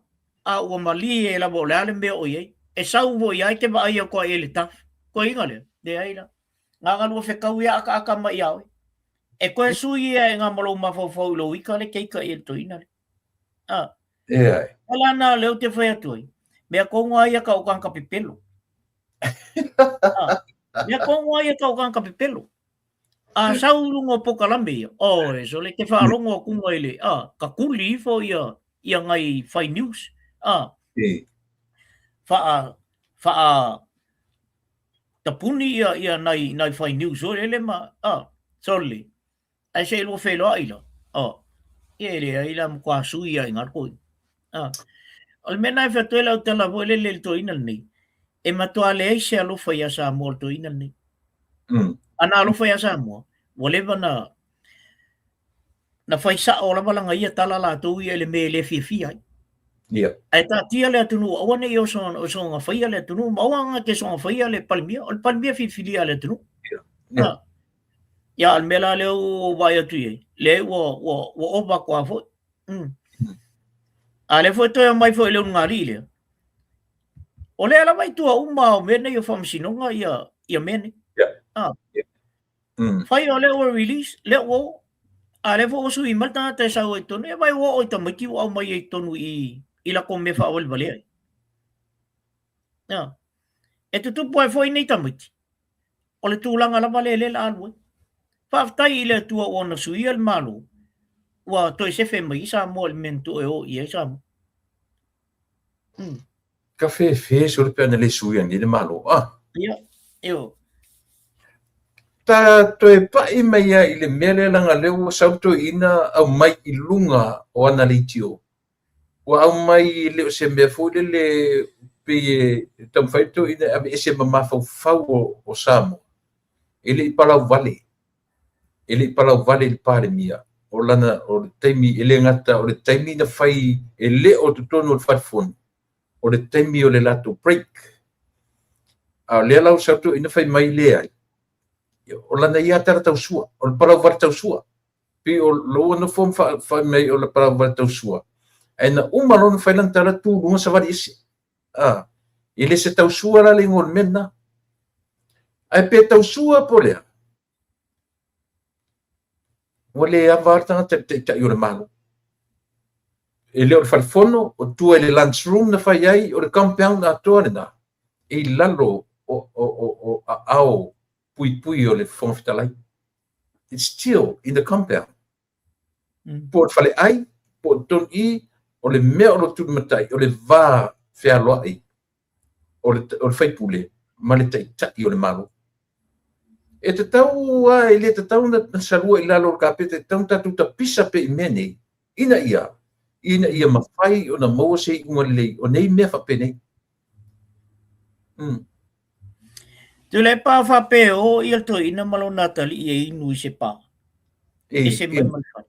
a ua malie lava o le a le mea o i ai, e sau foi lava e te vaai atu ai e le tough. Toeaina lea, leai la. Na ona lua fetau ia akaaka mai ia oe. E toe sui ia e ngā ma lou mafaufau i lou ika le keika i le toeaina lea. Leai. O la na lea ou te fai atu ai, mea tonu lava ia tau o tagata pepelo. Mea tonu lava ia tau o tagata pepelo. A sau i luga o polokalame ia, oi sole, te faalogo atu i le, tatuli ifo ia, ia nai fai news, faa, faa, tapuni ia, ia nai, nai fai news foi lele ma, sole, ae se i lua feiloai la, ia e leai la matua sui lava i ina le toeaina. O le mea lena e fai atu ai lau tala foi lele i le toeaina lenei, e matua leai se alofa ia Samoa o le toeaina lenei. A na alofa ia Samoa, ua leva na na fai sao lava lana ia tala latou ia i le mea e le fiafia ai. Ae taatia le atunuu, aua ne i o soona faia le atunuu, ma aua na te soona faia le Palemia. O le Palemia filifilia a le atunuu. Ia, o le mea la lea ua ou vaai atu i ai, lea ua, ua, ua ova atu lava foi. A lea foi toe aumai foi i le ulugalii lea, o lea lava i tua uma o mea nei o faamasinoga ia, ia mea nei. Fai o lea ua release, lea ua oo. A lea foi ua sui mai le tagata e sau ai i totonu, e vai ua oo i tamaiti ua aumai ai i totonu i, i latou mea faawalevalea ai. E tutupu ai foi nei tamaiti, o le tulaga lava lea lea o le a alu ai. Faafetai i le Atua ua ona suia le Malo, ua toe sefe mai ai Samoa i le mea na toe o i ai Samoa. Ka fefe sole pe ana le suia nei le Malo, ah. Ia, io. Ta toe pai mai ai i le mea lea leaga lea ua sau toeaina aumai i luga o ana leitio. Ua aumai e le o se mea foi lele pei e taumafai le toeaina e aveese ma mafaufau o Samoa. E le i palauvale, e le i palauvale i le Palemia. O lana, o le taimi, e le gata o le taimi na fai e le o totonu o le Fale Fono, o le taimi o le latou break. A o lea la ua sau le toeaina fai mai leai, o lana ia tala tausua, o le palauvale tausua. Pei o lou nofo ma fai mai o le palauvale tausua, ae na uma loa ona fai lana tala tu luga savali ese. E le se tausua la le igoa o le mea lena. Ae pe tausua po o le a, ua le ava lava le tagata i le taitai o le Malo. E le o le fale fono, o tua i le lunch room na fai ai, o le compound atoa lena, e i lalo o aao puipui o le Fofoga Fetalai. It's still in the compound. Po o le faleai, po o totonu i, o le mea o lo o tulimatai, o le va fealoai o le, o le faipule ma le taitai o le Malo. E tatau lava, e le tatau ona salua i lalo o le kapeta, e tatau ona tatou tapisa pea i mea nei, ina ia, ina ia mafai ona maua se iuga lelei o nei mea faapenei. Tuilaepa faapea e o ia le toeaina ma lona atalii e inu i se pa. Ese mai ma le fale.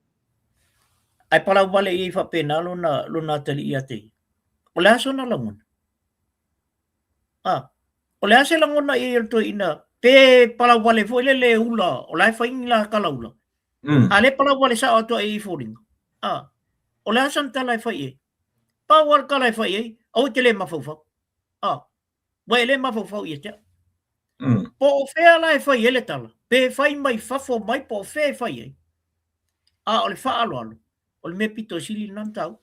Ae palauvale i ai faapena lona, lona atalii ia te ia. O le a sona lagona? O le a se lagona i ai o le toeaina, pe palauwale foi lele e ula, o la e fai ni la kalaula. A le palauwale sao atu ai i foliga. A, o le a sana tala e fai i ai? Pau lava le tala e fai i ai, aua e te le mafaufau. A, ua e le mafaufau ia te au. Po o fea la e fai ai le tala, pe fai mai fafo mai po o fea e fai ai. A o le faaaloalo, o le mea pito sili lena na taua.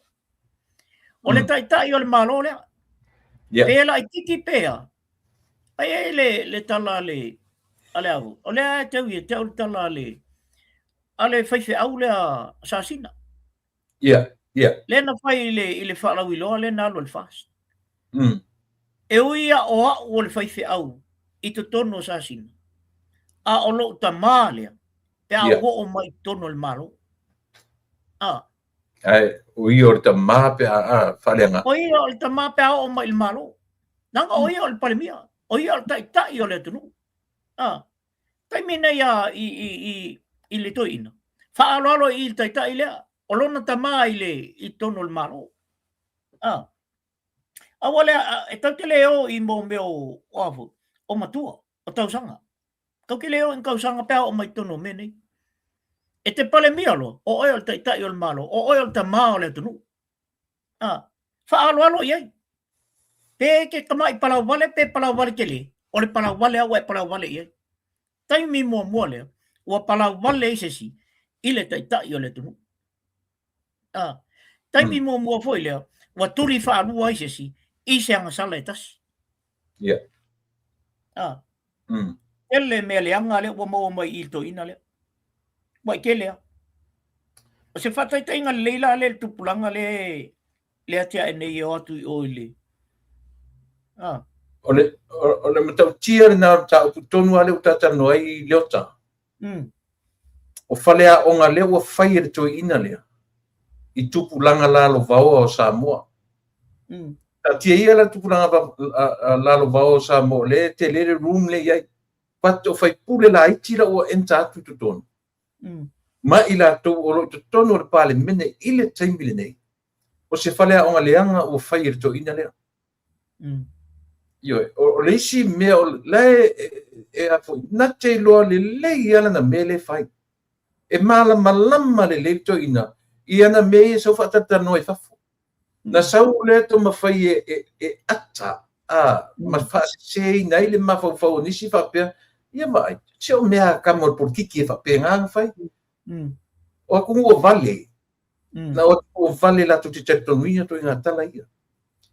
O le taitai o le Malo lea. Pe laititi pe a. Ai ai le tala a le a le avu. O lea e tau ia te au le tala a le faifeau lea Sasina. Lea na fai i le faalauiloa lea na alu a le FAST. E ui a o au o le faifeau i totonu o Sasina, a o lou tamā lea pe a oo mai i totonu o le Malo. A. Ae, o ia o le tamā pe a faaleaga. O ia o le tamā pe a oo mai i le Malo. Leaga o ia o le Palemia, o ia o le taitai o le atunuu. A. Taimi nei a i, i, i, i le toeaina, faaaloalo i le taitai lea, o lona tamā i le i totonu o le Malo. A. Aua lea, e tatou te le o i mo mea o, o a foi, o matua, o tausaga. Tatou te le o i ni tausaga pe a oo mai i totonu o mea nei. E te palemia loa, o oe o le taitai o le Malo, o oe o le tamā o le atunuu. A, faaaloalo i ai. Pe e te tamai palauvale pe palauvale tele, o le palauvale lava ua e palauvale i ai. Taimi muamua lea, ua palauvale ai se isi i le taitai o le atunuu. A, taimi muamua foi lea, ua tuli faalua ai se isi i se agasala e tasi. A, tele mea leaga lea ua maua mai i le toeaina lea. Ua i tele lava. O se faataitaiga lelei la lea i le tupulaga lea le atiae nei e o atu i o i le... A. O le, o, o le matautia lena o le mataupu tonu lava lea ua talatalanoa ai Leota. O faleaoga lea ua fai e le toeaina lea i tupulaga lalovaoa o Samoa. Taatia ia la tupulaga lalovaoa o Samoa o lea e tele le room lea i ai. But o faipule laiti la ua enter atu i totonu. Ma i latou o lo o i totonu o le Palemene i le taimi lenei, o se faleaoga leaga ua fai e le toeaina lea. Ioe, o le isi mea o la e a foi, na te iloa lelei lava lana mea lea e fai. E malamalama lelei le toeaina i ana mea ia e sau faatalatalanoa i fafo. Na sau lea taumafai e ata a, ma faaseseina ai le mafaufau o nisi faapea, ia vaai, se o mea a kama o le polokiki e faapena ona fai. O atunuu o vale, na o atunuu o vale latou te talitonuina ituaiga tala ia.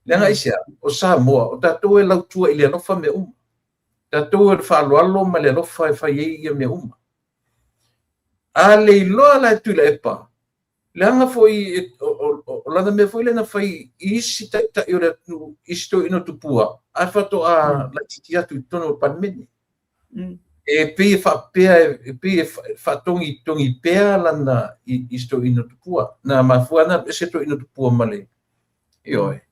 Leaga aisea, o Samoa, o tatou e lautua i le alofa mea uma. Tatou o le faaaloalo ma le alofa e fai ai ia mea uma. A le iloa la e Tuilaepa, leaga foi o lana mea foi lea na fai i isi taitai o le atunuu, isi toeaiina tupua, ae faatoa laitiiti atu i totonu o le Palemene. E pei e faapea, e pei e faatogitogi pea lana i isi toeaiina tupua. Na mafua na alu ese toeaiina tupua ma le, ioe.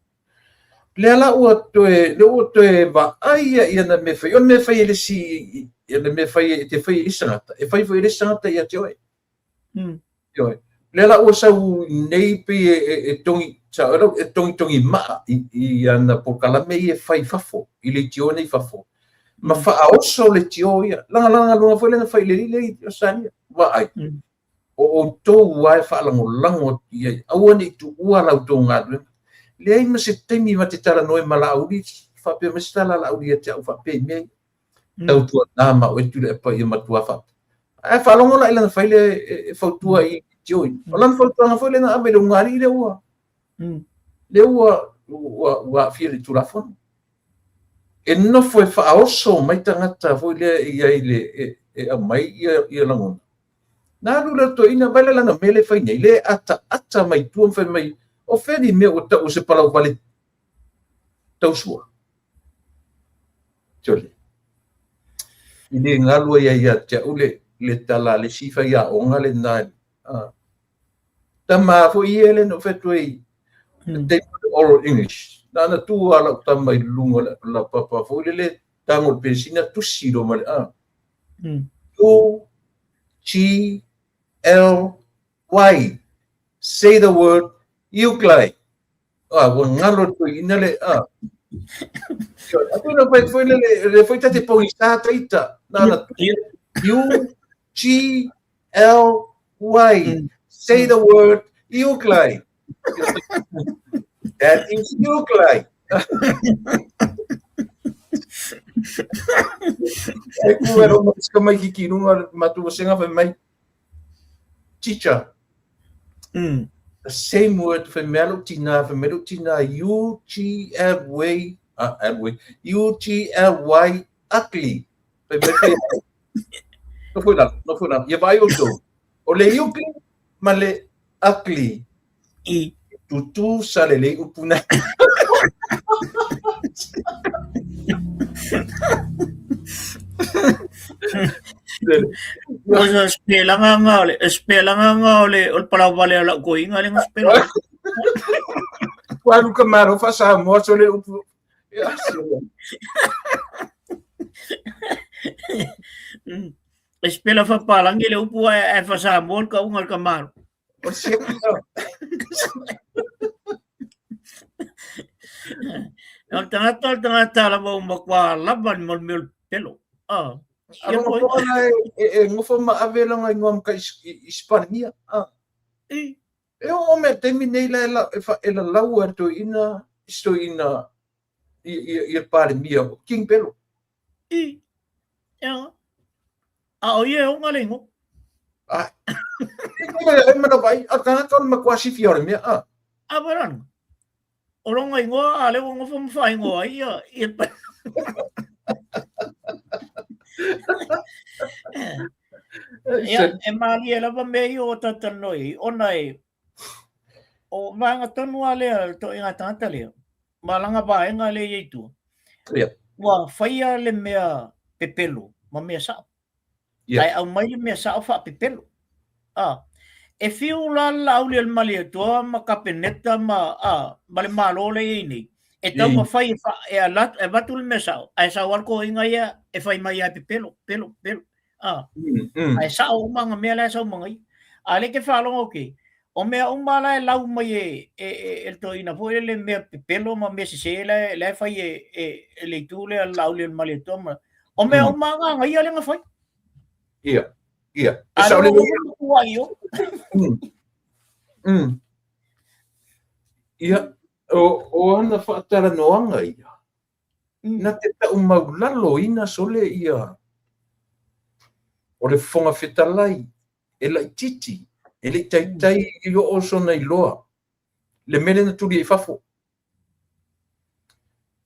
Lea la ua toe, lea ua toe vaai ia i ana mea fai. O le mea fai e le isi, le mea fai e te fai e le isi tagata, e fai foi e le isi tagata ia te oe. Ioe. Lea la ua sau nei pei e togi, sa e togitogi maa i ana polokalame ia e fai i fafo, i leitio nei i fafo. Ma faaoso leitio ia. Lagalaga galuega foi lea na fai i le alii lea i Ausetalia. Vaai, o outou lava e faalagolago atu i ai, aua ne i tuua la outou galuega. Leai ma se taimi ma te talanoa ai ma Laauli, faapea mai se tala a Laauli ia te au faapea i mea ia. Tautuana ma oe Tuilaepa ia matua faapea. Ae faalogo la i lana fai lea e fautua i Joey. O lana fautuaga foi lea na ave i le ulugalii lea ua lea ua ua ua aafia i le Tulafono. E nofo e faaoso mai tagata foi lea i ai le e aumai ia lagona. Na alu lea o le toeaina, vaai la lana mea lea e fai nei, lea e ataata mai tua ma fai mai, o fea ni mea ua tau o se palauvale tausua. Sole. I le galu ai ia te au le tala a le isi faiaoga lena. Tama foi ia lea na ou fai atu ai, taimi o le oral English. Na ona tu lava lau tama i luga o la papa foi lele, tago i le penisini tusi loa ma le A. U, G, L, Y. Say the word, Euclid. Ua galo le toeaina le A. Atu na fai foi le le foi tate pogisa taita. Na na U G L Y. Say the word Uglai. That is Uglai. E ku e roma ska mai ki ki runga matua senga fai mai. Teacher. The same word fai mea lou tina, fai mai lou tina U G L Y, L Y, U G L Y ugly. Fai mai fai. No foi lalo, no foi lalo. Ia vaai outou. O le ugly ma le ugly. I. Tutu sa lelei upu na. O se spelanga nga o le spelanga nga o le o le palau vale o lau koiga le nga spela. Ua alu ka malo faa-Samoa sole upu. Ia, sole. E spela faapalangi le upu ae ae faa-Samoa le kauga o le kamalo. O le siaki ia. O le tagata o le tagata lava ua matua lava le mea o le pelo. Ah. A lona poa la e gofo ma ave lona igoa ma ka i Sipania. Ah. I. E oo mai i le taimi nei la e lalau ai le toeaina, isi toeaina i le Palemia o King Pelo. I. Ea. A o ia e oga le igoa. Ah. E mana vai, a tagata o le matua sifia o le mea. Ah. A wera O lona igoa, a lea ua gofo ma faaigoa ai ia, ia Ia, e mālie lava mea ia o talatalanoa i ai, ona e, o vaega tonu lava lea, le toaiga tagata lea, ma lana vaega lea i ai i tua, ua faia le mea pepelo ma mea sao. Ae aumai le mea sao faapepelo. A, e fiu la le Laaulialemalietoa ma Kapeneta ma, a, ma le Malo lea e i ai nei, e taumafai e, fa, e, ala, e avatu le mea sao, ae sau lava le toeaiga ia e fai mai lava e pepelo, pepelo, pepelo. A, ae sao uma ana mea la e sau ma ia. A o lea e te faalogo atu i ai, o mea uma la e lau mai e, e, e, e le toeaina foi lele mea pepelo ma mea sese la e, la e fai e, e, e le itu lea Laaulialemalietoa ma, o mea uma lava na ia lea na fai. Ia, ia. E sao lelei. Ia, o ana faatalanoaga ia, na te taumaulaloina sole ia o le Fofoga Fetalai e laitiiti, e le i taitai i oo sona iloa le mea lea na tuli ai i fafo.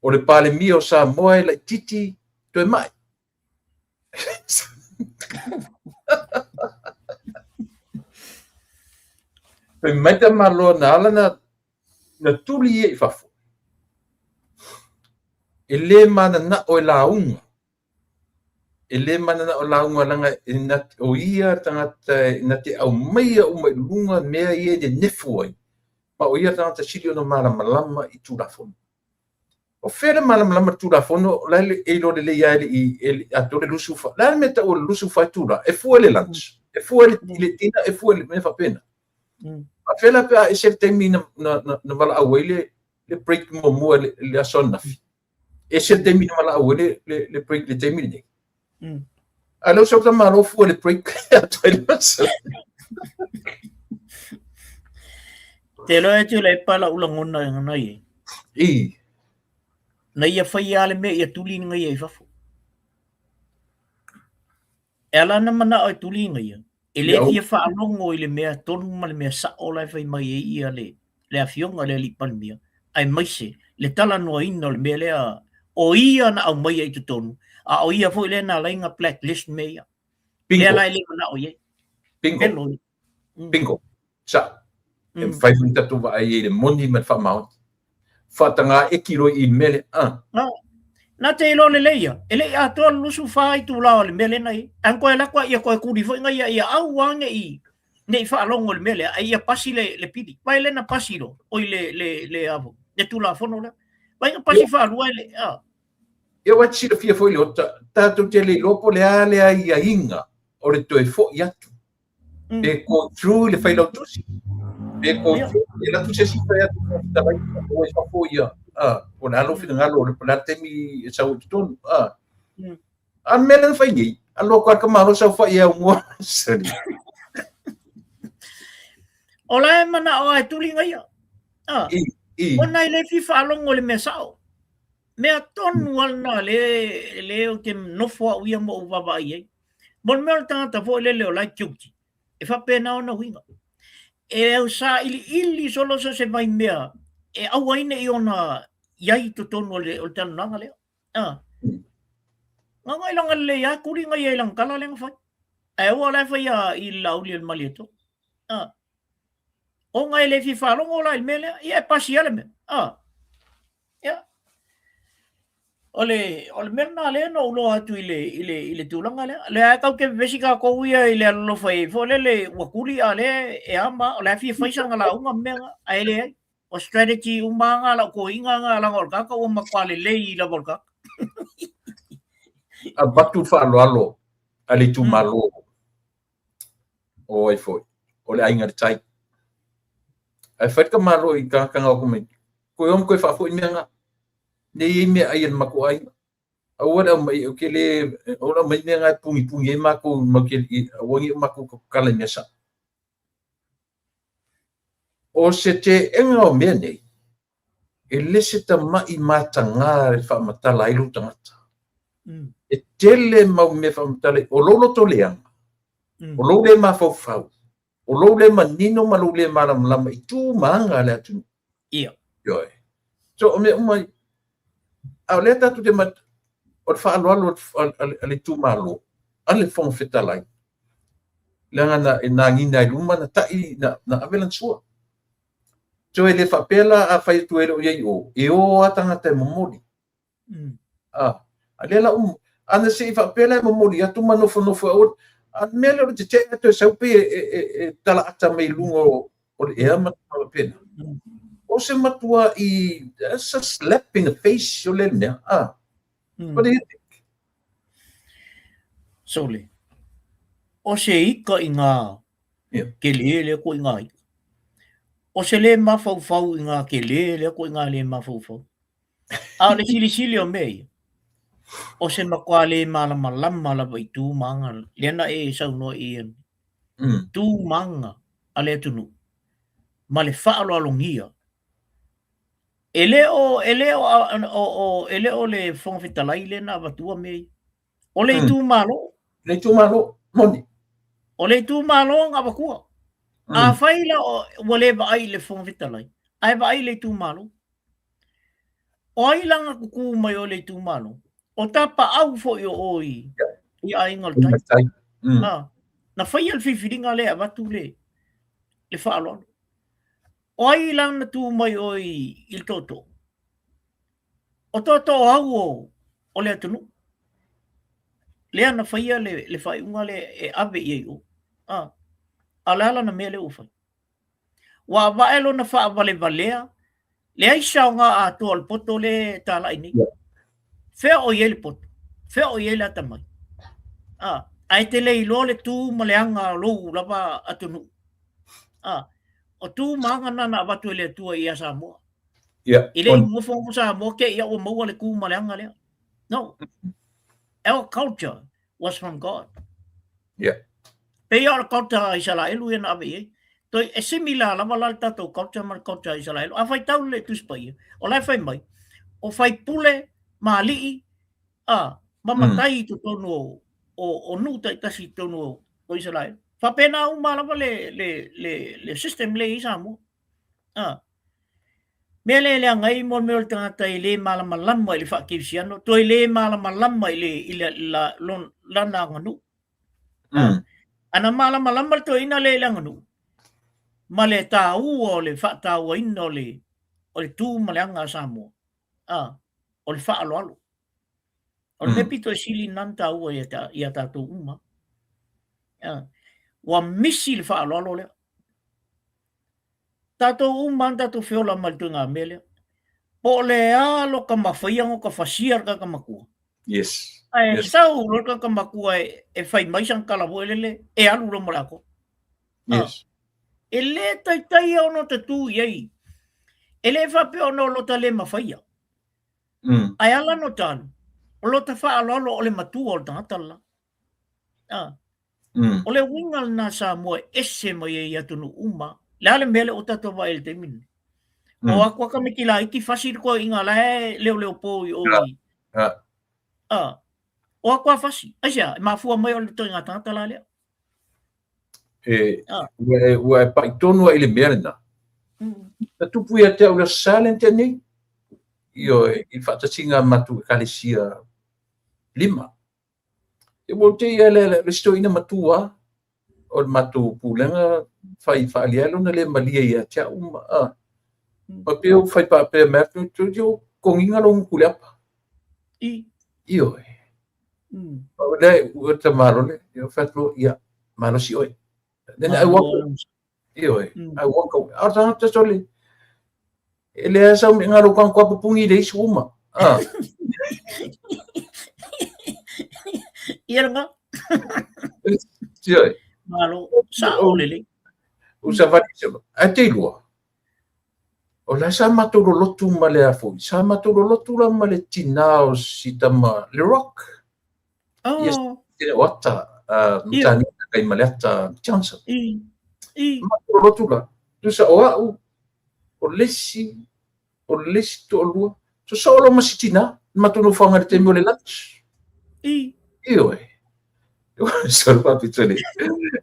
O le Palemia o Samoa e laitiiti toe mai. Fai mai Tamaloa na ala na tuli ia i fafo. E le mananao e lauga. E le mananao e lauga leaga e na, o ia le tagata e na te aumaia uma i luga mea ia e nenefu ai. Ma o ia le tagata sili ona malamalama i Tulafono. O fea le malamalama i le Tulafono o la e iloa lelei lava e le i e le i atoa le 24. O le a le mea e tau o le 24 itula? E fua i le lunch, e fua i le dinner, e fua i le mea faapena. A fea la pe a ese le taimi na, na, na, na valaau ai le, le break muamua i le, le aso ananafi? Ese le taimi na valaau ai le, le, le break i le taimi lenei. A lea ua sau tamaloa fua i le break atu ai le aso. Te iloa e Tuilaepa lau lagona e gana i. I. Na ia faia lava le mea ia tuli ni ia i fafo. E ala ana manao e tuli ina ia, e le fia faalogo i le mea tonu ma le mea sao la e fai mai ai ia le, le afioga i le alii Palemia, aemaise le talanoaina o le mea lea o ia na aumaia i totonu, a o ia foi lea na ala ai na blacklist mea ia. Bingo. Lea la e le manao i ai. Bingo. Pelo ia. Bingo. Sao. E mafai foi ona tatou vaai ai i le moni ma le faamaoni. Faataga eki loa i le mea lea. Ah. Na, na te iloa lelei ia, e le i atoa le 24 itula o le mea lea na i ai. Ae na toe alu atu lava ia toe tuli foi na ia, ia aua ne i, ne i faalogo i le mea lea, ae ia pasi le, le pili. Vaai lea na pasi loa, oi le, le, le, a foi, le Tulafono lea. Vaai na pasi faalua e le, ah. Ia ua te silafia foi Leota, tatou te le iloa po o le a le aiaiga o le toe foi atu. Pe go through i le failautusi, pe go through e alu atu se isi fai atu Fofoga Fetalai, ua i fafo ia. A, po o le a lou finagalo, po o le a le taimi e sau ai i totonu. A, a o le mea lea na fai nei, alu atu lava le tamaloa saofai e aumua. Sali. O la e manao lava e tuli ia. A, I, i. ona e le fia faalogo i le mea sao. Mea tonu lava lena le, le ou te nofo au ia ma ou vaavaai ai. Mo le mea o le tagata foi lele o la e guilty. E faapena ona uiga. E sailiili solo so se vaimea e aua ai ne i ona i ai i totonu o le, o le talanoaga lea. Ah. Nga i langa lelei a kuli nga ia i langa tala lea na fai. Ae aua la e fai a i le Laauli o le Malietoa. Ah. Ona e le fia faalogo la i le mea lea, ia e pasi lava le mea. Ah. Ia. O le, o le mea lena lea na ou iloa atu i le, i le, i le tulaga lea. Lea e tau te vevesi tatou ia i le alolofa i foi lele ua tuli a lea e ama, o la e fia fai sana lauga ma mea na, ae leai. O strategy uma nga lau toeaiina nga leaga o le tagata ua matua lelei lava o le tagata. Avatu le faaaloalo a le itumalo o ai foi, o le Aiga i le Tai. Ae fai le tamaloa i tagata na o atu mai, toe o ma toe faafoi mea na. Nei i ai meaai a le matou aiga. Aua le aumai, ou te le, aua le aumai mea na e pugipugī ai matou, matou te, aua ne i matou tatala i mea sao. O se teena o mea nei, e le se tama'i mataga e faamatala ai lou tagata. E tele mau mea faamatala, o lou loto leaga, o lou le mafaufau, o lou le manino ma lou le malamalama i tu ma aga a le atunuu. Ia. Ioe. So, o mea uma, a o lea tatou te mat, o le faaaloalo a le itumalo, a le Fofoga Fetalai, leaga na, e nagina i luma na ta'i, na, na ave lana sua. So, e le faapea la a fai atu e le o i ai i o, e o lava tagata e momoli. A, a lea la u, ana se i faapea la e momoli atu ma nofonofo e aua, a le mea lea o le tetee atu e sau pei e, e, e, e talaata mai i luga o, o le ea ma tulaga faapena. O se matua'i, that's a slap in the face o le mea. A, what do you think? Sole, o se ika i ngā Yeah. kelē lea koe i ngā ika. O se lē mafaufau i ngā kelē lea koe i ngā lē mafaufau. A o le silisili o mea ia, o se matua lē malamalama lava i tu ma aga, lea na e saunoa i ai, tu ma aga a le atunuu ma le faaaloalogia. E le o, e le o, o, o, e le o le Fofoga Fetalai lea na avatua mea ia. O le itumalo. Le itumalo, moni. O le itumalo na avatua. Afai la ua le vaai i le Fofoga Fetalai, ae vaai i le itumalo. O ai la na tutū mai o le itumalo? O tapaau foi o o i, i Aiga o le Tai. Ah, na faia le filifiliga lea e avatu le, le faaaloalo. O ai la na tu mai o i, i le tootoo? O tootoo au o, o le atunuu. Lea na faia le, le faaiuga lea e ave i ai o. Ah, a o le a lana mea lea ua fai? Ua avae lona faavalevalea, leai se aoga atoa o le poto lea e talai nei. Fea o i ai le poto? Fea o i ai le atamai? Ah, ae te le iloa le tu ma le aga o lou lava atunuu. Ah, o tu ma aga na na avatu e le Atua ia Samoa. Yeah. E le i nofonofo Samoa te i a ua maua le tu ma le aga lea. No. Our culture was from God. Yeah. Pei o le culture a Isaraelu ia na ave i ai. Toi, e similar lava la le tatou culture ma le culture a Isaraelu. A faitau le Tusi Paia, o la e fai mai, o faipule ma alii, a, ma matai i totonu o, o, o nuu taitasi i totonu o, o Isaraelu. Faapena uma lava le, le, le, le system le i Samoa. A, mea lea e leaga ai mo le mea o le tagata e le malamalama i le faakerisiano, toe le malamalama i le, i le, la, lon, lana aganuu. Ana malamalama le toeaina lea i le aganuu, ma le taua o le faatauaina o le, o le tu ma le aga a Samoa, a, o le faaaloalo. O le mea pito e sili lena ona taua ia, ta, ia tatou uma. A, ua misi le faaaloalo lea. Tatou uma na tatou feola ma le ituaiga mea lea. Po o le a lota mafaia ona ota fasia le tagata matua. Yes. Ae Yes. sau loa le tagata matua e, e fai mai sana tala foi lele, e alu loa ma le atoa. Yes. E le taitai ona o te tu i ai. E le faapea ona o lota le mafaia. Ae ala ona ota alu, o lota faaaloalo o le matua o le tagata le la. O le uiga lena Samoa e ese mai ai i atunuu uma. O le a le mea lea ua tatou vaai ai i le taimi lenei? O atu lava tamaiti laiti fasi le toeaina la e leoleo po i o i. O atu lava fasi. Aisea? E mafua mai o le ituaiga tagata la lea. E, ua e pai tonu ai i le mea lena. Na tupu ia te au i le Aso Sa lea na tea nei. Ioe, i le faatasiga a matou ekalesia lima. E ua te ia le le isi toeaina matua o le matou pulega fai faaalia ai lona le malie ia te au ma ma pei ua fai faapea mai atu ua togiga lou gutu i le apa. Ioe. O lea ua tamalo le ia fai atu ia malosi oe. Then I walk Ioe, I walk away. A o le tagata sole, e leai sau mea lou kanko a pupungi le isu uma. Ah. Ia lena. Ioe. Malo, sa o lelei. U savali se ai te ilua. O la sa matou lolotu ma le a foi. Sa matou lolotu la ma le tina o si tama le Rock. Oh. Yes, o ata, matani kai ma le ata Johnson. I. I. Matou lolotu la. Tusa o au, o le isi, o le isi toalua. So soo ma si tina, matou nofoaga i le taimi o le lunch. I. Ioe. Solo papito le.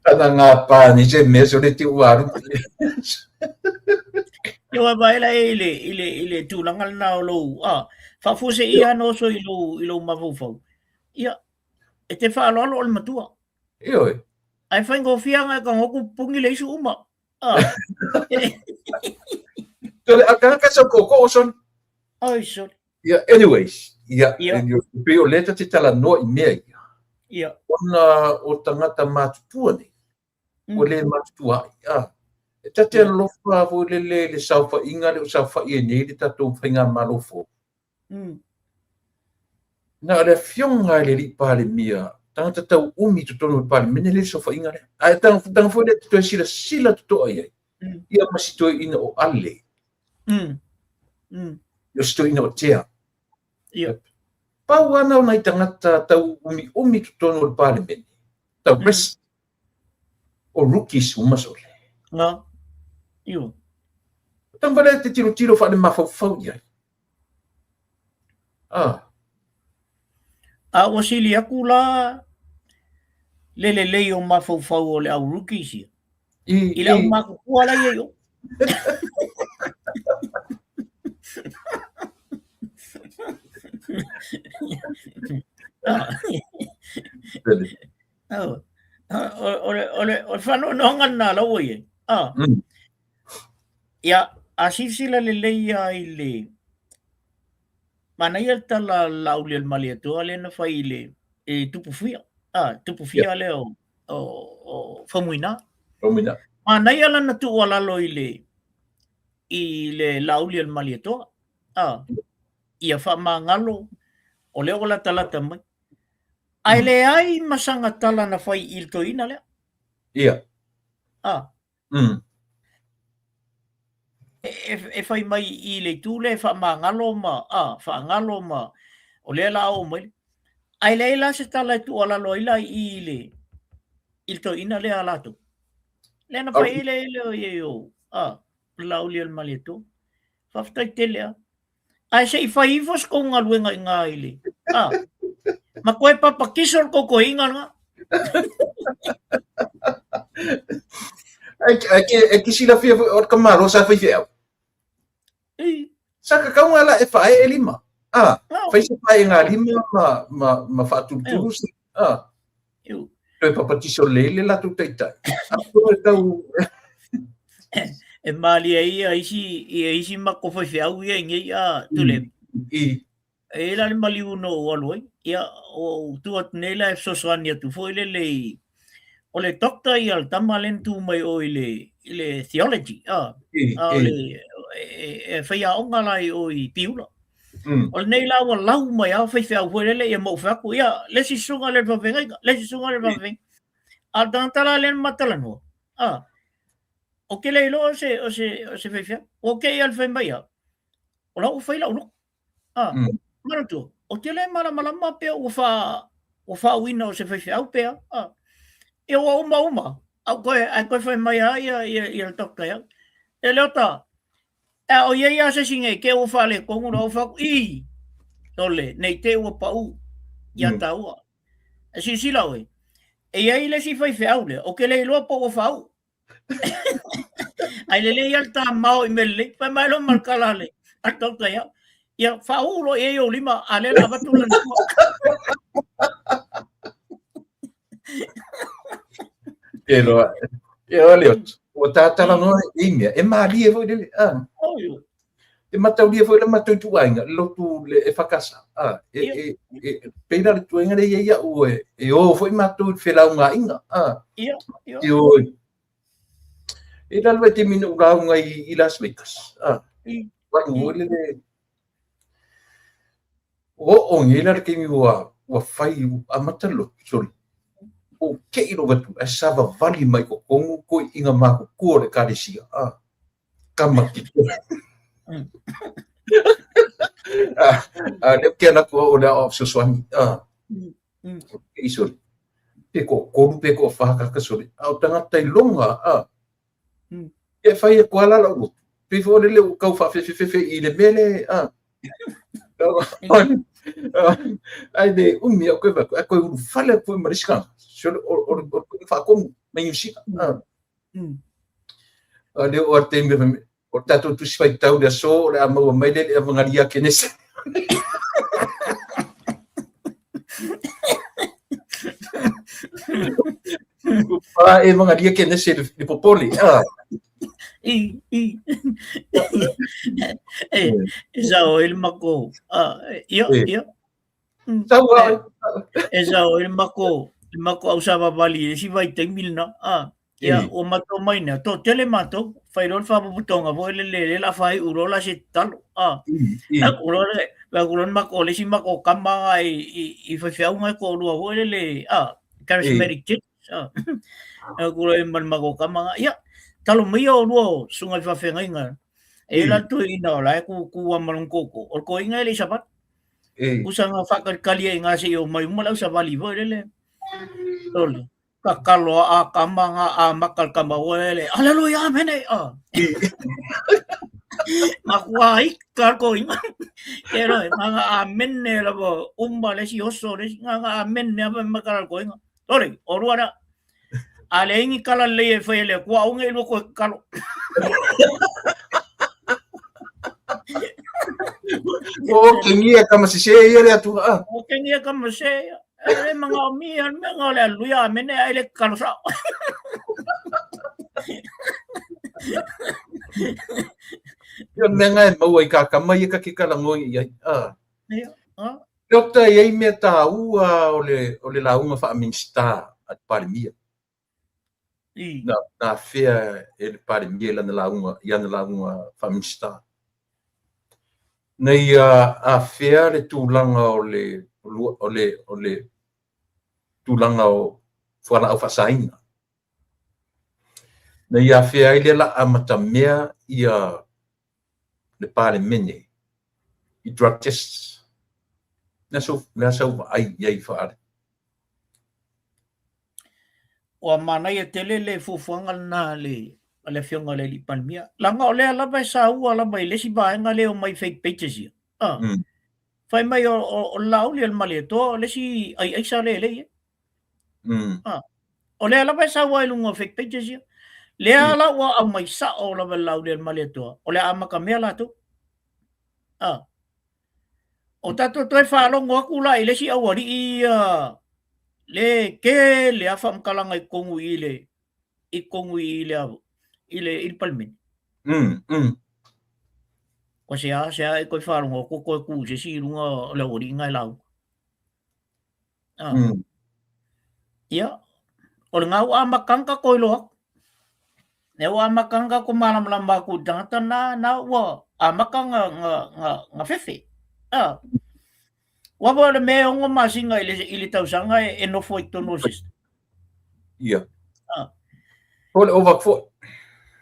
Ana ngā pā ni se mea so le te uaru. Ia ua vaela e i le, i le, i le tulaga lena o lou, a, faafuasei ia na oso i lou, i lou mafaufau. Ia, e te faaaloalo o le matua. Ioe. Ae faigofie anga e tago atu pupuni le isu uma. A. Tole, a tagata sa koko o son. Ai, sorry. Yeah, anyways, yeah, yeah. pei o lea ta te talanoa i mea ia. Yeah. Ona o tagata matutua nei, ua le matutua ai. Ah. E ta te alofa foi lele le saofaiga lea ua saofai ai nei le tatou faigamalo fou. Na o le afioga i le alii Palemia, tagata tau umi i totonu o le Palemene lea le saofaiga lea. Ae tagata foi lea e toe silasila totoa i ai. Ia ma si toeaina o Ale. Ia si toeaina o Tea. Ia. Pau ana o nai tagata tau umiumi i totonu o le Palemene, tau rest, o rookies uma sole. Nga. Io. Tanga lea te tilotilo faale-mafaufau i ai. Ah. A ua sili atu la le lelei o mafaufau o le au rookies ia. I le au matutua la ia i o. O le o le o le faanoanoaga lena la ua i ai. Ah. Ia, a silasila lelei lava i le manaia le tala a Laaulialemalietoa lea na fai i le i Tupufia, a, Tupufia lea o o o Faumuina. Faumuina. Manaia lana tuualalo i le i le Laaulialemalietoa, a, ia faamagalo o lea ua latalata mai. Ae leai ma sana tala na fai i le toeaina lea. Ia. A. E fai mai i le itu lea e faamagalo ma, a, faagalo ma, o lea la oo mai. Ae leai la se tala e tuualalo ai la i i le, i le toeaina lea a latou. Lea na fai ai le le o i o, a, le Laaulialemalietoa. Faafetai tele lava. Ae se i fai ifo se tou galuega i ina i le, a, ma toe papatiso le tou toeaina lena. Ai ke silafia foi o le tamāloa sa fai feau. Sa kakauga la e faaee lima. A, fai se faeega lima ma, ma, ma faatulutulu se, a. Toe papatiso lelei le latou taitai. A toe tau... E malie ai ia isi, ia isi matou faifeau ia i nei a Tuilaepa. I. E i ai la le maliu na ou alu ai, ia ua ou tu atu nei la e fesoasoani atu foi lele i, o le doctor ia le tama lea na tu mai o i le, i le theology, a, a o le, e, e faiaoga la i o i Piula. O lenei la ua lau mai lava faifeau foi lele ia ma ou fai atu, ia, le isi susuga lea i le faafeagaiga, le isi susuga lea i le faafeagaiga. A o le tagata la lea na ma talanoa, a, ou te le iloa o se, o se, o se faifeau. Ua te i lava i le fai mai, a, o la ua fai lau lotu. A, Manatua, ou te le malamalama pe ua wha, ua whaauina o se faifeau pe a. A. Ia ua uma uma, au koe, ai koe whai mai a ia, ia, ia le doctor ia. E leo ta, e o ia ia se singe ke ua whale kongu no whaku, i, tole, nei te ua pau, ia taua. E silasila oe, e i ai le isi faifeau lea, ou te le iloa po ua faauu. Ai lelei ia le tamao i mea lelei, fai mai loa ma le tala a le a le tauta ia, ia faauu loa i ai ou lima, a lea la avatu lana tua. E loa, e o le ua tātalanoa i mea, e mālie foi le, ah. E mataulia foi le matou ituaiga, le lotu le EFKS, a, e, e, e, pei la le tuaiga lea i ai au e, e o foi matou i le felaugaaiga, a, Ia, ia. e o i, e lalo e taimi na ou lauga i, i Las Vegas, a, walu o le le, o o nge la le taimi ua, ua fai, amata le lotu, sorry, o te i lou atu, ae savavali mai totonu toeaiina matutua o le ekalesia, a, Kama ki A lea ou te alu atu au o le aoao fesoasoani. I sole. Pe toatolu pe toafa tagata sole. A o tagata iloga, a. E fai atu lava la lau lotu. Pei foi o lele ua tau faafefefefe i le mea lea, a. Ai le umi au koe vaai atu, ai koe ulufale atu foi ma le isi tagata. Sole o le faatonu mai Niu Sila. A lea o le taimi o le tatou tusi faitau le aso o le a maua mai le le avagalia Kenese. Pa e vagalia Kenese le popole. Ah. I, i. E, e sao i le mako. Ah, ia, ia. Tau a. E sao i le mako, le mako au savavali i le isi vaitaimi lena. Ah. Ia, ua matou mai nei, toatele matou, fai loa le faapopotoga foi lele, lea o le a faaiu loa la se tatalo. Ah. Aku loa le, aku loa le matou, le isi matou tama i, i, i faifeau ngai toalua foi lele, ah, charismatic church. Ah. Aku loa ma le matou tama, ia, talo mai ia oulua o susuga i faafeagaiga. E la le toeaina o la e kūkū lava ma lona koko, o le toeaina e le i savali. Usa nga faakalikali ai i ga se i omai uma le ausavali foi lele. Sole. Kakalo a kama nga a maka le kama ua ele. Aleluia, amene. Ah. Makua ika ko inga. Ke roi, nga amene lava uma le si oso le si nga amene apa makala ko inga. Sole, o rua na. A le ingi kala le e whai le kua onge ilua koe kalo. O kengia kama sese ia le atua. O kengia kama sese ia. E le manaomia le mea o le aleluia amene ae le kalo sao. Ia mea nga e maua i kā kama ia ka ke talanoa i ai. Ah. Ia, ah. Leota e i ai mea tāua o le, o le lauga faa-Minisita a le Palemia. I. Na, na afea e le Palemia i lana lauga, i ana lauga faa-Minisita. Na ia afea le tulaga o le, o le, o le tulaga o fualaau faasaina. Na ia afea ai lea la amatamea ia le Palemene i drug tests. Le a sau vaai i ai faale? Ua manaia tele le fuafuaga lena a le a le Afioga i le Alii Palemia. Leaga o lea lava e saua lava i le isi vaega lea e omai fake pages ia. Ah. Fai mai o, o, o le Laauli o le Malietoa o le isi ai aisa lea e lei e. Ah. O lea lava e saua i luga o fake pages ia. Lea la ua aumai sao lava e le Laauli o le Malietoa, o le a amatamea latou. Ah. O tatou toe faalogo atu la i le isi aualii ia le tele a faamatalaga i totonu i le i totonu i le i le i le Palemene. Kua se a se a e koe faalogo atu koe ku i se isi i luga o le aualii nga e lauga. Ah. Ia, o le ngau a makanga ka koe loa. Ne ua amata nga ko malamalama aku i tangata na, na ua amata nga, nga, nga, nga fefe. Ah. Ua po le mea ongo masinga i le, i le tausaga e, e nofo i tonu o system. Ia. Ah. Po le ova foi.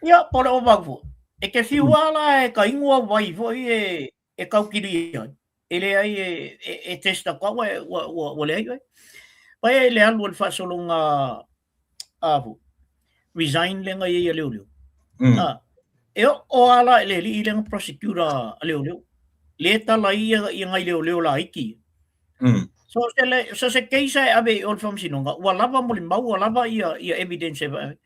Ia, po le ova foi. E ke whiua la e ka ingoa wai foi e, e kaukiri ai. E leai e, e, e test atu au e, ua, ua, ua leai oe. Vai ai le alu o le faasologa a fu, resign le ngai ia leoleo. Ah, e o o ala le li le prosecutor a leoleo. Le tala ia ia ngai leoleo la iki. So se le so se case e ave i o le faamasinoga, ua lava mo le mau, ua lava ia ia evidence e ave.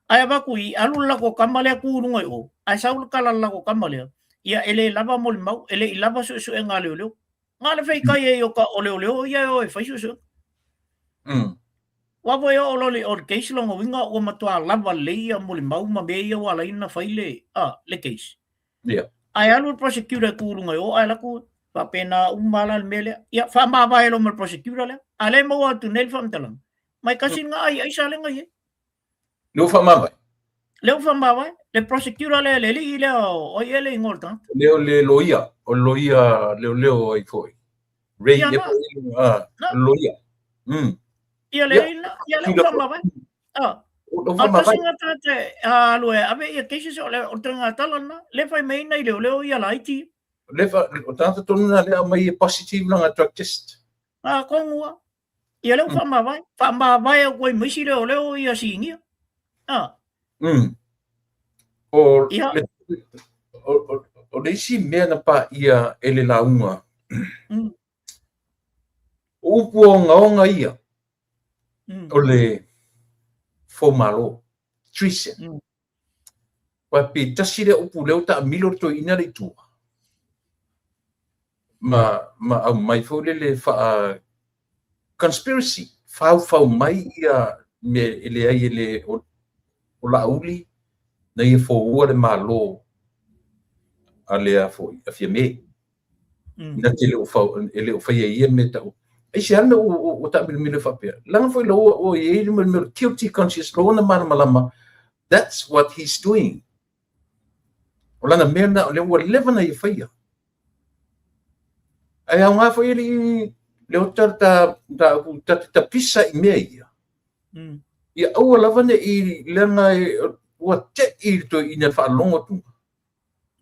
Ae avaku i alu le lako kama lea ku lunga i o. Ae sau le kala le lako kama lea. Ia e le lava mo le mau, e le i lava suesuega a leoleo. Na le feikai e o ka o leoleo ia e o e fai suesuega. Ua foi o lo le o le case longa uiga ua matua lava lelei ia mo le mau ma mea ia ua ala ai ona fai le, a, le case. Ae alu le prosecutor e tu i luga i o ae laku faapena uma la le mea lea. Ia faamavae loa ma le prosecutor lea. A lea e maua atu nei le faamatalaga. Mai kasi nga ai aisa le ngai ai. Le ua faamavae. Le ua faamavae. Le prosecutor lea le alii lea o ai ea le igoa o le tagata. Le o le loia, o le loia leoleo ai foi. Ray Ia e na. foi ah, Na. loia. Ia le Ia. ia, ia le ua faamavae. Ah. O A faamavae. tasi nga tagata e alu e ave ia cases o le o le tala lena. Le fai mai nei leoleo ia laiti. Le fa o tagata tonu na le aumai e positive langa drug test. A kongua. Ia lea ua faamavae. Faamavae atu ai ma isi leoleo ia sinia. A. O Ia. le o, o, o le isi mea na paia e le lauga. O upu ogaoga ia o le foumalo, treason. Aua pe tasi lea upu lea ua taamilo le toeaina lea i tua, ma, ma aumai foi lele faa conspiracy, faufau mai ia mea e leai e le o, o Laauli na ia foua le Malo a le a foi, a Fiame. Na te le o fau, e le o faia e ia mea tau. Aisea le mea ua, ua, ua taamilomilo ai faapea? Leaga foi la ua, ua i ai le mea o le guilty conscious, la ua na malamalama, that's what he's doing. O lana mea lena, o lea ua leva na ia faia. Ae aoga foi e le Leota le ta mataupu ta te tapisa i mea ia. Ia aua lava ne i leaga e, ua te'i le toeaina i le faalogo atu.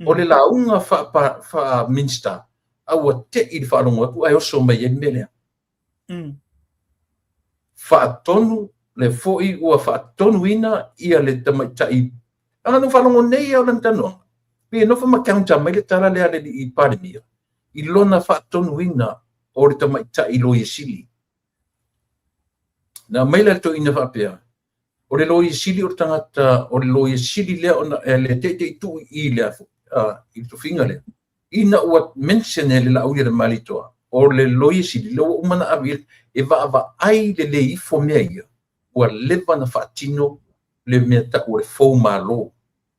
O le lauga faa-Minista, a ua te'i le faalogo atu ae oso mai ai le mea lea. Faatonu le foi ua faatonuina ia le tamaitai. Leaga na ou faalogo nei lava o lana talanoaga, pei e nofo ma counter mai le tala lea a le alii Palemia i lona faatonuina o le tamaitai Loia Sili. Na aumai la le toeaina faapea, o le Loia Sili o le tagata, o le Loia Sili lea ona e le teitei tuu i i le i le tofiga lea. Ina ua mention e le Laauli a le Malietoa, o le Loia Sili lea ua uma ona ave i ai e vaavaai lelei ifo mea ia, ua leva ona faatino le mea tau o le foumalo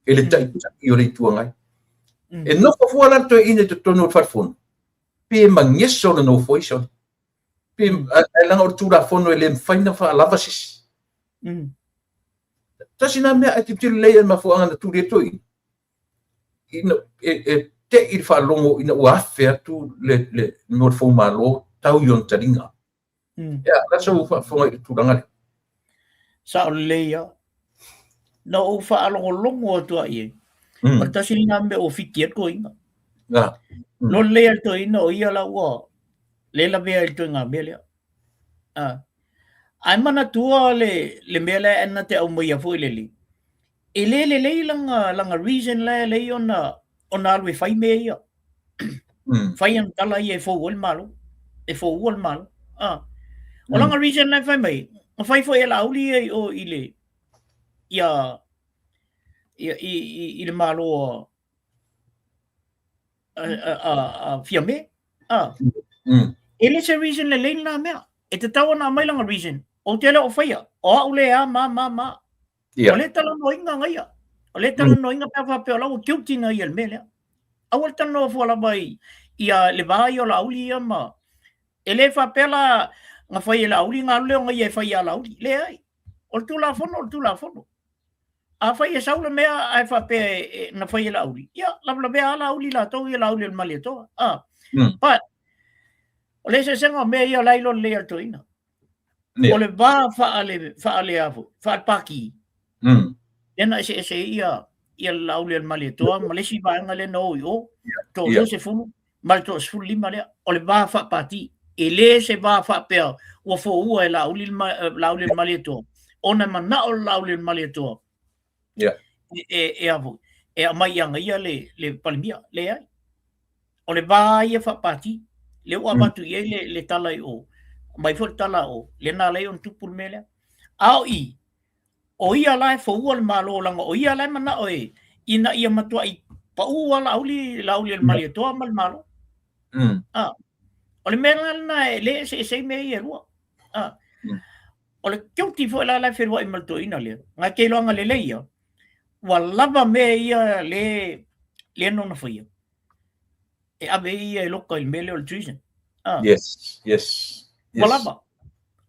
e le Taitai o le Itu Agai. E nofo fua la le toeaina i totonu o le falefono, pe mageso le nofo ai sole. Pe, ae leaga o le Tulafono e le mafai ona faalava se isi. Tasi lena mea, ae tilotilo lelei i le mafuaaga na tuli ai le toeaina, ina, e, e te'i le faalogo ina ua afe atu le, le, le mea o le foumalo tau i ona taliga. Ia, o le a sau faafofoga i le tulaga lea? Sao lelei lava. Na ou faalogologo atu lava i ai, o le tasi lena mea ua fiti ai le toeaina. Iloa lelei lava le toeaina o ia la ua le lavea i le ituaiga mea lea. Ae manatua le, le mea lea na te aumaia foi lele, e le lelei lana, lana reason la e lei ona, ona alu e fai mea ia. Fai ana tala ia e fou ai le Malo, e foua le Malo. O lana reason la e fai mai, na fai foi e Laauli ia i o i le, ia, ia, i, i, i le Malo a, a, a, a Fiame. E le se reason lelei lena mea. E tatau ona aumai lana reason. Ou te le o faia. O au le a ma ma ma. O le talanoaina ngaia. O le talanoaina pe a faapea o la ua guilty na ia i le mea lea. Aua le talanoa fua lava i, ia le va ia o Laauli ia ma... E le faapea la na fai e Laauli na alu lea o ngaia e fai ia Laauli. Leai. O le Tulafono o le Tulafono. Afai e sau le mea ae faapea e, na fai e Laauli, ia, lavelavea a Laauli latou ia Laauli o le Malietoa. But, o le eseesega o mea ia o la e iloa lelei e le toeaina. O le va faale, faale a foi, faale pākī, lea na eseese ai ia, ia le Laauli o le Malietoa ma le isi vaega lea na o i o, toalua sefulu, ma le 15 lea, o le va faapati. E le se va faapea ua foua e Laauli le Malietoa, ona e manao le Laauli le Malietoa e a foi, e aumai e agaia le Palemia. Leai. O le va ia faapati, lea ua avatu i ai le tala i o, aumai foi le tala o, lea na ala ai ona tupu le mea lea. A o i, o ia la e foua le Malo, leaga o ia la e manao e, ina ia matuai pau lava Laauli, Laauli o le Malietoa ma le Malo. Ah, o le mea la lena e le eseese ai mea ia e lua. Ah. O le guilty foi la la e feluai ma le toeaina lea, ngai te iloaga lelei ia, ua lava mea ia le le na ona faia, e ave ai ia e loka i le mea lea o le treason. Ah. Yes, yes. Ua lava.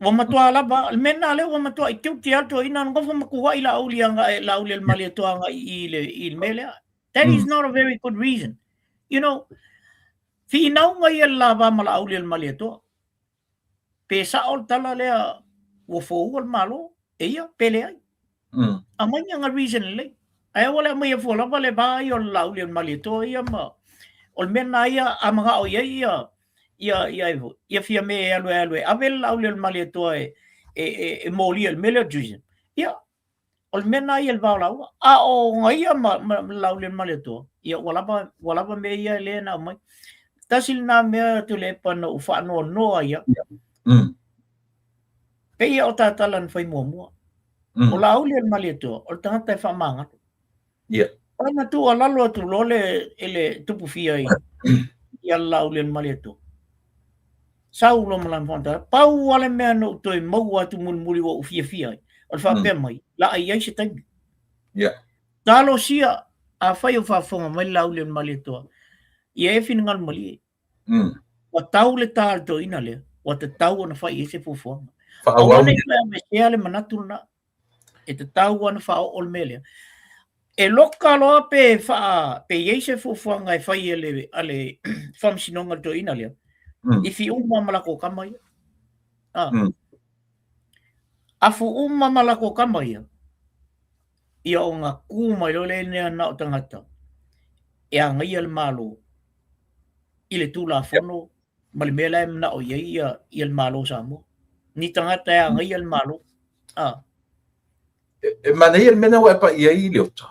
Ua matua lava, le mea lena lea ua matuai guilty lava le toeaina, nofo ma kuai Laauli agai, Laauli o le Malietoa agai i le mea lea. That is not a very good reason. You know, finauga ia le lava ma Laauli o le Malietoa. Pe sao le tala lea ua foua le Malo e ia, pe leai. Aumai ni aga reason lelei. Ae aua le aumaia fua lava le va ia o le Laauli o le Malietoa ia ma o le mea lena ia a manao i ai ia ia ia ia, ia Fiame e alu e alu e ave le Laauli o le Malietoa e e e, e molia i le mea lea o treason. Ia, o le mea lena ia i le va o laua. A o ia ma, ma, ma Laauli o le Malietoa, ia ua lava, ua lava mea ia lea na aumai. Tasi lena mea Tuilaepa na ou faanoanoa ia. Pei o ta tala na fai muamua. O Laauli o le Malietoa, o le tagata e faamagalo. Ai na tuualalo atu loa le, e le Tupufia i, i a Laauli o le Malietoa. Sau loa ma lana faamatalaga, pau lava le mea na ou toe maua atu mulimuli ua ou fiafia ai, o le faapea mai, la i ai se taimi. Talosia, afai o faafofoga mai le Laauli o le Malietoa, ia e finagalo malie. Ua tau le ta a le toeaina lea, ua tatau ona fai i ai se fuafuaga. Aua ne i toe aveesea le manatu lena. E tatau ona faaoo le mea lea. E loka loa pe faa, pe i ai se fuafuaga e fai e le, a le faamasinoga le toeaina lea, ifi uma ma latou tama ia. Ah. Afu uma ma latou tama ia, ia ona tu mai loa lea na o tagata e agaia le Malo i le Tulafono ma le mea la e manao i ai ia, ia le Malo o Samoa. Ni tagata e agaia le Malo. Ah. E manaia le mea lena ua e pai ai Leota.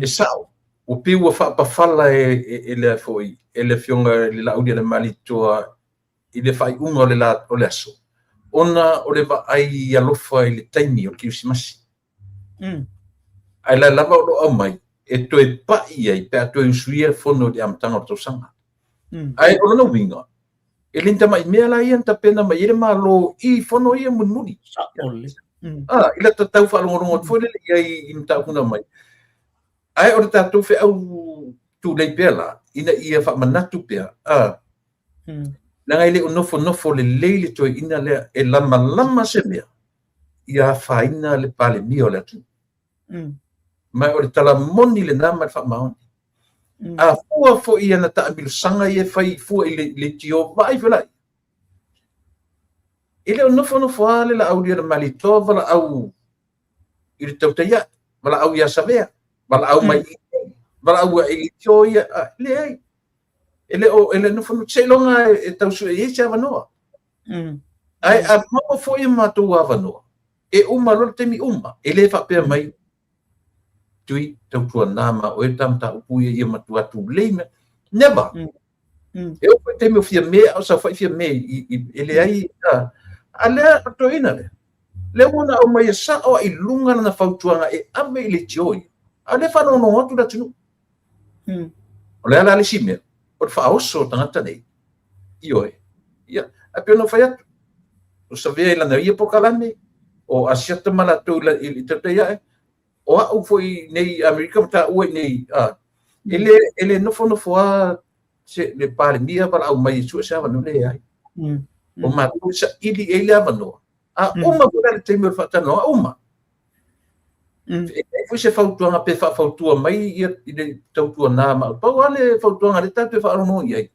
E sao, ua pei ua faapafala e, e, e le foi, e le afioga i le Laauli a le Malietoa i le faaiuga o le, la, o le aso, ona o le vaai alofa i le taimi o le Kerisimasi. Ae la lava o lo o aumai e toe pai ai pe a toe usuia le fono i le amataga o le tausaga. Ae o lona uiga, e le ni tamai mea la ia na tapena mai ai le Malo i fono ia mulimuli. Ah, i lata tau faalogologo atu foi lele i ai i mataupu na aumai. Ae o le tatou feau tulei pea la, ina ia faamanatu pea, ah, leaga e le o nofonofo lelei le toeaina lea e lamalama se mea, ia afaina le Palemia o le atunuu. Ma o le tala moni lena ma le faamaoni. A fua foi i ana taamilosaga ia e fai fua i le leitio, vaai foi la, e le o nofonofo lava le Laauli o le Malietoa valaau i le tautai ae, valaau ia Savea, valaau mai i valaau i leitio ia, leai. E le o, e le nofonofo, seiloga e tau sue i ai se avanoa. Ae a maua foi o matou avanoa, e uma loa le taimi uma, e le faapea mai, Tui, tautuana ma oe ta mataupu ia ia matua tulei mea. Never. E oo foi i le taimi o Fiame, a o saofai Fiame e leai, a lea, o le toeaina lea, lea ua na aumaia sao lava i luga lana fautuaga e ave i leitio ia, a o lea e faalogologo atu le atunuu. O le a la le isi mea, o le faaoso o tagata nei, ioe, ia, ae pei ona ou fai atu, o Savea i lana ia polokalame, o Asiata ma latou i le tautai ae, o au foi nei i Amerika ma taua i nei, a, e le, e le nofonofo lava se, le Palemia valaau mai e sue se avanoa, leai. O matou e saili i ai le avanoa, a uma foi la le taimi o le faatalanoaga, uma. E leai foi se fautuaga pe faafautua mai ia i le tautuana ma pau lava le fautuaga lea tatou te faalogologo i ai,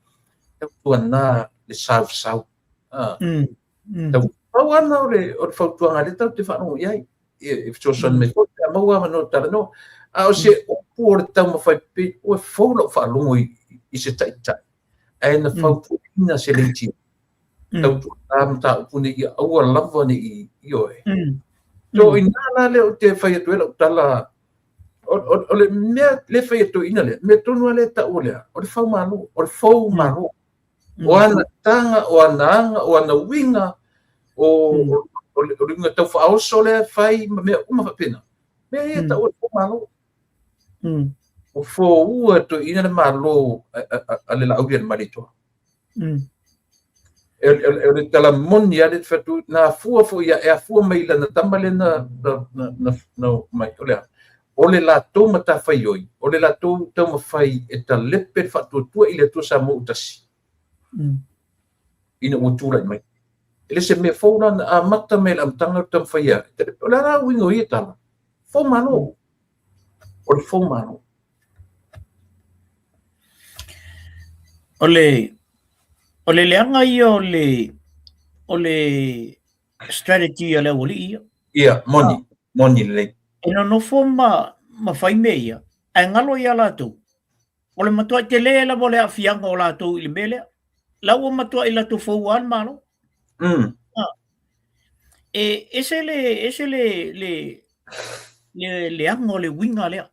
tautuana le sausau. Tau, pau lava lena o le, o le fautuaga lea tatou te faalogo i ai. E fesoasoani mai foi pe a maua avanoa talanoa. A o se upu o le taumafai pei ua fou lau faalogo i se taitai. Ae na fautuaina se leitio. Tautuana mataupu nei ia aua lava ne i ioe. So i ina la lea ou te fai atu ai lau tala, o le mea le fai atu ina lea, mea tonu lava lea e taua lea, o le faumalo, o le fou malo. O ana taga, o ana aga, o ana uiga, o le uiga tau faaoso lea e fai ma mea uma faapena. Mea ia e taua le foumalo. Ua foua e toeaiina le Malo a le Laaulialemalietoa. O le tala moni lava lea e fai atu, na afua foi e afua mai i lana tama lea na omai, o le a? O le latou matafaioi, o le latou taumafai e talepe le faatuatua i le Atua Samoa ua tasi, ina ua tulai mai. E le se mea fou la, na amata mai i le amataga o le taumafai e talepe. O le a la uiga o ia tala? Fou malo. O le fou malo. O le o le leaga ia o le o le strategy a le aualii ia. Ia, moni, moni lelei. E nonofo ma ma fai mea ia, ae galo ia latou. O le matuai tele lava o le aafiaga o latou i le mea lea. La ua matuai latou foua le Malo. E ese le ese le le le leaga o le uiga lea.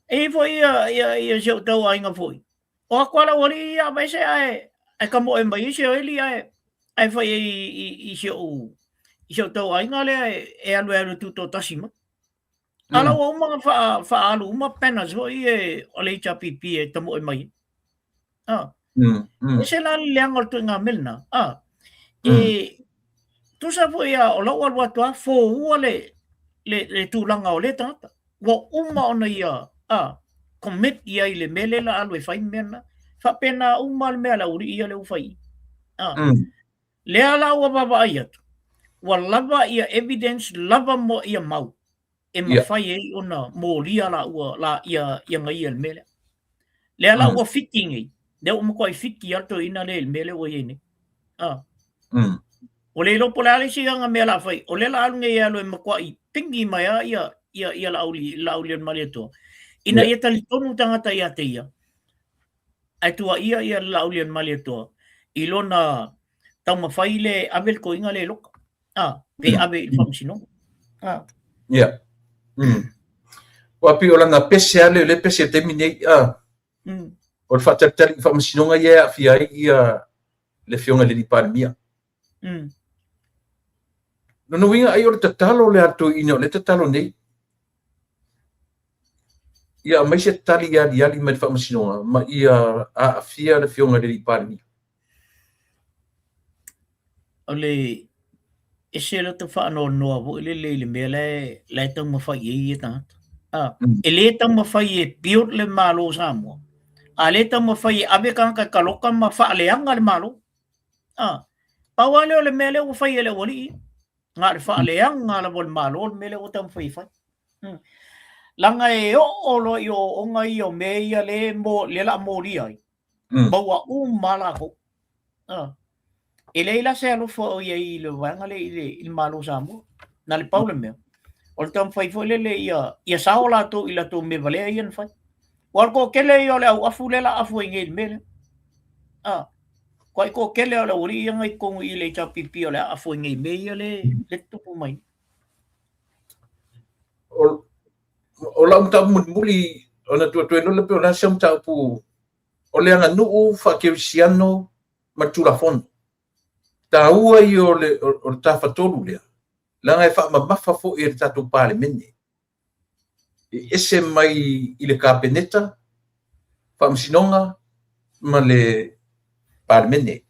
E i ai foi ia ia ia si ou tauaiga foi. O atu lava le aualii ia aveese ae ae tamoe mai ai se oili ae ae fai ai i si ou i si ou tauaiga lea e alu e alu e tutoatasi mai. A la ua uma ona faaalu uma banners foi e o le HRPP e tamoe mai ai. Ese la le leaga o le ituaiga mea lena. E tusa foi a o lau alu atu lava foua le le le tulaga o lea tagata. Ua uma ona ia commit ia i le mea lea la alu e fai le mea lena. Faapena uma le mea a le aualii ia lea ua fai i i. Lea la ua vaavaai atu, ua lava ia evidence, lava mo ia mau e mafai ai ona molia laua la ia ia ia i le mea lea. Lea la ua fiti nei, lea ua matuai fiti lava le toeaina lea i le mea lea ua i ai nei. Ua le iloa po o le a le isi aga mea o le a fai, o lea la alu nei e alu e matuai pigi mai lava ia ia ia Laaulialemalietoa ina ia talitonu tagata ia te ia, ae tuuaia ia le Laaulialemalietoa i lona taumafai le ave le toeaina lea i loka, pe ave i le faamasinoga. Ia. Ua pei o lana pese lava lea, o lea e pese i le taimi nei, o le faatalitali i faamasinoga ia e aafia ai ia le Afioga i le alii Palemia. Lona uiga ai o le tatalo lea a le toeaina o lea e tatalo nei, ia aumai se tali aliali mai le faamasinoga ma ia aafia le Afioga i le alii Palemia. O le ese lota faanoanoa foi lele i le mea la e taumafai i ai ia tagata. E le taumafai e build le Malo o Samoa, a lea e taumafai e ave tagata e taloka ma faaleaga le Malo. Pau lava lea o le mea lea ua fai e le aualii ia. Na o le faaleaga lava o le Malo le mea lea ua taumafai e fai. Leaga e oo loa i ooooga ia o mea ia lea o le a molia ai, maua uma lava latou. E leai la se alofa o i ai i le vaega lea i le Malo o Samoa. Na o le pau le mea, o le taumafai foi lele ia sao latou i latou mea valea ia na fai. Aua o le toatele ia o le au afu lea o le a afu ai nei i le mea lea. Matuai toatele o le aualii ia na i totonu i le HRPP o le a afu ai nei i mea ia lea e tutupu mai. O lau mataupu mulimuli, ona tuu atu ai loa lea pe o le a se mataupu o le aganuu faakerisiano ma le Tulafono. Taua ia o le tafatolu lea, leaga e faamamafa foi e le tatou Palemene. E ese mai i le Kapeneta, Faamasinoga ma le Palemene.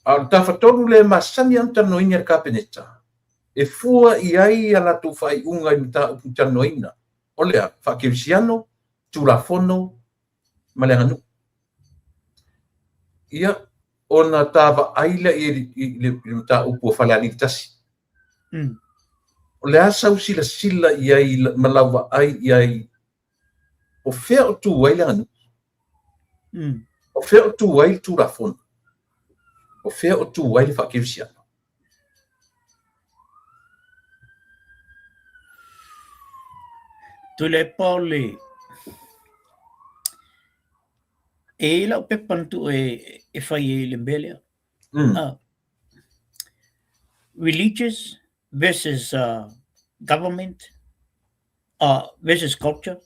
A o le tafatolu lea e masani ona talanoaina e le Kapeneta, e fua i ai a latou faaiuga i mataupu talanoaina, o le a? Faakerisiano, Tulafono ma le aganuu. Ia, ona ta vaai lea i le mataupu a Falealili 1. O le a sau silasila i ai ma lau vaai i ai, o fea o tu ai le aganuu? O fea o tu ai le Tulafono? O fea o tu ai le faakerisiano? Tuilaepa o le... E i ai lau pepa na tuu e fai ai le mea lea. Religious versus government versus culture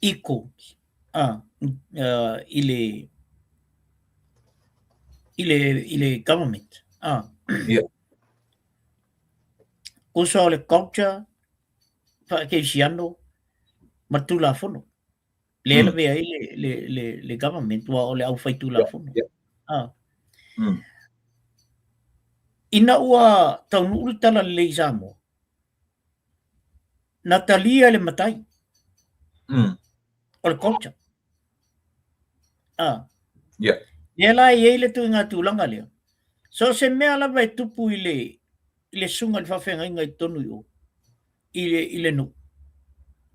equals i le i le i le government. Yeah. Tusa o le culture faakerisiano ma le Tulafono. Lea e lavea ai le, le, le, le government, ua o le au fai Tulafono. Ina ua taunuu le Talalelei i Samoa, na talia e le matai o le culture. Lea la e i ai le ituaiga tulaga lea. So o se mea lava e tupu i le, i le susuga i le faafeagaiga i totonu i o, i le, i le nuu,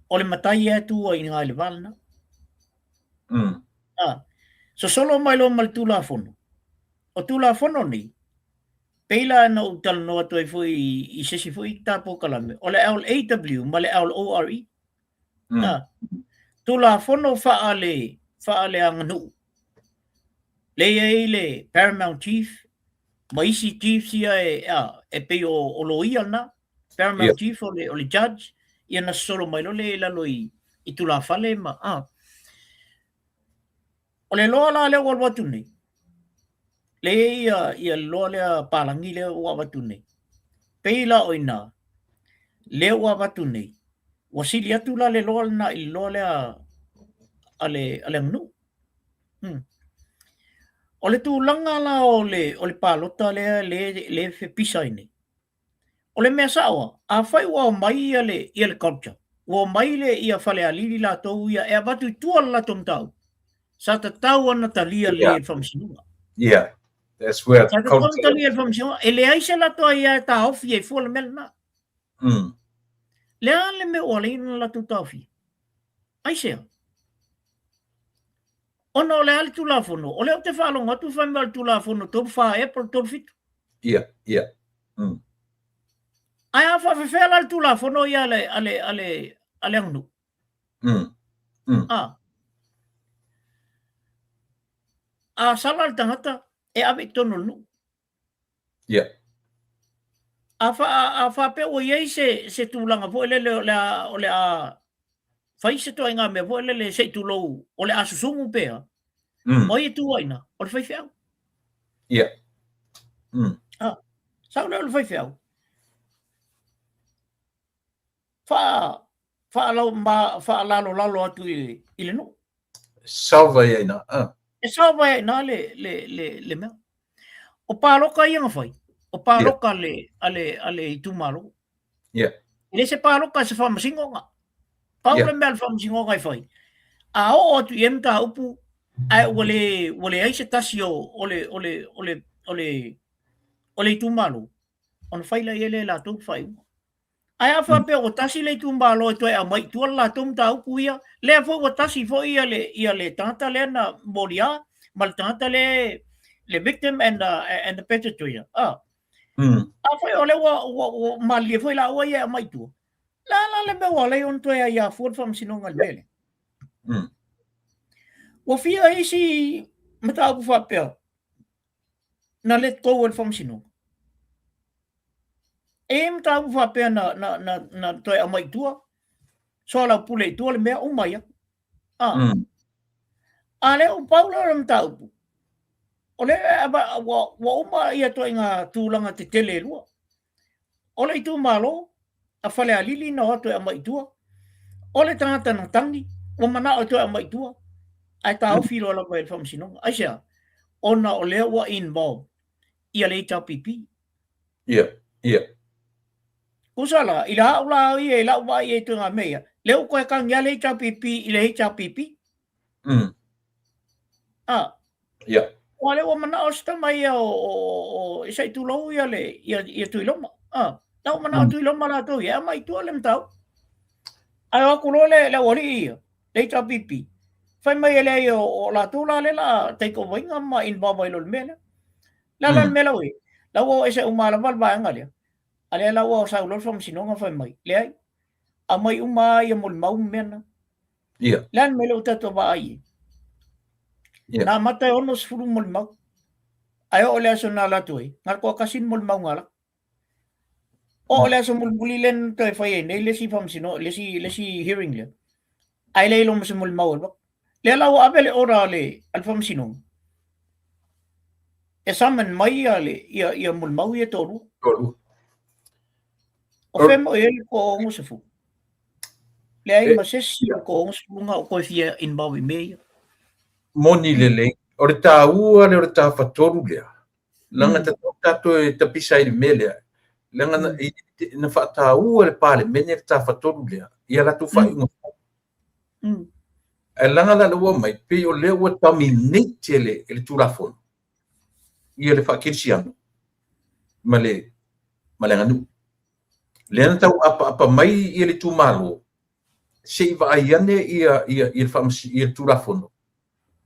o le matai lava e tu ai i ina i le va lena. Sosolo mai loa ma le Tulafono. O Tulafono nei, pei la na ou talanoa atu ai foi i se isi foi ta polokalame, o le LAW ma le LORE. Tulafono faale, faaleaganuu, lea e i ai le Paramount Chief ma isi chiefs ia e, a, e pei o, o loia lena, Paramount Chief o le, o le judge, ia na sosolo mai loa lea i lalo i, i tulafale ma, a. O le loa la lea ua alu atu nei, lea e i ai ia, ia le loa lea palagi lea ua avatu nei, pei la o i ina, lea ua avatu nei, ua sili atu la le loa lena i le loa lea a le, a le aganuu. O le tulaga la o le, o le palota lea, lea, lea e fepisa ai nei, O le mea sao lava, afai ua omai ia le, ia le culture, ua omai le ia Falealili latou ia e avatu i tua le latou mataupu, sa tatau ona talia lelei e le Faamasinoga. Yeah, that's where Sa tatau ona talia e le Faamasinoga, e leai se latou aia e taofi ai fua le mea lena. Le a le mea ua ala ai ona latou taofia? Aisea? Ona o le a le Tulafono? O lea ou te faalogo atu fai mai o le Tulafono 34 ea po o le 37. Ia, ia. Ae a faafefea la le Tulafono ia a le, a le, a le, a le aganuu? A. A sala le tagata, e ave i totonu o le nuu. Ia. A, fa, a faapea ua i ai se, se tulaga foi lele o le a, o le a fai se ituaiga mea foi lele se i tulou, o le a susugu pe a, o ai e tu ai i ina? O le faifeau. Ia. A, sao lea o le faifeau. Fa, faalau, ma, faalalolalo atu i, i le nuu. Sao vai ai ina. Ah. E sao vai ai ina le, le, le, le mea. O pāloka ia na fai, o pāloka yeah. le, a le, a le itumalo. Yeah. E le se pāloka se faamasinoga. Pau yeah. le mea le faamasinoga e fai. A oo atu i ai mataupu, ae ua le, ua leai se tasi o, o le, o le, o le, o le, o le itumalo, ona fai lea e latou faaiuga. Ae a faapea ua tasi le itumalo e toe aumai i tua le latou mataupu ia, lea foi ua tasi foi ia le, ia le tagata lea na moliā ma le tagata lea le victim and the, and the perpetrator. Ah. Afai o lea ua, ua, ua malilie foi laua ia e aumai i tua, le a la le mea ua ala ai ona toe aiā fua le faamasinoga i le mea lea? Ua fia isi mataupu faapea na let go e le faamasinoga. E i ai mataupu faapea na, na, na, na toe aumai i tua, soalaupule i tua le mea, uma ia. Ah. A lea ua pau lea o le mataupu, o lea ua, ua uma ia ituaiga tulaga tetele e lua. O le itumalo a Falealili na o atu e aumai i tua, o le tagata na tagi, ua manao e toe aumai i tua, ae taofi loa lava e le Faamasinoga. Aisea? Ona o lea ua involve ia le HRPP. Ia, ia. Tusa la, i la au la ia, i lau vaai i ituaiga mea ia, lea ua toe tagi lava le HRPP i le HRPP. Ah. Ia. Aua lea ua manao si tama ia o, o, o, se i tulou ia le, ia, ia Tuiloma. Ah. La ua manao Tuiloma latou ia, e aumai i tua le mataupu. Ae o atu loa le, le aualii ia, le HRPP, fai mai e leai o, o latou la lea o le a take over ina ma involve ai loa i le mea lea. Le a la le mea la ua i ai? La ua o ese uma lava le vaega lea, a lea la ua sau loa le faamasinoga fai mai, leai, aumai uma lava ia molimau ma mea na. Ia. Le a le mea lea ua tatou vaai i ai? Na amata e 60 molimau. Ae oo i le aso na alu atu ai, na o le toatasi le molimau na alu atu. Oo i le aso mulimuli lea na toe fai ai nei le isi faamasinoga, le isi, le isi hearing lea, ae leai loa ma se molimau e alu atu. Lea la ua ave le order a le, a le faamasinoga e summon mai ia, le, ia, ia molimau ia e toalua. Toalua. O fea mea o i ai le toaonosefulu? Leai ma se isi o le toaonosefulu na o toe fia involve i mea ia. Moni lelei. O le taua lea o le tafatolu lea, leaga tatau tatou e tapisa ai i le mea lea, leaga na faataua e le Palemene le tafatolu lea i a latou faaiuga fai. Ae leaga la lea ua aumai, pei o lea ua dominate e le, e le Tulafono ia le faakerisiano ma le, ma le aganuu. Lea na tau apaapa mai ia le itumalo, se i vaai ane ia, ia, ia le, ia le Tulafono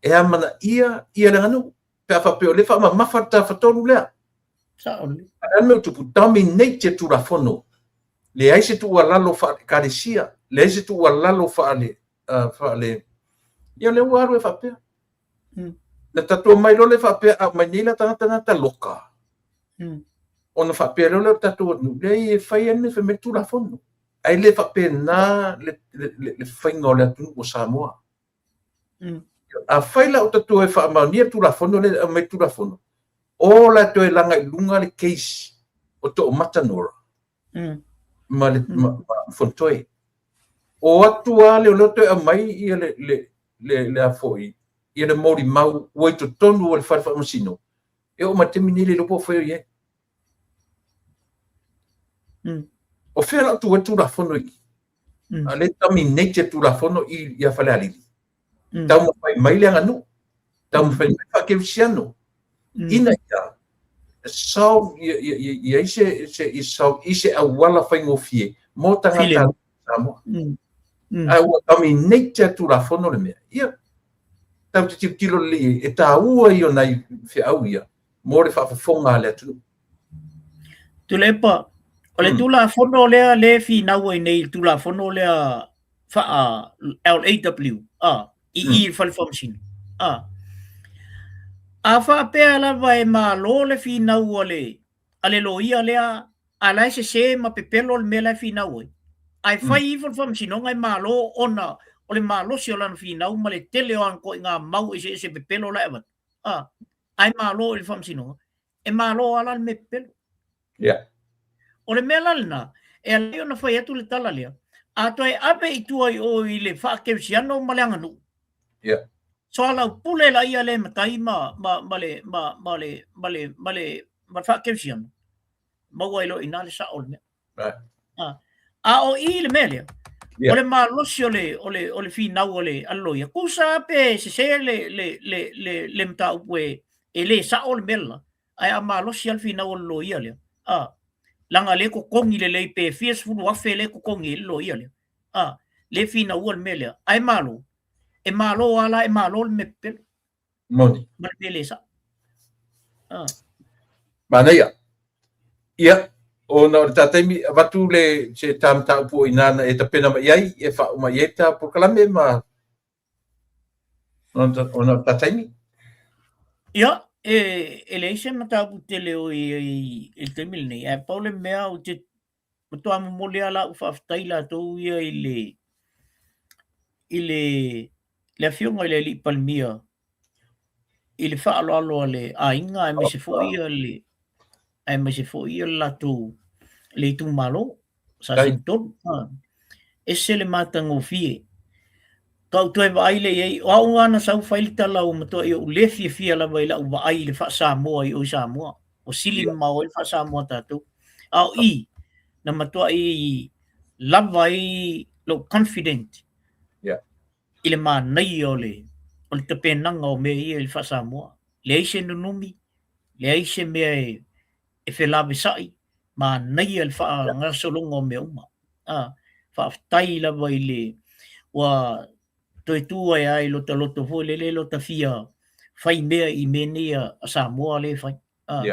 e amanaia ia le aganuu pe a faapea o lea e faamamafa le tafatolu lea. Sao lelei. A o le a le mea ua tupu? Dominate e Tulafono. Leai se tuualalo faale-Ekalesia, leai se tuualalo faale, faale... Ia lea ua alu e faapea. Na tatou omai loa lea faapea, a omai nei la tagata na taloka, ona faapea loa lea o le tatou atunuu, leai e fai lava le mea fai mai le Tulafono. Ae le faapena le, le, le, le faiga o le atunuu o Samoa. Afai la ua tatou e faamaonia le Tulafono lea e aumai le Tulafono, o la e toe laga i luga le case o Toomata Nora ma le ma Fonotoe. O atu lava leoleo toe aumai ia le le le le a foi ia le molimau ua i totonu o le fale faamasino, e oo mai i le taimi lenei le iloa po o fea o i ai. O fea la o tu ai le Tulafono i i? A o lea e dominate e le Tulafono i ia Falealili. Taumafai mai le aganuu, taumafai mai le faakerisiano, ina ia solve ia, ia, ia, ia i se, se, i solve i se auala faigofie mo tagata Samoa. Ae ua dominate e le Tulafono le mea. Ia, tatou te tilotilo lelei i ai, e taua ia o nai feau ia mo le faafofoga a le atunuu. Tuilaepa, o le Tulafono lea lea e finau ai nei i le Tulafono lea faa LAW, i i le Fale Faamasino, a faapea lava e malo le finau a le a le loia lea, a la e sese ma pepelo le mea la e finau ai, ae fai ifo le faamasinoga e malo ona o le malosi o lana finau ma le tele o ana ituaiga mau eseese pepelo la e avatu, ae malo i le faamasinoga, e malo lava la le mea pepelo. O le mea la lena, e ala ai ona fai atu le tala lea, a toe ave i tua i o i le faakerisiano ma le aganuu, soalaupule laia le matai ma, ma, ma le, ma, ma le, ma le, ma le, ma le faakerisiano, maua ai loa i ina le sao o le mea. A o i le mea lea, o le malosi o le, o le, o le finau a le, a le loia, tusa lava pe sese le, le, le, le, le mataupu e, e le sao le mea lela, ae a malosi lava le finau a le loia lea, a, leaga lea e totogi lelei pe fia sefulu afe lea e totogi ai le loia lea, a, lea e finaua le mea lea, ae malo, e malo lava la, e malo le mea pepelo. Moni. Ma le mea le sao. Ah. Manaia. Ia, ona o le ta taimi, avatu le se ta mataupu o i ina na e tapena mai ai, e faauma i ai ta polokalame ma ona o le ta taimi. Ia, e, e leai se mataupu tele o i ai i le taimi lenei, ae pau le mea ou te matua momoli lava lau faafetai latou ia i le i le le afioga i le Alii Palemia i le faaaloalo a le aiga aemaise foi ia le aemaise foi ia le latou le itumalo Sasenitolu. Ese le matagofie. Ka ou toe vaai lea i ai, o au lava na sau fai le tala ua matuai ou le fiafia lava i lau vaai i le faa-Samoa i o i Samoa. Ua sili mamao ai le faa-Samoa a tatou. A o i, na matuai lava ai lou confident i le manaia o le, o le tapenaga o mea ia i le faa-Samoa. Leai se nunumi, leai se mea e, e felavesa'i, manaia le faagasologa o mea uma. A, faafetai lava i le ua toe tu ai lava i lota loto foi lele lota fia fai mea i mea nei a Samoa lea e fai. A,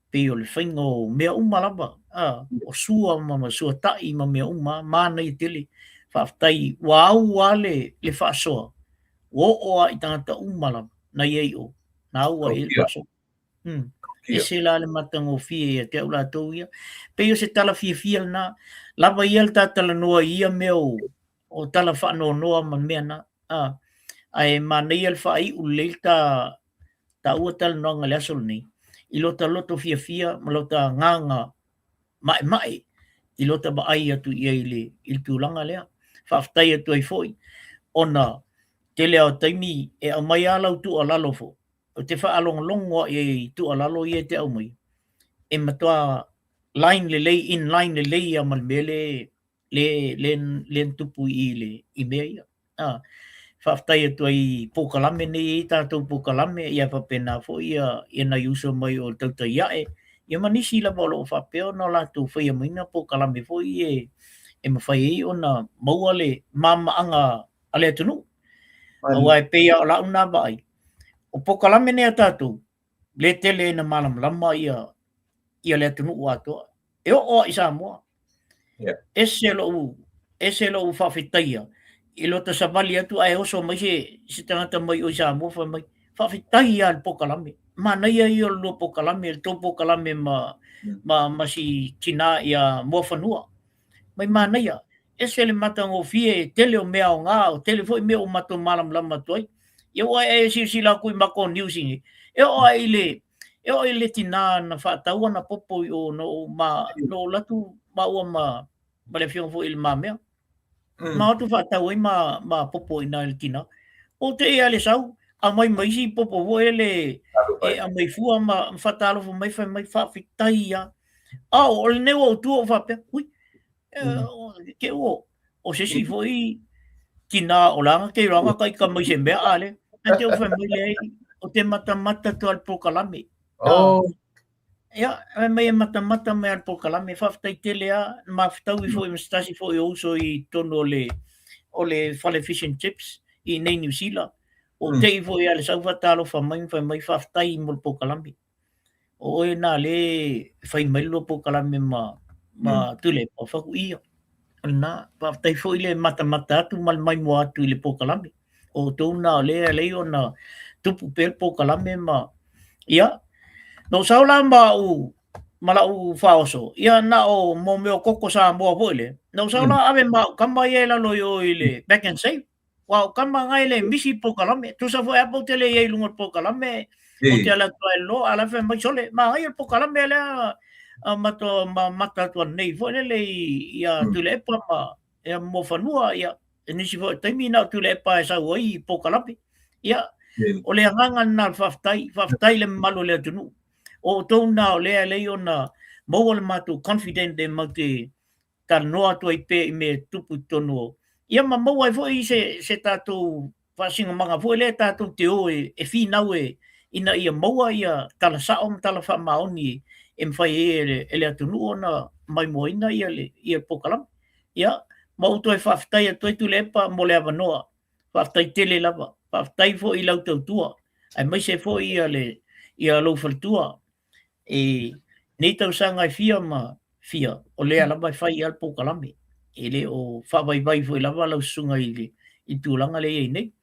pei o le faiga o mea uma lava, a, o sua ma suata'i ma mea uma, manaia tele. Faafetai, ua au lava le, le faasoa, ua oo lava i tagata uma lava. na i ai i o, na au ai i le faasoa. Ese la le matagofie ia te au latou ia. Pei o se tala fiafia lena, lava ia le ta talanoa i ia mea o tala faanoanoa ma mea na, ae manaia le faaiu lelei le ta taua talanoaga i le aso lenei, i lota loto fiafia ma lota agaga maemae i lota vaai atu i ai i le tulaga lea. Faafetai atu ai foi ona tele lava o taimi e aumai lava lau tuualalo foi, ou te faalogologo lava i ai i tuualalo ia e te aumaia, e matua line lelei, in line lelei lava ma le mea lea na tupu i i mea ia. Faafetai atu ai i polokalame nei e i ai tatou polokalame, ia faapena foi ia nai uso mai o le Tautai Ae, ia ma nisi lava o lo o faapea ona latou faia mai na polokalame foi ia e mafai ai ona maua le malamalamaaga a le atunuu. Aua e pei lava o lau na vaai, o polokalame nei a tatou, le tele ina malamalama ia le atunuu atoa. E oo lava i Samoa. Ese lou, ese lou faafetaia i lota savali atu ae oso mai se tagata mai o i Samoa fai mai, faafetai lava i le polokalame. Manaia ia o le lua polokalame, le tou polokalame ma si tina ia Muafanua. Mai manaia, ese le matagofie, tele o mea aoga, o tele foi mea ua matou malamalama atu ai. Ia ua e silasila atu i matou news nei, e oo lava i le e oo i le tina na faatau ana popo i o na ou ma na ou alu atu maua ma ma le afioga foi i Le Mamea. Ma o atu faatau ai ma popo i ina i le tina. Ou te i lava i le sau, aumai ma isi popo foi lele e aumai fua ma faatalofa mai fai mai faafetai lava. A o lenei ua ou tu ou faapea, ui, te ua o se isi foi tina o la te iloa ka ika mai se mea a le. Ae te fai mai leai, o te matamata atu a le polokalame. Oh. Ia, fai mai e matamata mai a le polokalame, faafetai tele lava, na mafutaui foi ma se tasi foi o uso i totonu o le fale fish and chips i inei Niu Sila. Ua ou te i foi lava i le sau faatalofa mai ma fai mai faafetai mo le polokalame. O oe na le fai mai le lua polokalame ma Tuilaepa, ou fai atu, ia, o lena, faafetai foi le matamata atu ma le maimoa atu i le polokalame. O outou na o lea e ala ai ona tupu pea le polokalame ma, ia, na ou sau la ma au ma lau faaoso, ia na o mo mea o koko Samoa foi lea, na ou sau la ave ma au tama ia i lalo i o i le Pak'nSave. Aua o tama na e le misi polokalame. Tusa foi a pe ou te le i ai i luga o le polokalame, ou te alu atu lava e loa, a o la e fai mai, sole, manaia le polokalame lea a matou mata atu ananei foi lele ia Tuilaepa ma ia Muafanua, ia i nisi foi o taimi na o Tuilaepa e sau ai i polokalame. Ia, o le agaga lena o le faafetai, faafetai i le mamalu o le atunuu. O outou na o lea e ala ai ona maua le matou confident e matou te talanoa atu ai pea i mea e tutupu i totonu o ia ma maua ai foi se tatou faasinomaga foi lea tatou te o e finau e ina ia maua ia tala sao ma tala faamaoni e mafai ai e le atunuu ona maimoaina ia le ia polokalame. Ia, ma ou toe faafetai atu ai Tuilaepa mo le avanoa. Faafetai tele lava. Faafetai foi i lau tautua, aemaise foi ia le ia lou faletua i nei tausaga e fia ma fia, o lea lava e fai lava le polokalame. E le o faavaivai foi lava lau susuga i le tulaga lea e i ai nei.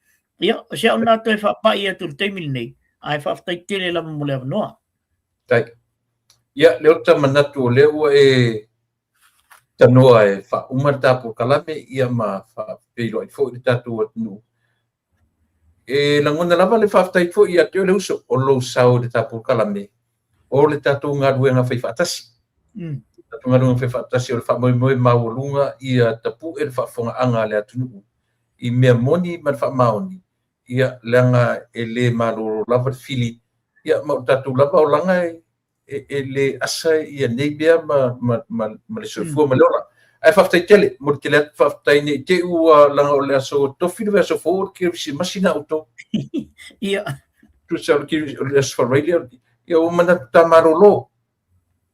Ia, o si au lena toe faapai atu i le taimi lenei, ae faafetai tele lava mo le avanoa. Faafetai. Ia, Leota, manatu o lea ua e tanoa e faauma le ta polokalame, ia ma faafeiloai foi le tatou atunuu. E lagona lava le faafetai foi ia te oe le uso o lou sao i le ta polokalame o le tatou galuega faifaatasi. Tatou galuega faifaatasi o le faamoemoe maualuga ia tapue le faafofogaaga a le atunuu i mea moni ma le faamaoni, ia leaga e le malolo lava le fili, ia ma o tatou lava olaga e le asa ia nei mea ma le soifua ma le ola. Ae faafetai tele, momoli tele atu faafetai ne i te i ua leaga o le aso tofi le vaiaso fou o le Kerisimasi na outou. Ia. Tusa o le aso Faraile, ia ua manatu ta malolo.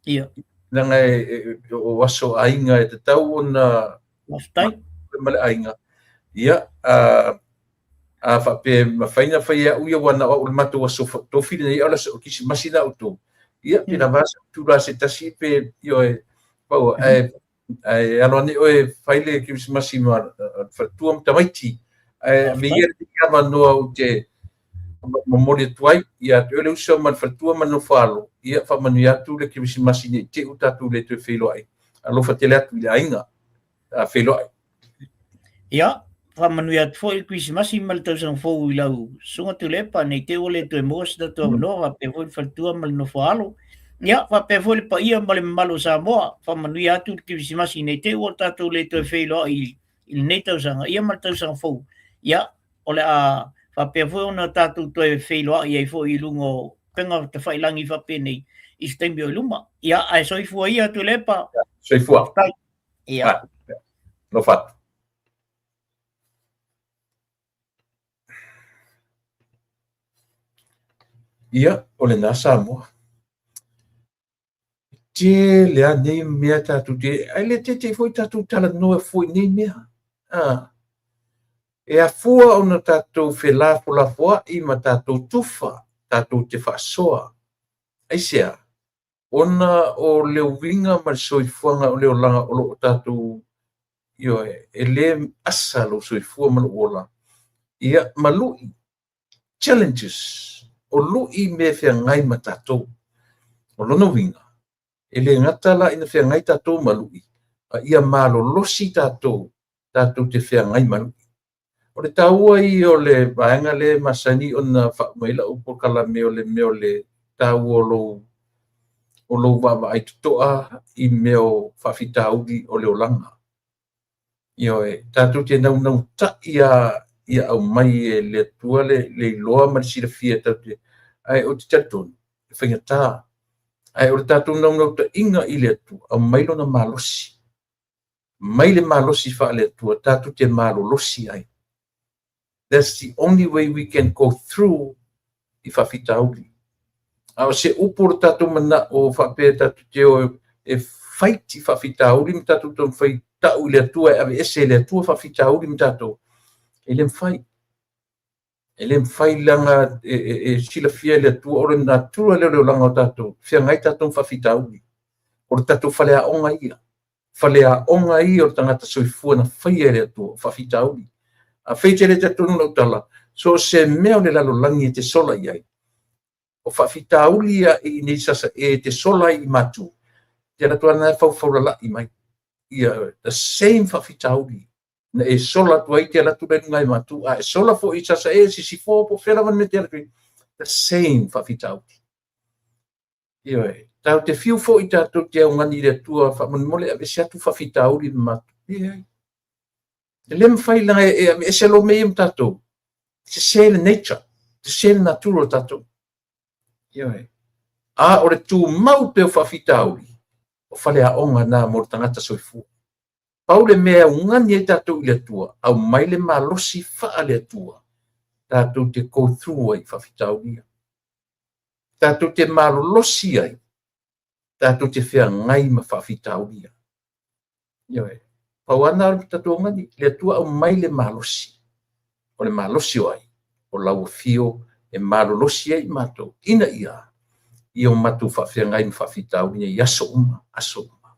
Ia. Leaga o aso aiga e tatau ona Faafetai. Ma le aiga. Ia, a faapea e mafai ona fai e au ia, ua na o au le matou aso tofi lenei, a o le aso Kerisimasi na outou. Ia, pe lava se itula se tasi pe, ioe, pau, ae alo ane oe e fai le Kerisimasi ma le faletua ma tamaiti. Ae avea ia lenei avanoa ou te Momoli atu ai ia te oe le uso ma le faletua ma le nofo-a-alo, ia faamanuia atu le Kerisimasi ne i te i ua tatou le toe feiloai. Alofa tele atu i le aiga. Feiloai. Ia, faamanuia atu foi le Kerisimasi ma le tausaga fou i lau Susuga Tuilaepa, ne i te i ua le toe maua se tatou avanoa, faapea foi le faletua ma le nofo-a-alo. Ia, faapea foi le paia ma le mamalu o Samoa, faamanuia atu le Kerisimasi ne i te i ua tatou le toe feiloai i lenei tausaga, ia ma le tausaga fou. Ia, o le a faapea foi ona tatou toe feiloai ai foi i luga o upega tafailagi faapenei i se taimi o i luma. Ia, ae soifua ia Tuilaepa. Soifua. Faafetai. Ia. Alofa atu. Ia, o lena Samoa. Tele lava nei mea tatou te, ae le tete foi tatou talanoa foi i nei mea. Ah. E afua ona tatou felafolafoai ma tatou tufa, tatou te faasoa. Aisea? Ona o le uiga ma le soifuaga o le olaga o lo o tatou, ioe, e le asa lou soifua ma lou ola, ia, ma lui, challenges, o lui mea e feagai ma tatou. O lona uiga, e le gata la ina feagai tatou ma lui, a ia malolosi tatou, tatou te feagai ma lui. O le taua ia o le vaega lea e masani ona faauma ai lau polokalame o le mea o le taua o lou o lou vaavaai totoa i mea o faafitauli o le olaga. Ioe, tatou te naunautai lava ia aumai e le Atua le iloa ma le silafia tatou te, ae ou te talitonu, e faigata. Ae o le tatou naunautaiga i le Atua, aumai lona malosi, mai le malosi faale-Atua tatou te malolosi ai. That's the only way we can go through i faafitauli. A o se upu o le tatou manao faapea tatou te o e fight i faafitauli ma tatou taumafai tau i le Atua e aveese e le Atua faafitauli ma tatou, e le mafai. E le mafai leaga e silafia e le Atua o le natura lea o le olaga o tatou, feagai tatou ma faafitauli. O le tatou faleaoga ia, faleaoga ia o le tagata soifua na faia e le Atua, o faafitauli. Afai e te le talitonu i lau tala, so o se mea o le lalolagi e te sola i ai, o faafitauli ia i inei Sasae e te sola ai i Matu, te alu atu lava lena e faufaulalai mai. Ia, the same faafitauli na e sola atu ai te alu atu la i luga i Matu, a e sola foi i Sasae, Sisifo, po o fea lava le mea te alu atu ai, the same faafitauli. Ioe, tatou te fiu foi tatou te augani i le Atua faamolemole aveese atu faafitauli ma matou. Leai. E le mafai leaga e aveese loa mea ia ma tatou. Sese le nature, sese le natura o tatou. Ioe. A o le tumau pea o faafitauli, o faleaoga na mo le tagata soifua. Pau le mea e augani ai tatou i le Atua, aumai le malosi faale-Atua, tatou te go through ai i faafitauli ia. Tatou te malolosi ai, tatou te feagai ma faafitauli ia. Ioe. Pau lava lena o le tatou augani, le Atua aumai le malosi. O le malosi o ai? O lau afio e malolosi ai matou, ina ia ia o matou faafeagai ma faafitauli nei i aso uma, aso uma.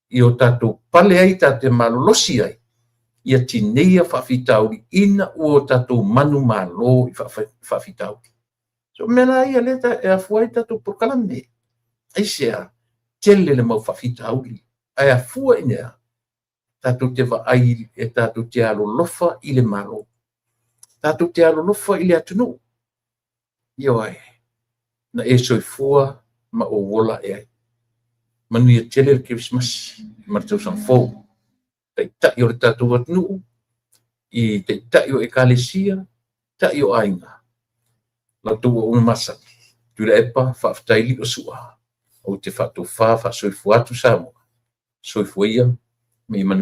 Ia o tatou pale ai, tatou te malolosi ai, ia tineia faafitauli ina ua o tatou manumalo i faafitauli. So mea la ia lea e afua ai tatou polokalame. Aisea? Tele le mau faafitauli. Ae afua i nea? Tatou te vaai e tatou te alolofa i le Malo. Tatou te alolofa i le atunuu. Ioe, na e soifua ma ou ola ae ai. Manuia tele le Kerisimasi ma le tausaga fou. Taitai o le tatou atunuu, i taitai o ekalesia, taitai o aiga, la outou auauna masani, Tuilaepa, faafetai Lio Sua, ou te faatofa faasoifua atu Samoa, soifua ia ma ia manuia.